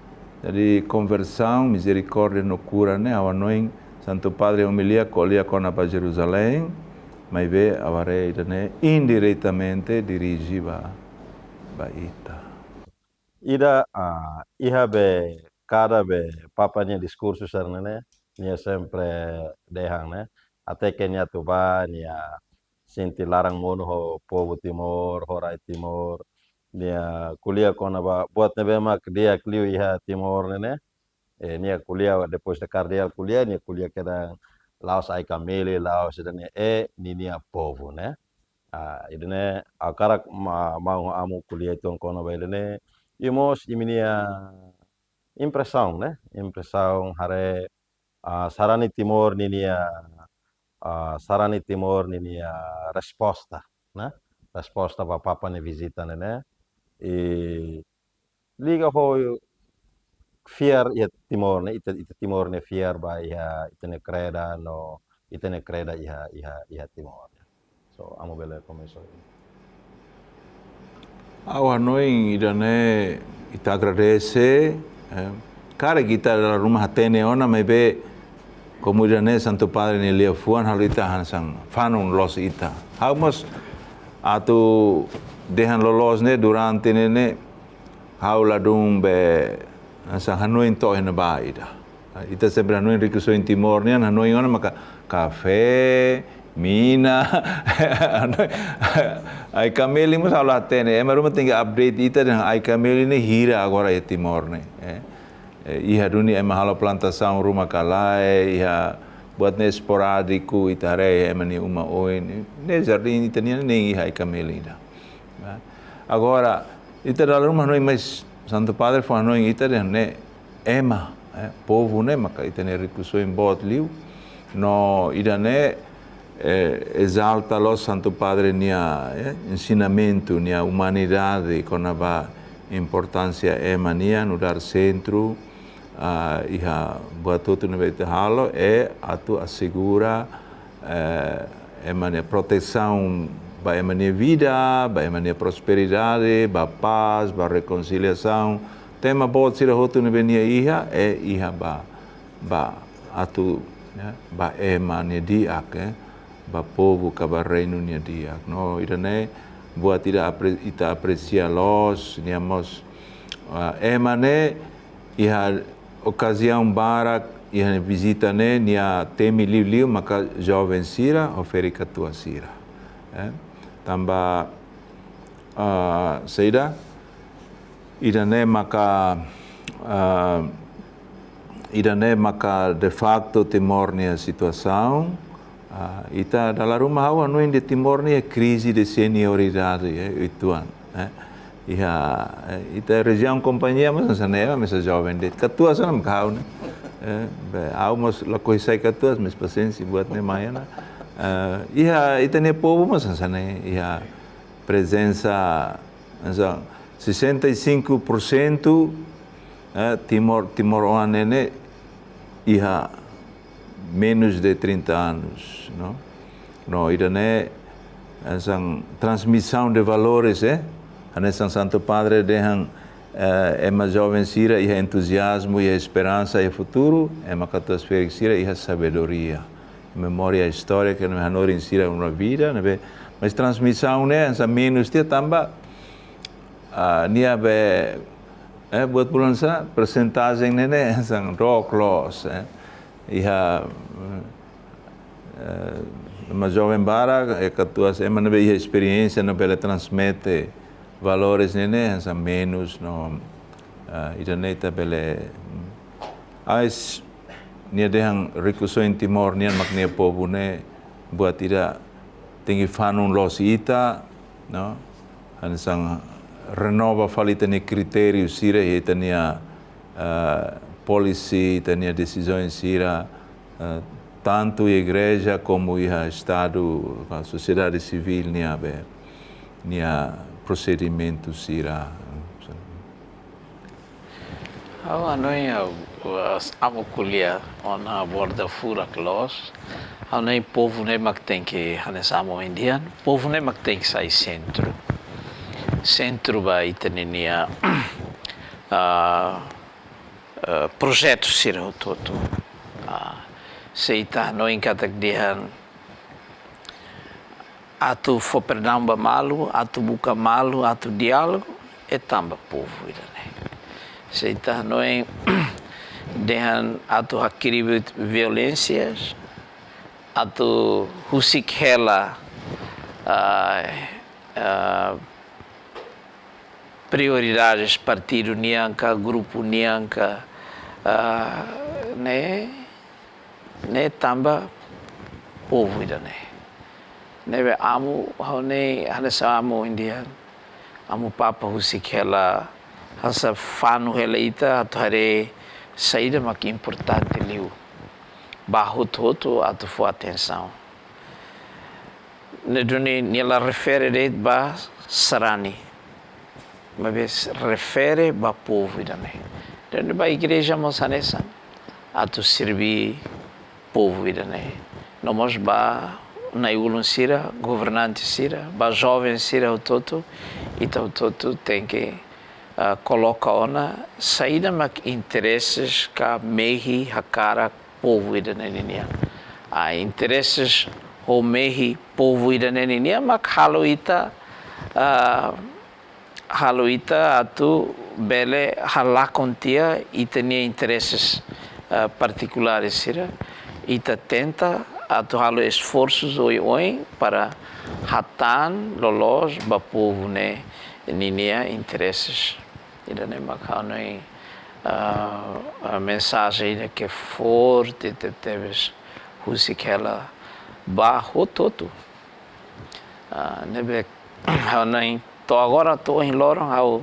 Jadi konversaun, mizerikórdia no kura ne'e, ha'u hanoin Santu Padre omilia ko'alia kona-ba Jerusalém, maibé ha'u haree ida-ne'e indiretamente dirije ba, ba ita. Ida, ah, iha be kada be Papa nia diskursu sira-ne'e ne'e, nia sempre dehan ne'e, até ke nia atu bá, nia sente laran monu ho povu Timor, ho rai Timor, nia ko'alia kona-ba buat ne'ebé mak di'ak liu iha Timor ne'e ne'e. Eh, nia ko'alia, depois de kardeál ko'alia, nia ko'alia kedas la'ós Ai-Kameli, la'ós ida-ne'e, eh, ninia povu ne'e. Ah, ida-ne'e ha'u hakarak ma-, maun ho amu ko'alia uitoan kona-ba ida-ne'e. I mós imi-nia impresaun ne'e, impresaun haree, ah, sarani Timor ninia, ah, sarani Timor ninia resposta, ne'e? Resposta ba Papa nia vizita ne'e ne'e. I liga ho fiar iha Timor ne'e, ita, ita Timor ne'e fiar ba iha ita-nia kreda no ita-nia kreda iha, iha, iha Timor. So, amu bele komesa. Ha'u hanoin ida-ne'e ita agradese, eh, karik ita dala ruma hatene ona, maibé komu ida-ne'e Santu Padre nia liafuan halo ita hanesan fanun loos ita. Ha'u mós atu dehan loloos ne'e durante ne'e ne'e ha'u ladún be hanesan hanoin to'o iha ne'ebá ida. Ita sempre hanoin rikusoin Timor nian, hanoin ona maka kafé, mina, hanoin, Ai-Kameli mós ha'u la hatene. Ema ruma tenke update ita dehan Ai-Kameli ne'e hira agora iha Timor ne'e, eh. Eh, iha duni ema halo plantasaun ruma ka lae, iha buat ne'e esporádiku, ita haree ema nia uma oin. Ne'e jardín ita-nian ne'e iha Ai-Kameli ida. Nah, agora, ita dala ruma hanoin, mas Santu Padre fó hanoin ita dehan ne'e ema, eh, povu ne'e maka ita-nia rikusoin boot liu. No ida-ne'e, eh, ezalta loos Santu Padre nia, eh, ensinamentu, nia umanidade kona-ba importánsia ema nian, nu'udar sentru, ah, iha buat hotu ne'ebé ita halo, i atu asegura, eh, ema nia protesaun ba ema nia vida, ba ema nia prosperidade, ba pás, ba rekonsiliasaun. Tema boot sira hotu ne'ebé nia iha, eh, iha ba, ba atu, ya, ba ema nia di'ak, eh, ba povu ka ba reinu nia di'ak. No ida-ne'e Buat ida apre-, ita apresia loos, nia mós, ah, ema ne'e iha okaziaun barak iha vizita ne'e nia temi liuliu maka joven sira, ho ferik-katuas sira. Eh, tanba, ah, saida, ida-ne'e maka, ah, ida-ne'e maka de facto Timor nia situasaun. Ah, ita dala ruma ha'u hanoin dehan Timor nia krize de senioridade, eh, uitoan, eh. Iha, eh, ita rejiaun Companhia mós hanesan ne'e, mós joven de'it. Katuas ona maka ha'u ne'e. Eh, be, ha'u mós lakohi sai katuas, mas pasiénsia buat ne'e mai ona. Eh, iha, ita-nia povu mós hanesan ne'e, iha prezensa, hanesan sessenta e cinco por cento, eh, Timor, timoroan ne'e iha menus de trinta anos, no? No, ida-ne'e, hanesan transmisaun de valores, eh? Hanesan Santu Padre dehan, eh, ema joven sira iha entuziazmu, iha esperansa, iha futuru, ema katuas ferik sira iha sabedoria. Memória, istória, ke hanorin sira uma vida, ne'ebé, mas transmisaun ne'e hanesan menus tiha tanba, ah, nia be, eh, buat bulan sa, persentajen ne'e, ne'e, hanesan dook loos, eh. Iha, eh, ema joven barak, eh, katuas ema ne'ebé iha esperiénsia no bele transmite valores ne'e, ne'e, hanesan menus, no, ah, ida-ne'e ita bele, mm, ais, nia dehan rikusoin Timor nian mak nia povu ne'e buat ida tenke fanun loos ita, no? Hanesan renova fali ita-nia kritériu sira, ita-nia, eh, polisi, ita-nia desizaun sira, eh, tantu igreja komu iha Estadu, sosiedade sivíl nia be, nia prosedimentu sira. Ha'u hanoin, ha'u, uh, amu ko'alia ona aborda furak loos. Ha'u hanoin povu ne'e mak tenke, hanesan amu ohin dehan, povu ne'e mak tenke sai sentru. Sentru ba ita ninia, ah, ah, projetu sira hotu-hotu. Ah, se ita hanoin katak dehan atu fó perdaun ba malu, atu buka malu, atu diálogu, é tanba povu ida-ne'e. Se ita hanoin dehan atu hakribi violénsia, atu husik hela, ah, ah, prioridades partidu nian ka, grupu nian ka, ah, ne'e, ne'e tanba povu ida-ne'e. Ne'ebé amu, ha'u hanoin, hanesan amu ohin dehan, amu Papa husik hela, hanesan fanu hela ita atu haree saida mak importante liu ba hotu-hotu atu fó atensaun. Ne'e duni nia la refere de'it ba sarani, maibé refere ba povu ida-ne'e. Duni ba igreja mós hanesan, atu serbí povu ida-ne'e. No mós ba na'i-ulun sira, governante sira, ba joven sira hotu-hotu, ita hotu-hotu tenke, ah, koloka ona saida mak intereses ka mehi hakarak povu ida-ne'e ninian. Ah, intereses ho mehi povu ida-ne'e ninian mak halo ita, ah, halo ita atu bele halakon tiha ita-nia intereses, eh, partikulares sira. Ita tenta atu halo esforsus oioin para hatán loloos ba povu ne'e ninia intereses. Ida-ne'e mak ha'u hanoin, ah, ah, mensajen ida ke forte te-, tebes husik hela ba hotu-hotu. Ah, ne'ebé ha'u hanoin to'o agora, to'o ohin loron ha'u,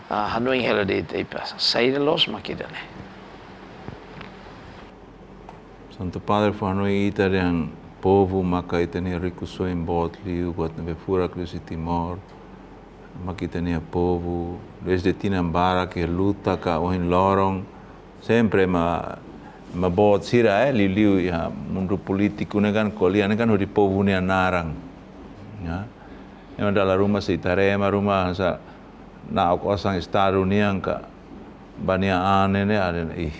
ah, hanoin hela de'it, eh, pasa. Saida loos mak ida-ne'e. Santu Padre fó hanoin ita dehan povu maka ita-nia rikusoin boot liu, buat ne'ebé furak liu husi Timor. Mak ita-nia povu, desde tinan barak ke luta ka ohin loron, sempre ema, ema boot sira, eh, liuliu iha mundu polítiku ne'e kan ko'alia ne'e kan hodi povu nia naran. Ya. Ema dala ruma se ita haree ema ruma hanesan na'ok osan Estadu nian ka ba nia an ne'e, ne'e, ade, ih,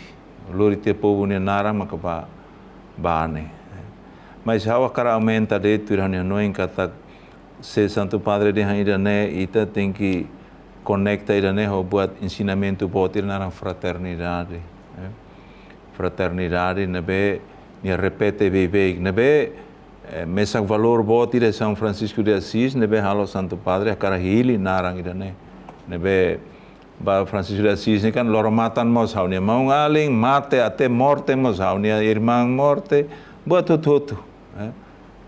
lori tiha povu nia naran maka ba, ba ne'e. Mas ha'u hakarak aumenta de'it tuir ha'u-nia hanoin katak Se Santu Padre dehan ida-ne'e, ita tenke konekta ida-ne'e ho buat ensinamentu boot ida naran fraternidade, eh. Fraternidade ne'ebé nia repete beibeik, ne'ebé, eh, mesak valór boot ida São Francisco de Assis, ne'ebé halo Santu Padre hakarak hili naran ida-ne'e. Ne'ebé ba Francisco de Assis ne'e kan loro-matan mós ha'u-nia maun-alin, mate até morte mós ha'u-nia irmaun morte, buat hotu-hotu, eh.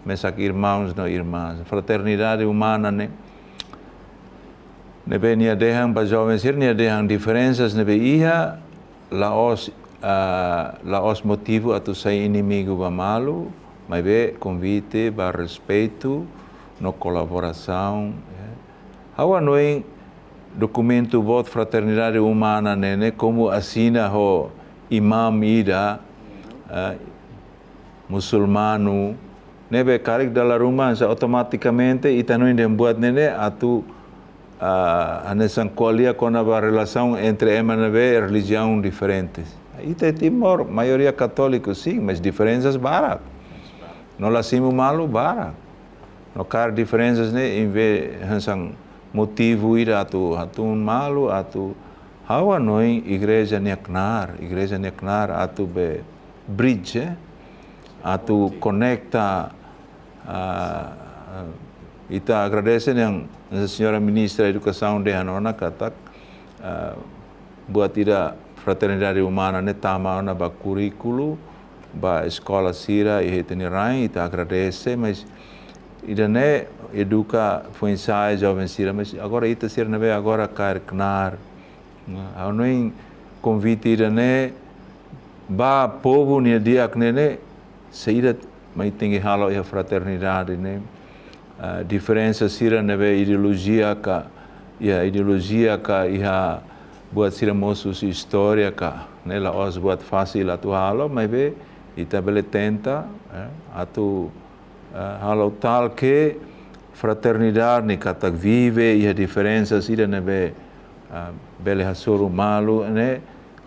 Mesak irmãos no irmãs, fraternidade umana ne'e. Ne'ebé nia dehan ba joven sira, nia dehan diferensas ne'ebé iha, la'ós, ah, la'ós motivu atu sai inimigu ba malu, maibé konvite ba respeitu no kolaborasaun, eh. Ha'u hanoin dokumentu boot fraternidade umana ne'e, ne'e komu asina ho imam ida, eh, musulmanu, ne'ebé karik dala ruma hanesan automatikamente ita hanoin dehan buat ne'e ne'e atu, ah, hanesan ko'alia kona-ba relasaun entre ema ne'ebé relijiaun diferentes. Ita Timor, maioria katóliku, sin, mas diferensas barak. No la simu malu barak. No karik diferensas ne'e, envés hanesan motivu ida atu hatún malu, atu ha'u hanoin igreja nia knaar, igreja nia knaar atu be bridge, eh, atu konekta, ah, ita agradese hanesan señora ministra edukasaun dehan ona katak, ah, buat ida fraternidade umana ne'e tama ona ba kurríkulu, ba eskola sira iha ita-nia rain, ita agradese, mas ida-ne'e eduka foin-sa'e joven sira, mas agora ita sira ne'ebé agora kaer knaar. Ha'u hanoin konvite ida-ne'e ba povu nia di'ak ne'e ne'e, saida mak tenke halo iha fraternidade ne'e. Ah, diferensa sira ne'ebé ideolojia ka, iha ideolojia ka, iha buat sira mosu husi istória ka, ne'e la'ós buat fasil atu halo, maibé ita bele tenta, eh, atu, eh, halo tal ke fraternidade ne'e katak vive iha diferensas ida ne'ebé, ah, bele hasoru malu ne'e,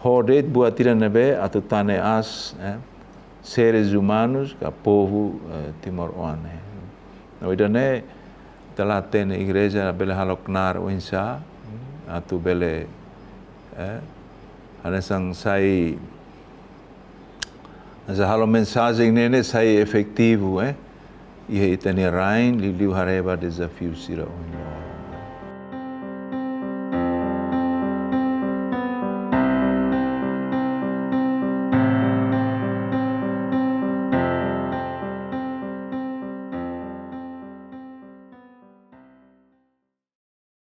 ho de'it buat ida ne'ebé atu tane aas, eh, seres umanus ka povu, eh, timoroan ne'e. No ida-ne'e ita la hatene igreja bele halo knaar oinsá atu bele, eh, hanesan sai, hanesan halo mensajen ne'e ne'e sai efetivu, eh, iha ita-nia rain, liuliu haree ba dezafiu sira ohin.